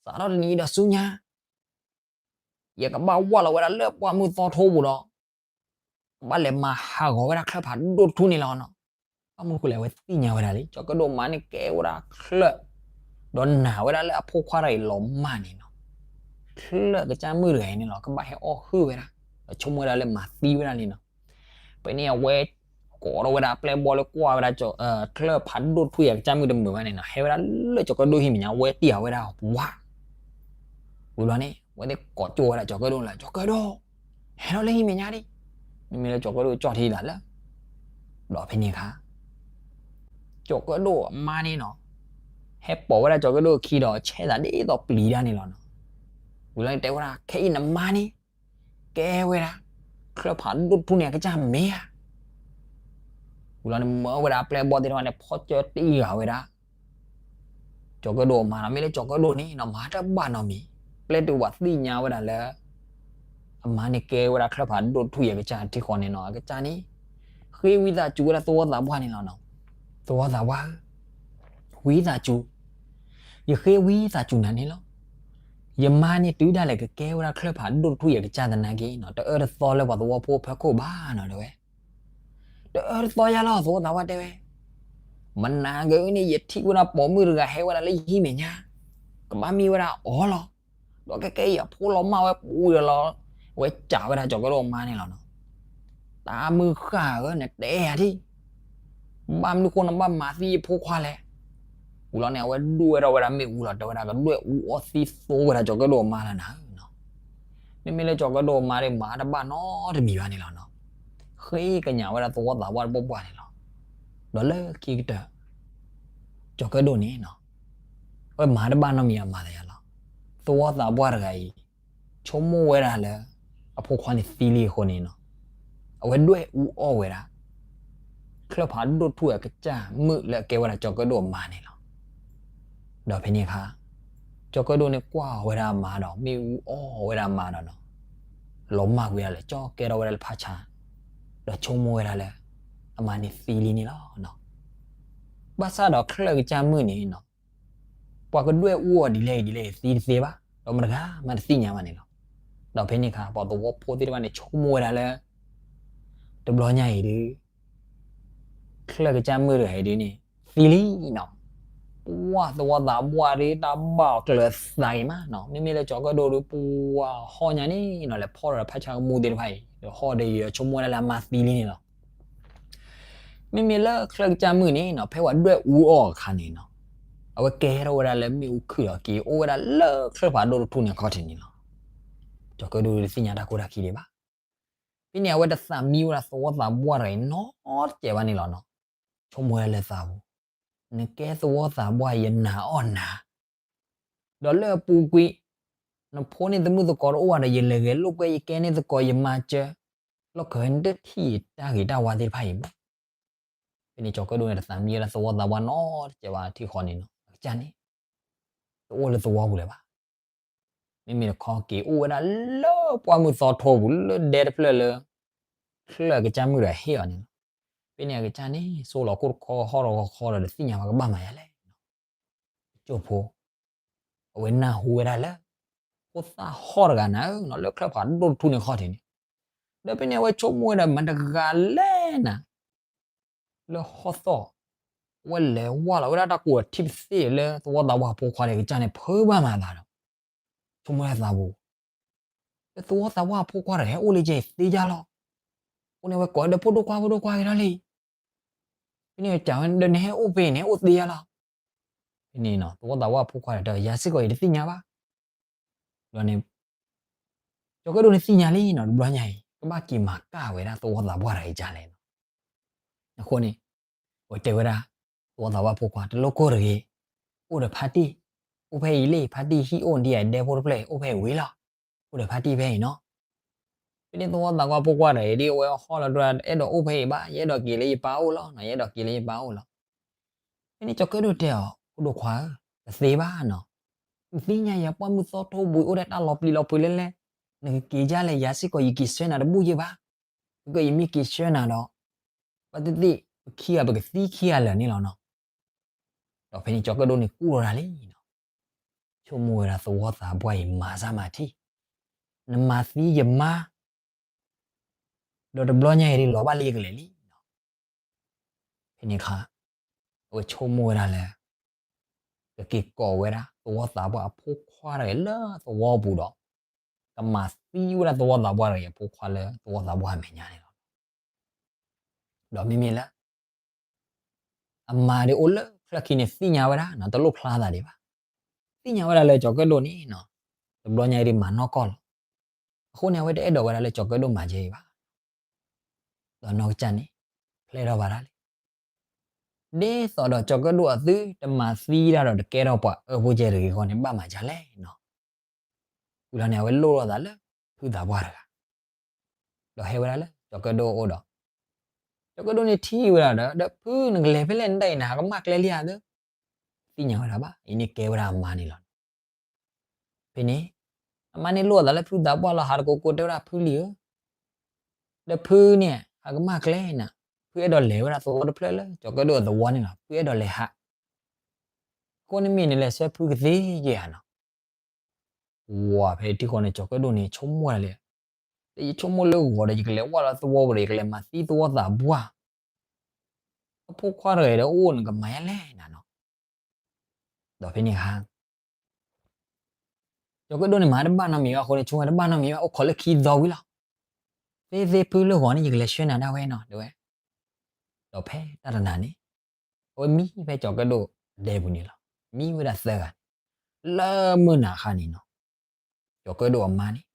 တနံၤအံၤဒီးဆူညါ ယကဘၣ်ဝၢ်လီၤဝဲဒၣ်လၢပှၢ်မုၢ်သီထိပူၤဒီး ကဘၣ်လဲၤမၤဟးဂီၤဝဲဒၣ်ချၢၣ်ဖးဒိၣ်တထူၣ်န့ၣ်လီၤနီၤ. ဘၣ်မနုၤဃိလဲၣ် အဝဲသ့ၣ်ညါဝဲဒၣ်လံ ကၠီၤကၢၣ်ဒိၣ်မါန့ၣ်ကဲဝဲဒၣ်ချၢၣ် ဒီးနာ်ဝဲဒၣ်လၢအဖိခွါတဂၤအံၤလီၤမၢ်န့ၣ်နီၤ. ချၢၣ်ကစၢ်မုၣ်တဂၤအံၤန့ၣ်လီၤ ကဘၣ်ဟဲအီၣ်ဟုၣ်ဝဲဒၣ် ဒီးဆိကမိၣ်ဝဲဒၣ်လၢမၤသံဝဲဒၣ်လံနီၤ. ဖဲန့ၣ်အဝဲ ကိးထီၣ်ဝဲဒၣ်အပျဲၢ်ဘီလၢကွၢ်ဝဲဒၣ် ချၢၣ်ဖးဒိၣ်တထူၣ်အံၤ အကစၢ်မုၣ်တမုာ်ဘၣ်န့ၣ်နီၤ, ဟဲဝဲဒၣ်လၢကၠီၤကၢၣ်ဒိၣ်ဟံၣ်မဲာ်ညါ ဝဲတံၢ်ဃာ်ဝဲဒၣ်ဝး ဝံၤလီၤန့ၣ် အဝဲသ့ၣ်ကိးကၠိဝဲဒၣ်ကၠီၤကၢၣ်ဒိၣ်လၢ ကၠီၤကၢၣ်ဒိၣ် ဟဲထီၣ်လၢဟံၣ်မဲာ်ညါဒံး. မ့မ့ၢ်လၢကၠီၤကၢၣ်ဒိၣ်ကၠီၣ်ထံသးလၢ ဒီးဖဲန့ၣ်အခါ ကၠီၤကၢၣ်ဒိၣ်အမါန့ၣ်နီၤ ဟဲပိာ်ဝဲဒၣ်ကၠီၤကၢၣ်ဒိၣ်အခံဒီး ဆဲးသးဒ်သိးပျံၤတၢ်န့ၣ်လီၤနီၤ. ဝံၤလီၤန့ၣ် တဲဝဲဒၣ် ခဲအံၤနမါန့ၣ် ကဲဝဲဒၣ် ချၢၣ်ဖးဒိၣ်တထူၣ်န့ၣ် အကစၢ်မ့ၢ်ဧါ. ဝံၤလီၤန့ၣ် မၢဝဲဒၣ်အပျဲၢ်ဘီသ့ၣ်တဖၣ်န့ၣ် ဖီၣ်ကၠၢတံၢ်ဃာ်ဝဲဒၣ် ကၠီၤကၢၣ်ဒိၣ်အမါနီၤ. မ့ၢ်လၢကၠီၤကၢၣ်ဒိၣ်န့ၣ်နီၤ မၤတဘၣ်နီတမံၤ ပျဲတုၤပှၤသ့ၣ်ညါဝဲဒၣ်လၢ အမါန့ၣ်ကဲဝဲဒၣ်ချၢၣ်ဖးဒိၣ်တထူၣ်အံၤ အကစၢ်ထံဃီန့ၣ်နီၤ. အကစၢ်န့ၣ် ဃ့ဝံသးစူၤဝဲဒၣ်သဝီသးပှၢ်န့ၣ်လီၤနီၤ. သဝီသးပှၢ်ဧၢ, ဝံသးစူၤ, ယဃ့ဝံသးစူၤနၤန့ၣ်လီၤ. ယမါန့ၣ်တုၤဒၣ်လဲာ်ကကဲဝဲဒၣ်ချၢၣ်ဖးဒိၣ်တထူၣ်အံၤ အကစၢ်သနာ်က့နီၤ တအၢတသီလၢပှၤသဝီဖိဖၢခိၣ်ဘၣ်နီၤ တဲဝဲ. တအၢတသီယါလီၤ သဝီသးပှၢ်တဲဝဲ. မနၤကန့ၣ် ယထံၣ်ဝဲဒၣ်ပိာ်မုၣ်တဂၤဟဲဝဲဒၣ်လၢယဟံၣ်မဲာ်ညါ ကဘၣ်မံဝဲဒၣ်အီၤလီၤ. ဒီးခဲကဲအံၤအဖိလီၤမၢ်ဝဲပူၤဒီးလီၤ အဝဲစံးဝဲဒၣ်ကၠီၤကၢၣ်ဒိၣ်အမါန့ၣ်လီၤနီၤ. တၢ်မုၢ်ဃၢ်ဧၢ နတဲယၤဒံး ဘၣ်မနုၤဃိနဘၣ်မၤသံယဖိခွါလဲၣ်. ဝံၤလီၤန့ၣ် အဝဲဒွဲၣ်ထီၣ်ဝဲဒၣ်မ့ၣ်အူလီၤ တဲဝဲဒၣ်ကဒွဲၣ်အူအီသံသိဝဲဒၣ်ကၠီၤကၢၣ်ဒိၣ်အမါလၢနၤဧၢနီၤ. မ့မ့ၢ်လၢကၠီၤကၢၣ်ဒိၣ်အမါဒၣ်မၤတဘၣ်နီတမံၤဘၣ်န့ၣ်လီၤနီၤ. ဃ့ကညးဝဲဒၣ်သဝီသးပှၢ်တပှၢ်ပှၢ်န့ၣ်လီၤ. ဒီးလၢခံကတၢၢ် ကၠီၤကၢၣ်ဒိၣ်န့ၣ်နီၤ, အဝဲမၤတဘၣ်နီတမံၤအမၤသးယၤလီၤ. သဝီသးပှၢ်တဂၤအံၤ ဆိကမိၣ်ဝဲဒၣ်လၢ အဖိခွါန့ၣ်သံလံအဃိန့ၣ်နီၤ, အဝဲဒွဲၣ်အူအီၣ်ဝဲဒၣ် ချၢၣ်ဖးဒိၣ်ထူၣ်အကစၢ်မုၣ်လၢအကဲဝဲဒၣ်ကၠီၤကၢၣ်ဒိၣ်အမါန့ၣ်လီၤ. ဒီးဖဲန့ၣ်အခါ ကၠီၤကၢၣ်ဒိၣ်န့ၣ်ကွၢ်ဝဲဒၣ်အမါဒီး မ့ၣ်အူအီၣ်ဝဲဒၣ်အမါဒီးနီၤ, လီၤမၢ်ကွံာ်ဒၣ်လၢ ကၠီကဲထီၣ်ဝဲဒၣ်လၢဖးဆါ, ဒီးဆိကမိၣ်ဝဲဒၣ်လၢ အမါန့ၣ်သံလံန့ၣ်လီၤ. ဘၣ်ဆၣ်ဒီးချၢၣ်ကစၢ်မုၣ်န့ၣ်နီၤ, ပှၤကဒွဲၣ်အူအီၣ်ဒ်လဲၣ်ဒ်လဲၣ်သံတသ့ဘၣ်, ဒီးမတဂၤမးတသ့ၣ်ညါဘၣ်န့ၣ်လီၤ. ဒီးဖဲန့ၣ်အခါ ပှၤသဝီဖိသ့ၣ်တဖၣ်န့ၣ် ဆိကမိၣ်ဝဲဒၣ်လၢ တဘျီညါအံၤဒုး ချၢၣ်ကစၢ်မုၣ်တဂၤအံၤဒုးန့ၣ် သံလံနီၤ. ပှၤသဝီသးပှၢ်ဒုးတၢ်ဘၣ်အီၤကျၢၤသးဂ့ၤမးနီၤ, မ့မ့ၢ်လၢကၠီၤကၢၣ်ဒိၣ်ဒုး ပှၤဟီၣ်ညါန့ၣ်နီၤ လဲၤဖီၣ်ဒီးဖးဆါကမူၣ်သ့ၣ်တဖၣ်အံၤ ဒီးဟီၣ်ဒီးယဆိကမိၣ်ဝဲဒၣ်လၢအမါသံလံန့ၣ်လီၤ. မ့မ့ၢ်လၢချၢၣ်ကစၢ်မုၣ်န့ၣ်နီၤ ဖဲပှၤဒွဲၣ်အူအီၣ်အခါန့ၣ်နီၤ, အဝဲကဲထီၣ်ဝဲဒၣ်လၢမ့ၣ်အူခုၣ်ဒီးက့ၤအိၣ်ဝဲဒၣ်လၢချၢၣ်ဖးဒိၣ်တထူၣ်န့ၣ်အခီၣ်ထံးန့ၣ်လီၤ. ကၠီၤကၢၣ်ဒိၣ်ဒုးတသ့ၣ်ညါတၢ်ကိၢ်တၢ်ခံဒံးဘၣ်. ဖဲန့ၣ်အဝဲတသးမံဝဲဒၣ်သဝီသးပှၢ်တဂၤအံၤနီတစဲးဘၣ်န့ၣ်လီၤနီၤ. ဆိကမိၣ်ဝဲဒၣ်လၢသးပူၤ, နကဲသဝီသးပှၢ်ယနာ်အီၣ်နၤ ဒီးလၢအပူၤကွံာ် နဖိန့ၢ်သမုၣ်သကိးတအိၣ်ဘၣ်ဒီး ယလဲၤဂဲၤလိာ်ကွဲ ယကဲန့ၢ်သကိးယမါစၢၤ လီၢ်ခၢၣ်ဝဲနတထံၣ်ယတၢ်ဂ့ၤတၢ်ဝါသ့ၣ်တဖၣ်အံၤဘၣ်. ဖဲန့ၣ်ကၠီၤကၢၣ်ဒိၣ်န့ၣ် တသးမံဝဲဒၣ်သဝီသးပှၢ်နီတစဲးဘၣ်ထံဃီန့ၣ်နီၤ, အကစၢ်န့ၣ် တအိၣ်လၢသဝီပူၤလၢၤဘၣ်. မ့မ့ၢ်တခီက့ၤအိၣ်ဝဲဒၣ်လၢပှၢ်မုၢ်သီထိပူၤလၢဒဲတဖျၢၣ်လၢ ချၢၣ်အကစၢ်မုၣ်တဂၤဟ့ၣ်အီၤန့ၣ်လီၤ. ဖဲန့ၣ်အကစၢ်န့ၣ် ဆိလီၤခိၣ်တခီဟီၣ်တခီဒီး တသ့ၣ်ညါဘၣ်ကဘၣ်မၤယၤလဲၣ် ကၠိဖိ, အဝဲနၢ်ဟူဝဲဒၣ်လၢ ဖိသၣ်ဟီၣ်တဂၤနၤဧၢနီၤ လၢချၢၣ်ဖးဒိၣ်တထူၣ်န့ၣ်ခီၣ်ထံးန့ၣ်, ဒီးဖဲန့ၣ်အဝဲဆိကမိၣ်ဝဲဒၣ်မတၤတဂၤလဲၣ်နၤ လၢဟီၣ်သီၣ် အဝဲလဲၤဝၢ်လီၤဝဲဒၣ်တၢ်ကိးထံၣ်ပသ့ၣ်လၢသဝီသးပှၢ်အဖိခွါဒီး အကစၢ်န့ၣ် ဖုးဘၣ်မၤသးဒီး ဆိကမိၣ်ဝဲဒၣ်သးပူၤ လၢသဝီသးပှၢ်အဖိခွါတဂၤဟဲအိၣ်လၢယဲအံၤသ့ယါလီၤ. အဃိန့ၣ် အဝဲကိးဝဲဒီး ဖိဒိၣ်ခွါ ဖိဒိၣ်ခွါ က့ၤထီၣ်လံ. ဖဲန့ၣ် ကးဝဲဒီး နဟဲအိၣ်ဖဲအံၤန့ၣ် အိၣ်သ့ယါလီၤ. ဖဲန့ၣ်နီၤ သဝီသးပှၢ်အဖိခွါဒီး တဲအီၤ ယၤစ့ၢ်ကီး ယတသ့ၣ်ညါဘၣ်. ဒီးန့ၣ် ကၠီၤကၢၣ်ဒိၣ်န့ၣ်သ့ၣ်ညါလံနီၤ တဘျီညါအံၤ ကဘၣ်က့ၤမၤကၣ်ဝဲဒၣ်သဝီသးပှၢ်တဂၤအံၤဒ်လဲၣ်နီၤ. အဃိန့ၣ် အဝဲတဲဝဲဒၣ် သဝီသးပှၢ်အဖိခွါ တလိၣ်ကိၢ်တဂ့ၤ, အိၣ်ဒီးဖါတံၢ်, အိၣ်ဖဲအံၤလံ ဖါတံၢ်ဟံၣ်အိၣ်ဒံးဧါ ဒဲဖိတဖျၢၣ်အံၤ အိၣ်ဖဲအံၤဝံၤလီၤ. အိၣ်ဒီးဖါတံၢ်ဖဲအံၤနီၤ. ဖဲန့ၣ်သဝီသးပှၢ်အဖိခွါဒီး အံၤဒ်အဝဲဟီၣ်လီၤဒိၣ် အဲၣ်ဒိးအိၣ်ဖဲအံၤဘၣ်, ယအဲၣ်ဒိးက့ၤလၢယပၢ်အိၣ်လီၤနီၤ, ယအဲၣ်ဒိးက့ၤလၢယပၢ်အိၣ်လီၤ. ဖဲန့ၣ်ကၠီၤကၢၣ်ဒိၣ်တဲအီၤ ဖိဒိၣ်ခွါဧၢ, တသ့ဘၣ်နီၤ, နသ့ၣ်ညါယၤ ပှၢ်မုၢ်သီထိပူၤ အိၣ်ဒီးတၢ်လီၤပျံၤလီၤဖုးလဲၣ်လဲၣ်, နကက့ၤဒ်လဲၣ် ယၤစ့ၢ်ကီး ယက့ၤဆှၢနၤတဘူၣ်ယဲၢ်ဘၣ်. ကဲ ယမ့ၢ်က့ၤဆှၢနၤဒီး ဘၣ်သ့ၣ်သ့ၣ် ပခံဂၤပကသံခံဂၤလၢာ်န့ၣ်လီၤနီၤ. ဒီးဖဲန့ၣ်ကၠီၤကၢၣ်ဒိၣ်န့ၣ်ကူၣ်ထီၣ်တၢ်လံနီၤ, ဆိကမိၣ်ဝဲဒၣ်သဝီသးပှၢ်အံၤမၤစၢ်မၤထံ, နမၤသံယမါ ဒီးတဘျီညါအံၤဒ်လီၤဘၣ်လၢယကလဲၤလံနီၤ. ဖဲန့ၣ်အခါ အဝဲဆိကမိၣ်ဝဲဒၣ်လၢ ကက့ၤကိးဝဲဒၣ် သဝီသးပှၢ်အဖိခွါတဂၤလၢသဝီပူၤဒီး ကမၤသံဝဲဒၣ်သဝီသးပှၢ်တဂၤအံၤအဖိခွါလၢသဝီသးပှၢ်အမဲာ်ညါန့ၣ်လီၤ. ဒီးမ့မ့ၢ်လၢ အမါဒ်အိၣ်လၢချၢၣ်ခံန့ၣ် သ့ၣ်ညါဝဲဒၣ်နီၤ, တလိၣ်ဖျါသးဒံးဘၣ်. သ့ၣ်ညါဝဲဒၣ်လၢကၠီၤကၢၣ်ဒိၣ်န့ၣ်နီၤ, တဘျီညါအံၤဒ်မၤနီၢ်ကီၢ်လီၤ. အဃိန့ၣ် အဝဲတအဲၣ်ဒိးဝဲဒၣ်လၢကၠီၤကၢၣ်ဒိၣ်မၤကဲအံၤဘၣ်. ဒီးနီၢ်ကစၢ်န့ၣ် ဖျဲထီၣ်ဘၣ်ဒၣ်လံ. ဒ်သိးဒီးကၠီၤကၢၣ်ဒိၣ်အသုတမၤသံတၢ်ဒီး တကဲထီၣ်ပှၤအၢဖိကဲတဂ့ၤအဂီၢ်န့ၣ် ဘၣ်မၤဒ်လဲၣ်နီၤ. ဝံၤလီၤန့ၣ် အဝဲလိၣ်လိာ်သးလၢဖုသးပှၢ်တဂၤ ဒီးဟဲဝဲဒၣ်လၢကၠီၤကၢၣ်ဒိၣ်အအိၣ်ဒီး ကၠီၤကၢၣ်ဒိၣ်န့ၣ်ထံၣ်ဝဲဒၣ်ဒီး ဒီးဖုနကလဲၤဖဲလဲၣ် နဒၣ်အံၤနဟးကမၣ်ကျဲလံဧါသၢ, သ့ၣ်ညါဝဲဒၣ်ဘၣ်, အံၤန့ၣ်ကဲဝဲဒၣ်အမါန့ၣ်လီၤ. ဖဲန့ၣ် အမါန့ၣ်လိၣ်အသးလၢဖုသးပှၢ်လီၤ ဟးတကိးကိးတဲဝဲဒၣ်ဖုလံဧၢ, ဒီးဖုန့ၣ် ဟးကမၣ်ကျဲနၤ, ဖုအဲၣ်ဒိးလဲၤဝဲဒၣ်သဝီတဖျၢၣ်လၢကၠီၤကၢၣ်ဒိၣ်အသဝီန့ၣ်လီၤ, ဖုအဲၣ်ဒိးလဲၤဟး အဃိန့ၣ်မ့ၢ်နလဲၤဆှၢဖုကသ့ယဲၢ်ဧါနီၤ. ဝၤဖဲထံဃီန့ၣ် ကၠီၤကၢၣ်ဒိၣ်န့ၣ် ဆိကမိၣ်ဒၣ်လဲာ်, ဒီးယဆိကမိၣ်လၢဂီၤဒီး ယကလဲၤဝဲလီၤသဝီပူၤဒီး ယကလဲၤမၤသံသဝီသးပှၢ် အဖိခွါတဂၤဒီးအိၣ်နကမၤယဲလဲၣ်နၤနီၤ. ဒီးဖဲန့ၣ်ဟါ ကၠီၤကၢၣ်ဒိၣ်န့ၣ်မၤတဘၣ်နီတမံၤဘၣ်အဃိန့ၣ် ဆိကမိၣ်တဘၣ်နီတမံၤဘၣ် အိၣ်ခိးလၢခံသီဝံၤလီၤ. သ့သ့ဖုလၢဂီၤန့ၣ် ယကလဲၤဆှၢနၤဒၣ်ဝဲနီၤ တဲဝဲ. ဒီးဖဲတၢ်တနၤန့ၣ် အဝဲမံဖဲကၠီၤကၢၣ်ဒိၣ်ဒဲပူၤန့ၣ်လီၤ. မံဝဲဒၣ်သၢဂၤန့ၣ် လၢမုၢ်နၤခါန့ၣ်နီၤ ကၠီၤကၢၣ်ဒိၣ်အမါန့ၣ်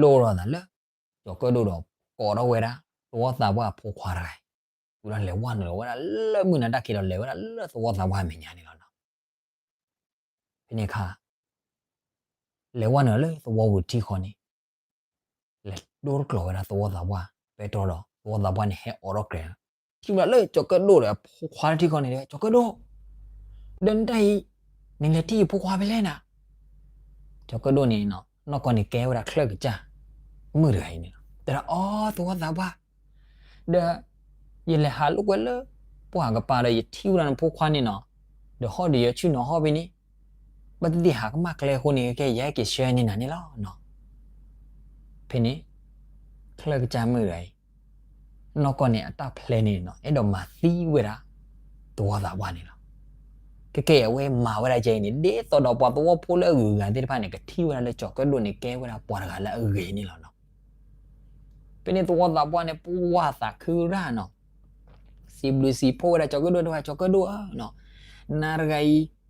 လိၣ်ထီၣ်သးလၢ ကၠီၤကၢၣ်ဒိၣ်ဒီးကိးထီၣ်ဝဲဒၣ် သဝီသးပှၢ်အဖိခွါတဂၤအံၤ ဝံၤလီၤလဲၤဝဲနုာ်လီၤဝဲဒၣ်လၢမုၢ်နၤတၢ်ခံးဒီး လဲၤဝဲဒၣ်လၢသဝီသးပှၢ်အမဲာ်ညါန့ၣ်လီၤနီၤ. ဖဲန့ၣ်အခါ လဲၤဝဲနုာ်လၢသဝီပူၤထံဃီန့ၣ် လဲၤဒိတကျိၤဝဲဒၣ်သဝီသးပှၢ် ပဲတြီဒီး သဝီသးပှၢ်န့ၣ်ဟဲအိးထီၣ်ကြဲး, ထံၣ်ဝဲဒၣ်လၢကၠီၤကၢၣ်ဒိၣ်ဒီးအဖိခွါလၢထံဃီန့ၣ် တဲဝဲ ကၠီၤကၢၣ်ဒိၣ်, ဒီးနတၢ်အံၤ နလဲၤထံၣ်ယဖိခွါဖဲလဲၣ်နၤ. ကၠီၤကၢၣ်ဒိၣ်န့ၣ် နီၢ်ကီၢ်န့ၣ်ကဲဝဲဒၣ်ချၢၣ်ကစၢ်မုၣ်တဂၤအံၤန့ၣ်လီၤ. တဲဒၣ်အီ သဝီသးပှၢ် ဒီး ယလဲၤဟးလိာ်ကွဲလၢ ပှၢ်ကပၤဒီး ယထံၣ်ဝဲဒၣ်နဖိခွါန့ၣ်နီၤ, ဒီးဟီၣ်ဒီးယဆူၣ်နီၤဟီၣ်ဖဲန့ၣ်, ဘၣ်သ့ၣ်သ့ၣ်ဟးကမၣ်ကျဲအဃိန့ၣ် ကဲယဟဲက့ၤဆှၢန့ၢ်နၤန့ၣ်လီၤနီၤ. ဖဲန့ၣ် ချၢၣ်ကစၢ်မုၣ်တဂၤအံၤ နီၢ်ကီၢ်န့ၣ်အတၢ်ဖျဲန့ၣ်နီၤ အဲၣ်ဒိးမၤသံဝဲဒၣ် သဝီသးပှၢ်န့ၣ်လီၤ. ကဲကဲအဝဲမၤဝဲဒၣ်ကဲအံၤန့ၣ် ဒ်သိးဒီးပှၤသဝီဖိလၢအဂုၤအဂၤသ့ၣ်တဖၣ်န့ၣ် ကထံၣ်ဝဲဒၣ်လၢကၠီၤကၢၣ်ဒိၣ်န့ၣ် ကဲဝဲဒၣ်ပှၤတဂၤလၢအဂ့ၤန့ၣ်လီၤနီၤ. ဖဲန့ၣ်သဝီသးပှၢ်န့ၣ် ပှၢ်သးခုရၣ်နီၤ, စံးဘျုးစံးဖှိၣ်ဝဲဒၣ်ကၠီၤကၢၣ်ဒိၣ်တဲဝဲ ကၠီၤကၢၣ်ဒိၣ်ဧၢနီၤ, နၤတဂၤအံၤ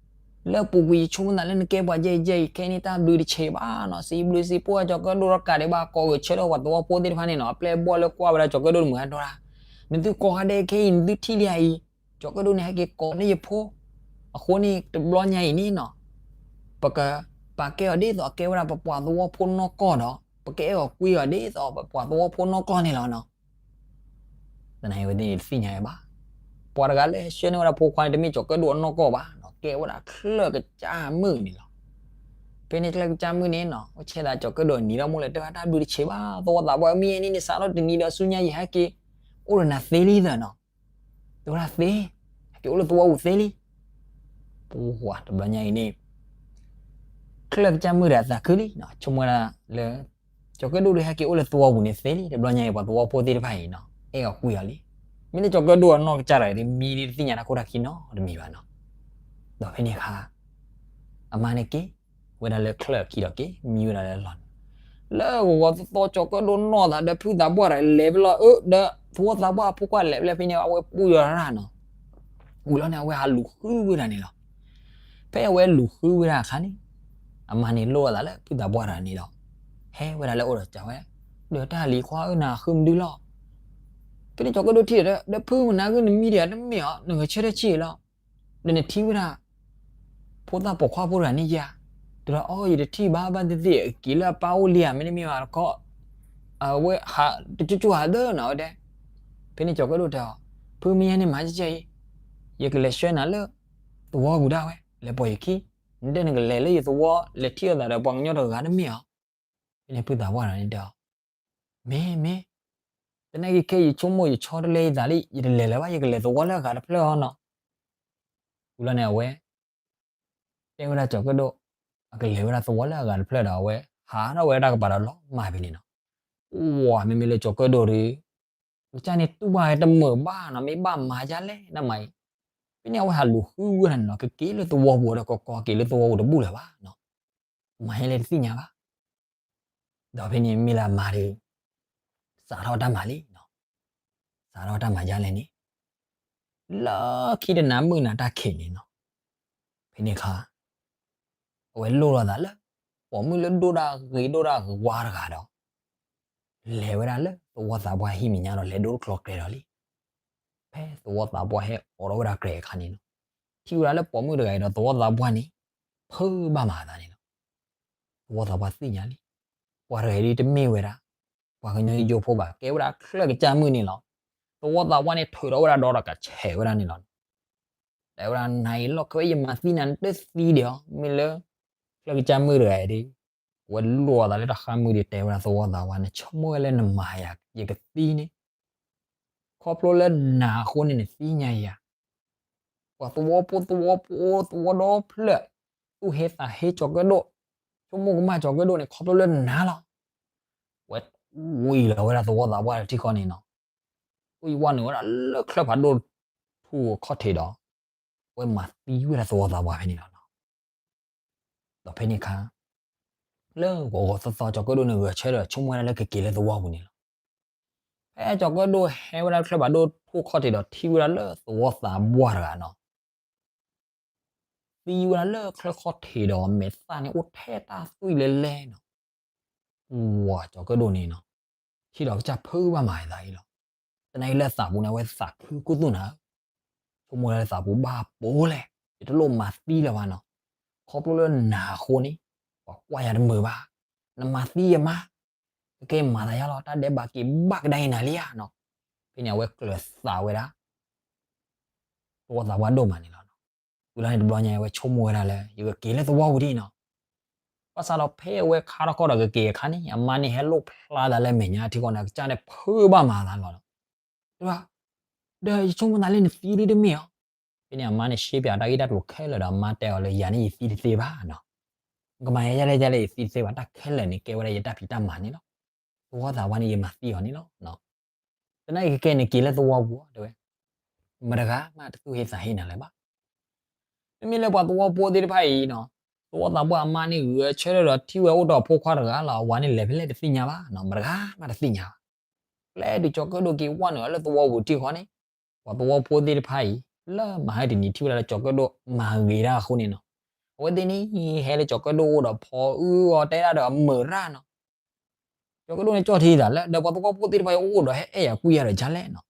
လၢပူၤကွံာ်ယဆိကမိၣ်သးလၢနကဲပှၤယဲၢ်ယဲၢ်အံၤ ခဲအံၤန့ၣ်တၢ်ဘျုးတဆံးဘၣ်နီၤ, စံးဘျုးစံးဖှိၣ်ဝဲကၠီၤကၢၣ်ဒိၣ်ဒီးကးဒံးဘၣ် ကိးဂဲၤဆၢထၢၣ်ပှၤသဝီဖိသ့ၣ်တဖၣ်န့ၣ်နီၤ, အပျဲၢ်အဘီၣ်လၢကွၢ်ဝဲဒၣ်ကၠီၤကၢၣ်ဒိၣ်တမုာ်ဟဲဒီး, နသုကိးဂၤဒဲးခဲအံၤ နသုထံၣ်လံဧါအံၤ, ကၠီၤကၢၣ်ဒိၣ်န့ၣ် ဟဲက့ၤကိးန့ၢ်ယဖိ, အဃိန့ၣ် တဘျီညါအံၤန့ၣ်နီၤ, ပကပာ်ကဲအီၤဒ်သိးအကဲဝဲဒၣ်ပပှၤသဝီဖိနီၢ်ကီၢ်ဒီး ပကအဲၣ်အီၤကွံအီၤဒ်သိးပပှၤသဝီဖိနီၢ်ကီၢ်န့ၣ်လီၤနီၤ. သနာ်က့ဝဲသ့ၣ်န့ၣ်တသ့ၣ်ညါဝဲဘၣ်, ပှၤတဂၤလၢဟဲဆှၢန့ၢ်ဝဲဒၣ်ဖိခွါန့ၣ် တမ့ၢ်ကၠီၤကၢၣ်ဒိၣ်အနီၢ်ကီၢ်ဘၣ်နီၤ, ကဲဝဲဒၣ်ချၢၣ်ကစၢ်မုၣ်န့ၣ်လီၤ. ဖဲန့ၣ်ချၢၣ်ကစၢ်မုၣ်န့ၣ်နီၤ အိၣ်ဆဲးသးကၠီၤကၢၣ်ဒိၣ်နံၤလီၤမိၢ်လၢတဲဝဲ တၢ်ဘျုးတဆံးဘၣ် သဝီသးပှၢ်ဧၢ, မ့ၢ်အန့ၣ်န့ၣ် စးထီၣ်တနံၤဒီးဆူညါယဟဲက့ၤ အိၣ်ဒီးနၤသ့လံသနီၤ, တဲဝဲဒၣ်သ့, ဟဲက့ၤအိၣ်လၢသဝီပူၤသ့လံ. ပှၤတဘျီညါအံၤန့ၣ် ချၢၣ်ကစၢ်မုၣ်ဒီးအသးခုလံနီၤ, ဆိကမိၣ်ဝဲဒၣ်လၢ ကၠီၤကၢၣ်ဒိၣ်ဒီးဟဲက့ၤအိၣ်လၢသဝီပူၤန့ၣ်သ့လံ, တဘျီညါအံၤပှၤသဝီဖိသ့ၣ်တဖၣ်အံၤနီၤ အဲၣ်အီၤကွံအီၤလံ. မ့ၢ်လၢကၠီၤကၢၣ်ဒိၣ်အနီၢ်ကစၢ်တဂၤအံၤ မံဒ်တသ့ၣ်ညါတၢ်ခိၣ်တၢ်ခံနီတမံၤဘၣ်နီၤ. ဒီးဖဲန့ၣ်အခါ အမါန့ၣ်က့ၤဝဲဒၣ်လၢချၢၣ်အခံဒီးက့ၤမံဝဲဒၣ်လၢအလီၢ်န့ၣ်, လၢဂီၤဂီၤသီသီ ကၠီၤကၢၣ်ဒိၣ်နီၢ်သးဒီးဖုသးပှၢ်တဂၤလဲၤဖဲလီၤ, အၢ ဒီးသဝီသးပှၢ်အဖိခွါလဲၤဖဲလီၤ. ဖဲန့ၣ် အဝဲပူၢ်ယီၤရၣ်နီၤ, ဝံၤလီၤန့ၣ် အဝဲဟးလူၤဃုဝဲဒၣ်န့ၣ်လီၤ. ဖဲအဝဲလူၤဃုဝဲဒၣ်အခါန့ၣ် အမါန့ၣ်လိၣ်အသးလၢဖုသးပှၢ်တဂၤန့ၣ်ဒီး ဟဲဝဲဒၣ်လၢအအိၣ်ဒီးစံးဝဲ, ဒီးတၢ်လံၤခွါဧၢ နဃုမနုၤလီၤ. ဖဲန့ၣ်ကၠီၤကၢၣ်ဒိၣ်ထံၣ်ဒီး ဒီးဖုမနုၤဂ့ၤ နမံဒံးဧါ တမ့ၢ်အီၤ နဂဲၤဆၢထၢၣ်ဆံးအံၤလီၤ. ဒီးနထံၣ်ဝဲဒၣ် ဖိသၣ်ပိာ်ခွါဖိတဂၤန့ၣ်ဧါ. တဲဒၣ်အီ ယတထံၣ်ဘၣ် ဘၣ်သ့ၣ်သ့ၣ် အက့ၤလၢအပၢ်အိၣ်လံဧါ မ့တမ့ၢ်ဘၣ်တခီ အဝဲဟးတကၠိကၠိဟးသၢနီၤဝဲဒဲး. ဖဲန့ၣ်ကၠီၤကၢၣ်ဒိၣ်တဲအီၤ, ဖုမ့ၢ်ညါန့ၣ်မၤကဲကဲအံၤ, ယကလဲၤဆှၢနၤလၢသဝီပူၤဒၣ်ဝဲ, လဲၤပိာ်ယခံ, နတဲနကလဲၤလၢယသဝီ လဲၤထံၣ်အသးဒီးပှၤကညီတဂၤတမ့ၢ်ဧါ. ဖဲန့ၣ်ဖုသးပှၢ်တဂၤန့ၣ်တဲအီၤ, မ့ၢ်မ့ၢ်, သနာ်က့ခဲအံၤယဆိကမိၣ်ယဆီတလဲယသးလံ ယတလဲၤလၢၤဘၣ် ယကလဲၤသဝီလၢအဂၤတဖျၢၣ်အီၤနီၤ. ဝံၤလီၤန့ၣ် အဝဲ တဲဝဲဒၣ်ကၠီၤကၢၣ်ဒိၣ် အကလဲၤဝဲဒၣ်သဝီလၢအဂၤတဖျၢၣ်ဒီး အဝဲဟးထီၣ်ဝဲဒၣ်ကပၤဒီးလီၤမၢ်ဖဲန့ၣ်နီၤ. ပှၤမ့မ့ၢ်လၢကၠီၤကၢၣ်ဒိၣ်ဒီး ကစၢ်န့ၣ်တူၢ်ဘၣ်ဝဲတမုာ်ဘၣ်နီၤ မ့ၢ်ဘၣ်မၤဒ်လဲၣ်နမၤအံၤ. ဖဲန့ၣ်အဝဲဟးလူၤဃုဝဲဒၣ်န့ၣ်နီၤ ကက့ၤလၢသဝီပူၤဒီးကကီက့ၤလၢသဝီပူၤတဘူၣ်လၢၤဘၣ်နီၤ. မၤဟဲလဲၣ်တသ့ၣ်ညါဘၣ်. ဒီးဖဲန့ၣ်မ့ၢ်လၢအမါဒီး စးထီၣ်တၢ်မၤလံနီၤ. စးထီၣ်တၢ်မၤဒ်လဲၣ်န့ၣ် လၢခံတနၤမုၢ်နၤတၢ်ခံးန့ၣ်နီၤ. ဖဲန့ၣ်အခါ အဝဲလိၣ်လီၤသးလၢ ပိာ်မုၣ်လၢဒိၣ်တၢ်ဂ့ၤဒိၣ်တၢ်ဝါတဂၤဒီး လဲၤဝဲဒၣ်လၢသဝီသးပှၢ်ဟံၣ်မဲာ်ညါဒီး လဲၤဒိတကျိၤကြဲးဒီးလံ. ဖဲသဝီသးပှၢ်ဟဲအိးထီၣ်ဝဲဒၣ်ကြဲးအခါန့ၣ်နီၤ, ထံၣ်ဝဲဒၣ်လၢပိာ်မုၣ်တဂၤအံၤဒီးသဝီသးပှၢ်န့ၣ် ဖုဘၣ်မၤအသးန့ၣ်လီၤ. သဝီသးပှၢ်သ့ၣ်ညါလံ. ပှၤတဂၤအံၤဒ်တမ့ၢ်ဝဲဒၣ် ပှၤကညီယိယိဖိဘၣ်, ကဲဝဲဒၣ်ချၢၣ်ကစၢ်မုၣ်န့ၣ်လီၤ. သဝီသးပှၢ်န့ၣ်ထုးထီၣ်ဝဲဒၣ်ဒီးတၢ်ကဆဲးဝဲဒၣ်န့ၣ်လီၤ. တဲဝဲဒၣ်နၤအံၤလီၢ်ခံဝဲ ယမၤသံနၤနတသံဒံးအီၤ, မ့ၢ်လၢ ချၢၣ်ကစၢ်မုၣ်တဂၤအံၤဒီး အဝဲလိၣ်အသးလၢတၢ်ဃါမုၢ်ဒီး တဲဝဲဒၣ်သဝီသးပှၢ်န့ၣ် ဆိကမိၣ်ဝဲလၢနမၤယၤ ယကသံန့ၣ် ခီဖျိလၢနၤအဃိန့ၣ်နသံညါယၤ. ပှၤသဝီဖိသဝီဖိ သဝီဒီဖျၢၣ် သူၣ်ဟ့သးဟ့ကၠီၤကၢၣ်ဒိၣ်, ဆိကမိၣ်ကမၣ်ကၠီၤကၢၣ်ဒိၣ်န့ၣ် ခီဖျိလၢနၤလီၤ. ဝဲဝံၤလီၤဝဲဒၣ်သဝီသးပှၢ်တထံၣ်ဃီန့ၣ်နီၤ, ဝံၤဝဲနုာ်ဝဲဒၣ်လၢချၢၣ်ဖးဒိၣ်ထူၣ်အခီၣ်ထံးဒီး အဝဲမၤသံဝဲဒၣ်သဝီသးပှၢ်ဖဲန့ၣ်လီၤနီၤ. ဒီးဖဲန့ၣ်အခါ လၢဂီၤဂီၤသီသီကၠီၤကၢၣ်ဒိၣ်န့ၣ်ဂဲၤဆၢထၢၣ်ဒီးဆိကမိၣ်ဝဲဒၣ်လၢကက့ၤလၢသဝီပူၤန့ၣ်လီၤ. ဖဲကၠီၤကၢၣ်ဒိၣ်ဟဲဝဲဒၣ်ချၢၣ်ဖးဒိၣ်ထူၣ်အခီၣ်ထံးဒီးထံၣ်ဝဲဒၣ်လၢသဝီသးပှၢ်တဂၤနီၤ သံဝဲဒၣ်လၢချၢၣ်ခီၣ်ထံးဒီးမဲာ်သၣ်န့ၣ်အိၣ်ထဲတၢ်သွံၣ်လဲၤလဲၤနီၤ. ပှၤကၠီၤကၢၣ်ဒိၣ်န့ၣ်နီၤ ထံၣ်ဒီးကစၢ်ဖုဘၣ်မၤအသးအံၤလီၤ. တနာ်က့လၢသးပူၤန့ၣ် အဝဲသးခုကိၢ်သူၣ်နၤဧၢ, ဆိကမိၣ်လၢသးပူၤဘၣ်ပိာ်လဲၣ်, ယတလိၣ်မၤသံလၢၤဘၣ်နီၤ, ခီဖျိလၢနၤအဃိန့ၣ် ပှၤကွၢ်ယၤတမုာ်ဘၣ်, နမၤသံယမါ, ကကဲမၤသးယါလီၤ, တၢ်ဒဲးဘးက့ၤဘၣ်ကဒါအံၤနၤလံဧါနီၤ. ဖဲန့ၣ်အဝဲကျၢၤသးဝဲဒၣ် သဝီသးပှၢ်ဒိၣ်မးန့ၣ်လီၤ. ဝံၤလီၤန့ၣ်တဘျီညါ အဝဲဆိကမိၣ်ဝဲဒၣ်လၢ ယကက့ၤလၢသဝီပူၤဒံးနီၤ. ဘၣ်ဆၣ်ဒီးဖဲအဝဲခါထီၣ်ခီဒီးကက့ၤအခါန့ၣ် အမါန့ၣ်ဟဲလိၣ်ဖျါသးလၢမဲာ်ညါထံဃီန့ၣ် အကစၢ်န့ၣ်ဖုးဘၣ်မၤသးလီၤနီၤ. ဒီး ဒီးယဆိကမိၣ်သးလၢနသံဒ်တမ့ၢ်အီၤ. ဖဲန့ၣ်အမါန့ၣ်ရှဲပၠးတၢ်ဂ့ၢ်တၢ်ကျိၤခဲလၢာ်ဒီးအမါတဲအီၤလၢ ယၤန့ၣ်ယသံတသ့ဘၣ်နီၤ. ကမၤယဲယဲလဲၣ်ယဲလဲၣ် ယသံတသ့ဘၣ်, တၢ်ခဲလၢာ်န့ၣ်ကဲဝဲဒၣ်ယတၢ်ဖံးတၢ်မၤန့ၣ်လီၤ. သဝီသးပှၢ်န့ၣ် ယမၤသံအီၤန့ၣ်လီၤ. တနာ်က့ကကဲန့ၣ်က့ၤလၢသဝီပူၤတဲဝဲ, မတဂၤမးတသူၣ်ဟ့သးဟ့နၤလၢၤဘၣ်. မ့မ့ၢ်လၢပှၤသဝီဖိသ့ၣ်တဖၣ်အံၤနီၤ, သဝီသးပှၢ်အမါန့ၣ်ဂုာ်ဆၢထၢၣ်ဒီးထံၣ်ဝဲအိၣ်ဒီးအဖိခွါတဂၤလီၤ, အဝၤန့ၣ်လဲၤဖဲလဲၣ်တသ့ၣ်ညါဘၣ်နီၤ, မတဂၤမးတသ့ၣ်ညါဘၣ်. ပျဲတုၤကၠီၤကၢၣ်ဒိၣ်က့ၤဝဲနုာ်လၢသဝီပူၤထံဃီန့ၣ်, ပှၤသဝီဖိသ့ၣ်တဖၣ်အံၤ လၢမဟါတနံၤထံၣ်ဝဲဒၣ်လၢကၠီၤကၢၣ်ဒိၣ်မၤဂ့ၤတၢ်အဃိန့ၣ်နီၤ, အဝဲသ့ၣ်န့ၣ် ဟဲလၢကၠီၤကၢၣ်ဒိၣ်အိၣ်ဒီးဖီအုၣ်အီၤတဲဒၣ်ဒီးအမုာ်ရၣ်နီၤ. ကၠီၤကၢၣ်ဒိၣ်န့ၣ်ကၠီၣ်ထံသးလၢ ဒီးပှၤသဝီဖိသ့ၣ်တဖၣ်အံၤအိၣ်ဒီးဟဲအဲၣ်ယၤကွံယၤဒီးဒ်လဲၣ်နီၤ.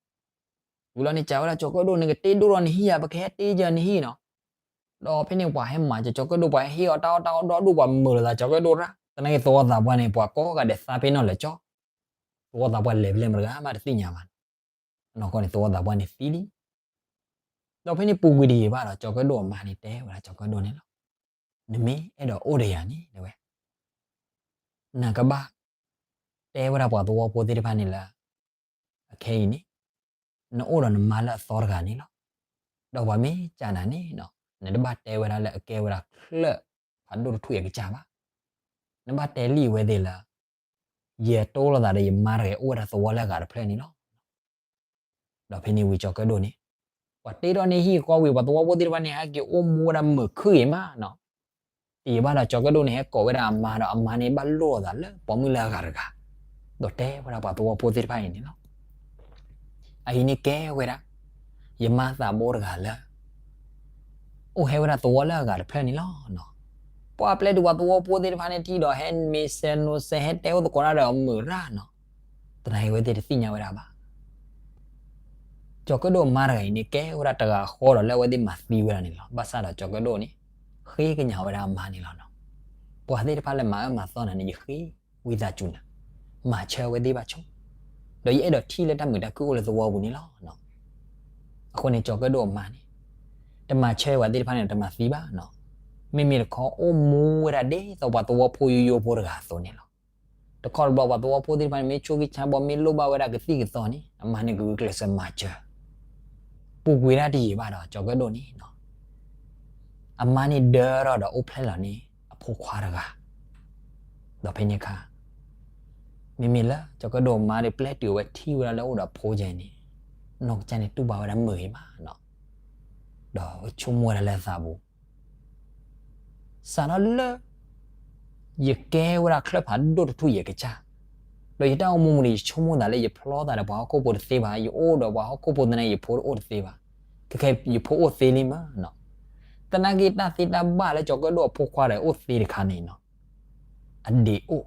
ဝံၤလီၤန့ၣ်စံးဝဲဒၣ်ကၠီၤကၢၣ်ဒိၣ်န့ၣ် ကတ့ဒိၣ်ထီၣ်နဟံၣ်ဧါ, ပကဟဲတ့ယၤနဟံၣ်နီၤ. ဒီးဖဲန့ၣ်ပှၤဟဲမၤစၢၤကၠီၤကၢၣ်ဒိၣ် ပှၤဟဲဟ့ၣ်အီၤတၢ်အီၣ်တၢ်အီဒီဒူၣ် ပှၤမုာ်လိာ်သးကၠီၤကၢၣ်ဒိၣ်ရၣ်, တနာ်က့သဝီသးပှၢ်န့ၣ် ပှၤကိးဂၤဒဲးသးပ့ၤနီၣ်လၢာ်ကၠီ, သဝီသးပှၢ်လဲၤဖဲလဲၣ်မတဂၤမးတသ့ၣ်ညါဘၣ်နီၤ. အနီၢ်ကီၢ်န့ၣ်သဝီသးပှၢ်န့ၣ်သံလံ. ဒီးဖဲန့ၣ်ပူၤကွံာ်တယံာ်ဘၣ်ဒီး ကၠီၤကၢၣ်ဒိၣ်အမါန့ၣ်တဲဝဲဒၣ်ကၠီၤကၢၣ်ဒိၣ်န့ၣ်လီၤ. နမ့ၢ်အဲၣ်ဒိးအိၣ်ဒီးယၤန့ၣ် တဲဝဲ နကဘၣ်တဲဝဲဒၣ်ပှၤသဝီဖိသ့ၣ်တဖၣ်န့ၣ်လၢ အခဲအံၤန့ၣ် နအိၣ်ဒီးနမါလၢအသီတဂၤန့ၣ်လီၤ. ဒီးပှၤမ့ၢ်စံးနၤန့ၣ် နတဘၣ်တဲဝဲဒၣ်လၢအကဲဝဲဒၣ်ချၢၣ်ဖးဒိၣ်တထူၣ်အံၤအကစၢ်ဘၣ်. နဘၣ်တဲလံဝဲသ့ၣ်လၢ ယတိလိာ်သးဒီးယမါတဂၤအိၣ်ဝဲဒၣ်သဝီလၢအဂၤတဖျၢၣ်န့ၣ်လီၤ. ဒီးဖဲန့ၣ်ဝံၤကၠီၤကၢၣ်ဒိၣ်န့ၣ် ပှၤတ့ထီၣ်န့ၢ်ဟံၣ်ဃီဝံၤ ပှၤသဝီဖိသ့ၣ်တဖၣ်န့ၣ် ဟဲက့ၤအိၣ်မူဝဲဒၣ်မုာ်ခုၣ်ဂ့ၤမးနီၤ. တယံာ်ဘၣ်ဒီးကၠီၤကၢၣ်ဒိၣ်န့ၣ် ဟဲကိးဝဲဒၣ်အမါဒီး အမါန့ၣ်ဘၣ်လိၣ်လိာ်သးလၢပိာ်မုၣ်လၢအဂၤတဂၤ, ဒီးတဲဝဲဒၣ်ပှၤသဝီဖိသ့ၣ်တဖၣ်အံၤန့ၣ်လီၤ. အအံၤန့ၣ်ကဲဝဲဒၣ် ယမါသးဘိတဂၤလၢ အိၣ်ဟဲဝဲဒၣ်သဝီလၢအဂၤတဖျၢၣ်န့ၣ်လီၤ. ပှၤပျဲတုၤပှၤသဝီဖိသ့ၣ်တဖၣ်န့ၣ်ထံၣ်ဒီး ဟဲမ့ၢ်စဲးနီၤစဲး ဟဲတဲအိၣ်သကိးတၢ်ဒီးအမုာ်ရၣ်နီၤ. တနာ်က့ဝဲသ့ၣ်တသ့ၣ်ညါဝဲဒၣ်ဘၣ်. ကၠီၤကၢၣ်ဒိၣ်အမါတဂၤအံၤန့ၣ် ကဲဝဲဒၣ်တဂၤဃီဒီးလၢအဝဲသ့ၣ်မၤသံဝဲဒၣ်န့ၣ်လီၤ. ဘၣ်ဆၣ်ဒီးကၠီၤကၢၣ်ဒိၣ်န့ၣ် ဃ့ကညးဝဲဒၣ်အမါန့ၣ်လီၤနီၤ. ပှၤသ့ၣ်တဖၣ်လၢမၤအၢမၤသီနၤန့ၣ် ယဃ့ဝံသးစူၤနၤ, မၤဆၢအဝဲသ့ၣ်ဘၣ်ဆိ, ဒီးယအဲၣ်ဒိးထံၣ်လၢတၢ်မုာ်တၢ်ခုၣ်အိၣ်လၢသဝီပူၤန့ၣ်လီၤ. အဃိန့ၣ် ကၠီၤကၢၣ်ဒိၣ်အမါန့ၣ် တမၤဆၢဝဲသ့ၣ်တဖၣ်န့ၣ်ဒီး တမၤသံဘၣ်နီၤ. မ့မ့ၢ်တခီအိၣ်မူဝဲဒၣ်ဒ်သိးပှၤသဝီဖိယိယိဖိတဂၤအသိးန့ၣ်လီၤ. တခီတဘျီပှၤသဝီဖိသ့ၣ်တဖၣ်န့ၣ် မ့ၢ်ဆိၣ်ဂ့ၤဆါဘီ မ့ၢ်လိၣ်ဘၣ်ဝဲဒၣ်ကသံၣ်ကသီန့ၣ် အမါန့ၣ်ကဂုာ်ကျဲးစၢးမၤစၢၤ. ပူၤကွံာ်ဒၣ်တယံာ်ဘၣ်ဒီး ကၠီၤကၢၣ်ဒိၣ်န့ၣ် အမါန့ၣ်ဒၢထီၣ်ဒီးအိၣ်ဖျဲၣ်လီၤန့ၢ်အဖိခွါတဂၤ, ဒီးဖဲန့ၣ်အခါ မ့မ့ၢ်လၢကၠီၤကၢၣ်ဒိၣ်အမါဒီး ပျဲတုၤအဝဲထံၣ်ဝဲဒၣ်လၢအိၣ်ဒီးအဖိကဲန့ၣ်, နီၢ်ကစၢ်န့ၣ်တူၢ်ဘၣ်ဝဲဒၣ်မုာ်ဂ့ၤမးနီၤ, ဒီးဆိကမိၣ်ဝဲဒၣ်လၢအသးပူၤ စးထီၣ်လၢ ယကဲဝဲဒၣ်ချၢၣ်ဖးဒိၣ်တထူၣ်အံၤအကစၢ်, ဒီးယတၢ်အိၣ်မူမူဒီး ယဆိကမိၣ်သးလၢ ယဖျီသးဒီးပှၤဟီၣ်ခိၣ်ဖိတသ့ဘၣ်, ယအိၣ်ဒီးပှၤဟီၣ်ခိၣ်ဖိသနာ်က့ ယဖိတအိၣ်တသ့ဘၣ်, ခဲခဲယဖိအိၣ်သ့လံမးနီၤ. သနာ်က့တၢ်သ့တၢ်ဘၣ်လၢကၠီၤကၢၣ်ဒိၣ်အဖိခွါဒီးအိၣ်သ့တခါန့ၣ်နီၤ အဒ့းအိၣ်,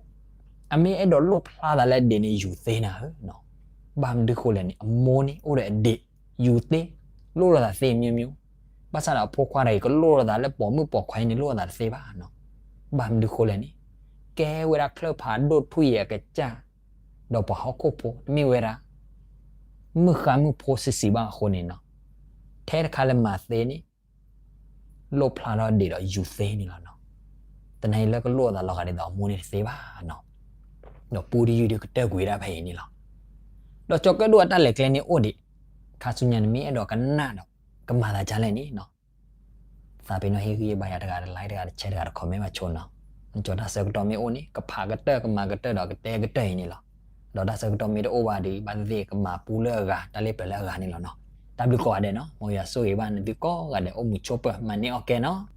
အမ့ၢ်အဲၣ်ဒိးလိၣ်ဖျါသးလၢအဒ့းန့ၣ် ယူၤသ့နၤဧၢနီၤ. ဘၣ်မနုၤဃိလဲၣ်န့ၣ် အမိၢ်န့ၣ်အိၣ်ဒီးအဒ့း, ယူၤသ့, လိၣ်လိာ်သးသ့မျိုးမျိုး, ဘၣ်ဆၣ်ဒီးအဖိခွါတဂၤအံၤ ကလိၣ်လိာ်သးလၢပိာ်မုၣ်ပိာ်ခွါအံၤန့ၣ် လိၣ်လိာ်သးတသ့ဘၣ်နီၤ. ဘၣ်မနုၤဃိလဲၣ်န့ၣ် ကဲဝဲဒၣ်ချၢၣ်ဖးဒိၣ်တထူၣ်အံၤအကစၢ်, ဒီးပှၤဟီၣ်ခိၣ်ဖိ တမ့ၢ်ဝဲဒၣ် မုၣ်ဃါမုၣ်ဖိဆံးဆံးဘၣ်အဃိန့ၣ်နီၤ, ထဲတခါလၢမၤသ့န့ၣ် လိၣ်ဖျါထီၣ်ဒ့းဒီးယူၤသ့န့ၣ်လီၤနီၤ. သနာ်က့လၢကလိၣ်အသးလီၤဂာ်ဒ်သိးအမိၢ်န့ၣ်တသ့ဘၣ်နီၤ. ဒီးပူတယုၢ်ဒီးကတၢၢ်ကွံာ်ဝဲဒၣ်ဖဲအံၤန့ၣ်လီၤ. ဒီးကၠီၤကၢၣ်ဒိၣ်အတၢ်လဲၤကျဲန့ၣ်အိၣ်ဒံး, ခါဆူညါနမ့ၢ်အဲၣ်ဒိးကနၣ်ဒီး ကမၤသးဒ်လဲၣ်န့ၣ်နီၤ သးပ့ၤနီၣ်ဟ့ၣ်ဂံၢ်ဘါယၤတဂၤတlikeတဂၤတshareတဂၤတcommentဘၣ်ဆိနီၤ. နကၠီၤတၢ်ဆၢကတီၢ်မ့ၢ်အိၣ်န့ၣ် ကဖးကတၢၢ်ကမၤကတၢၢ်ဒီးကတဲကတၢၢ်အံၤန့ၣ်လီၤ. ဒီးတၢ်ဆၢကတီၢ်မ့ၢ်တအိၣ်ဘၣ်ဒီး ဘၣ်သ့ၣ်သ့ၣ် ကမၤပူလၢအဂၤ တၢ်လ့ပျၢၤလၢအဂၤန့ၣ်လီၤနီၤ. တၢ်ဘျုးကိးဂၤဒဲးနီၤ, မ်ယွၤဆိၣ်ဂ့ၤဘၣ်နသုကိးဂၤဒဲး အိၣ်မုာ်ဆိးပၢၤ မၤန့ၢ်အီၣ်ကဲနီၤ.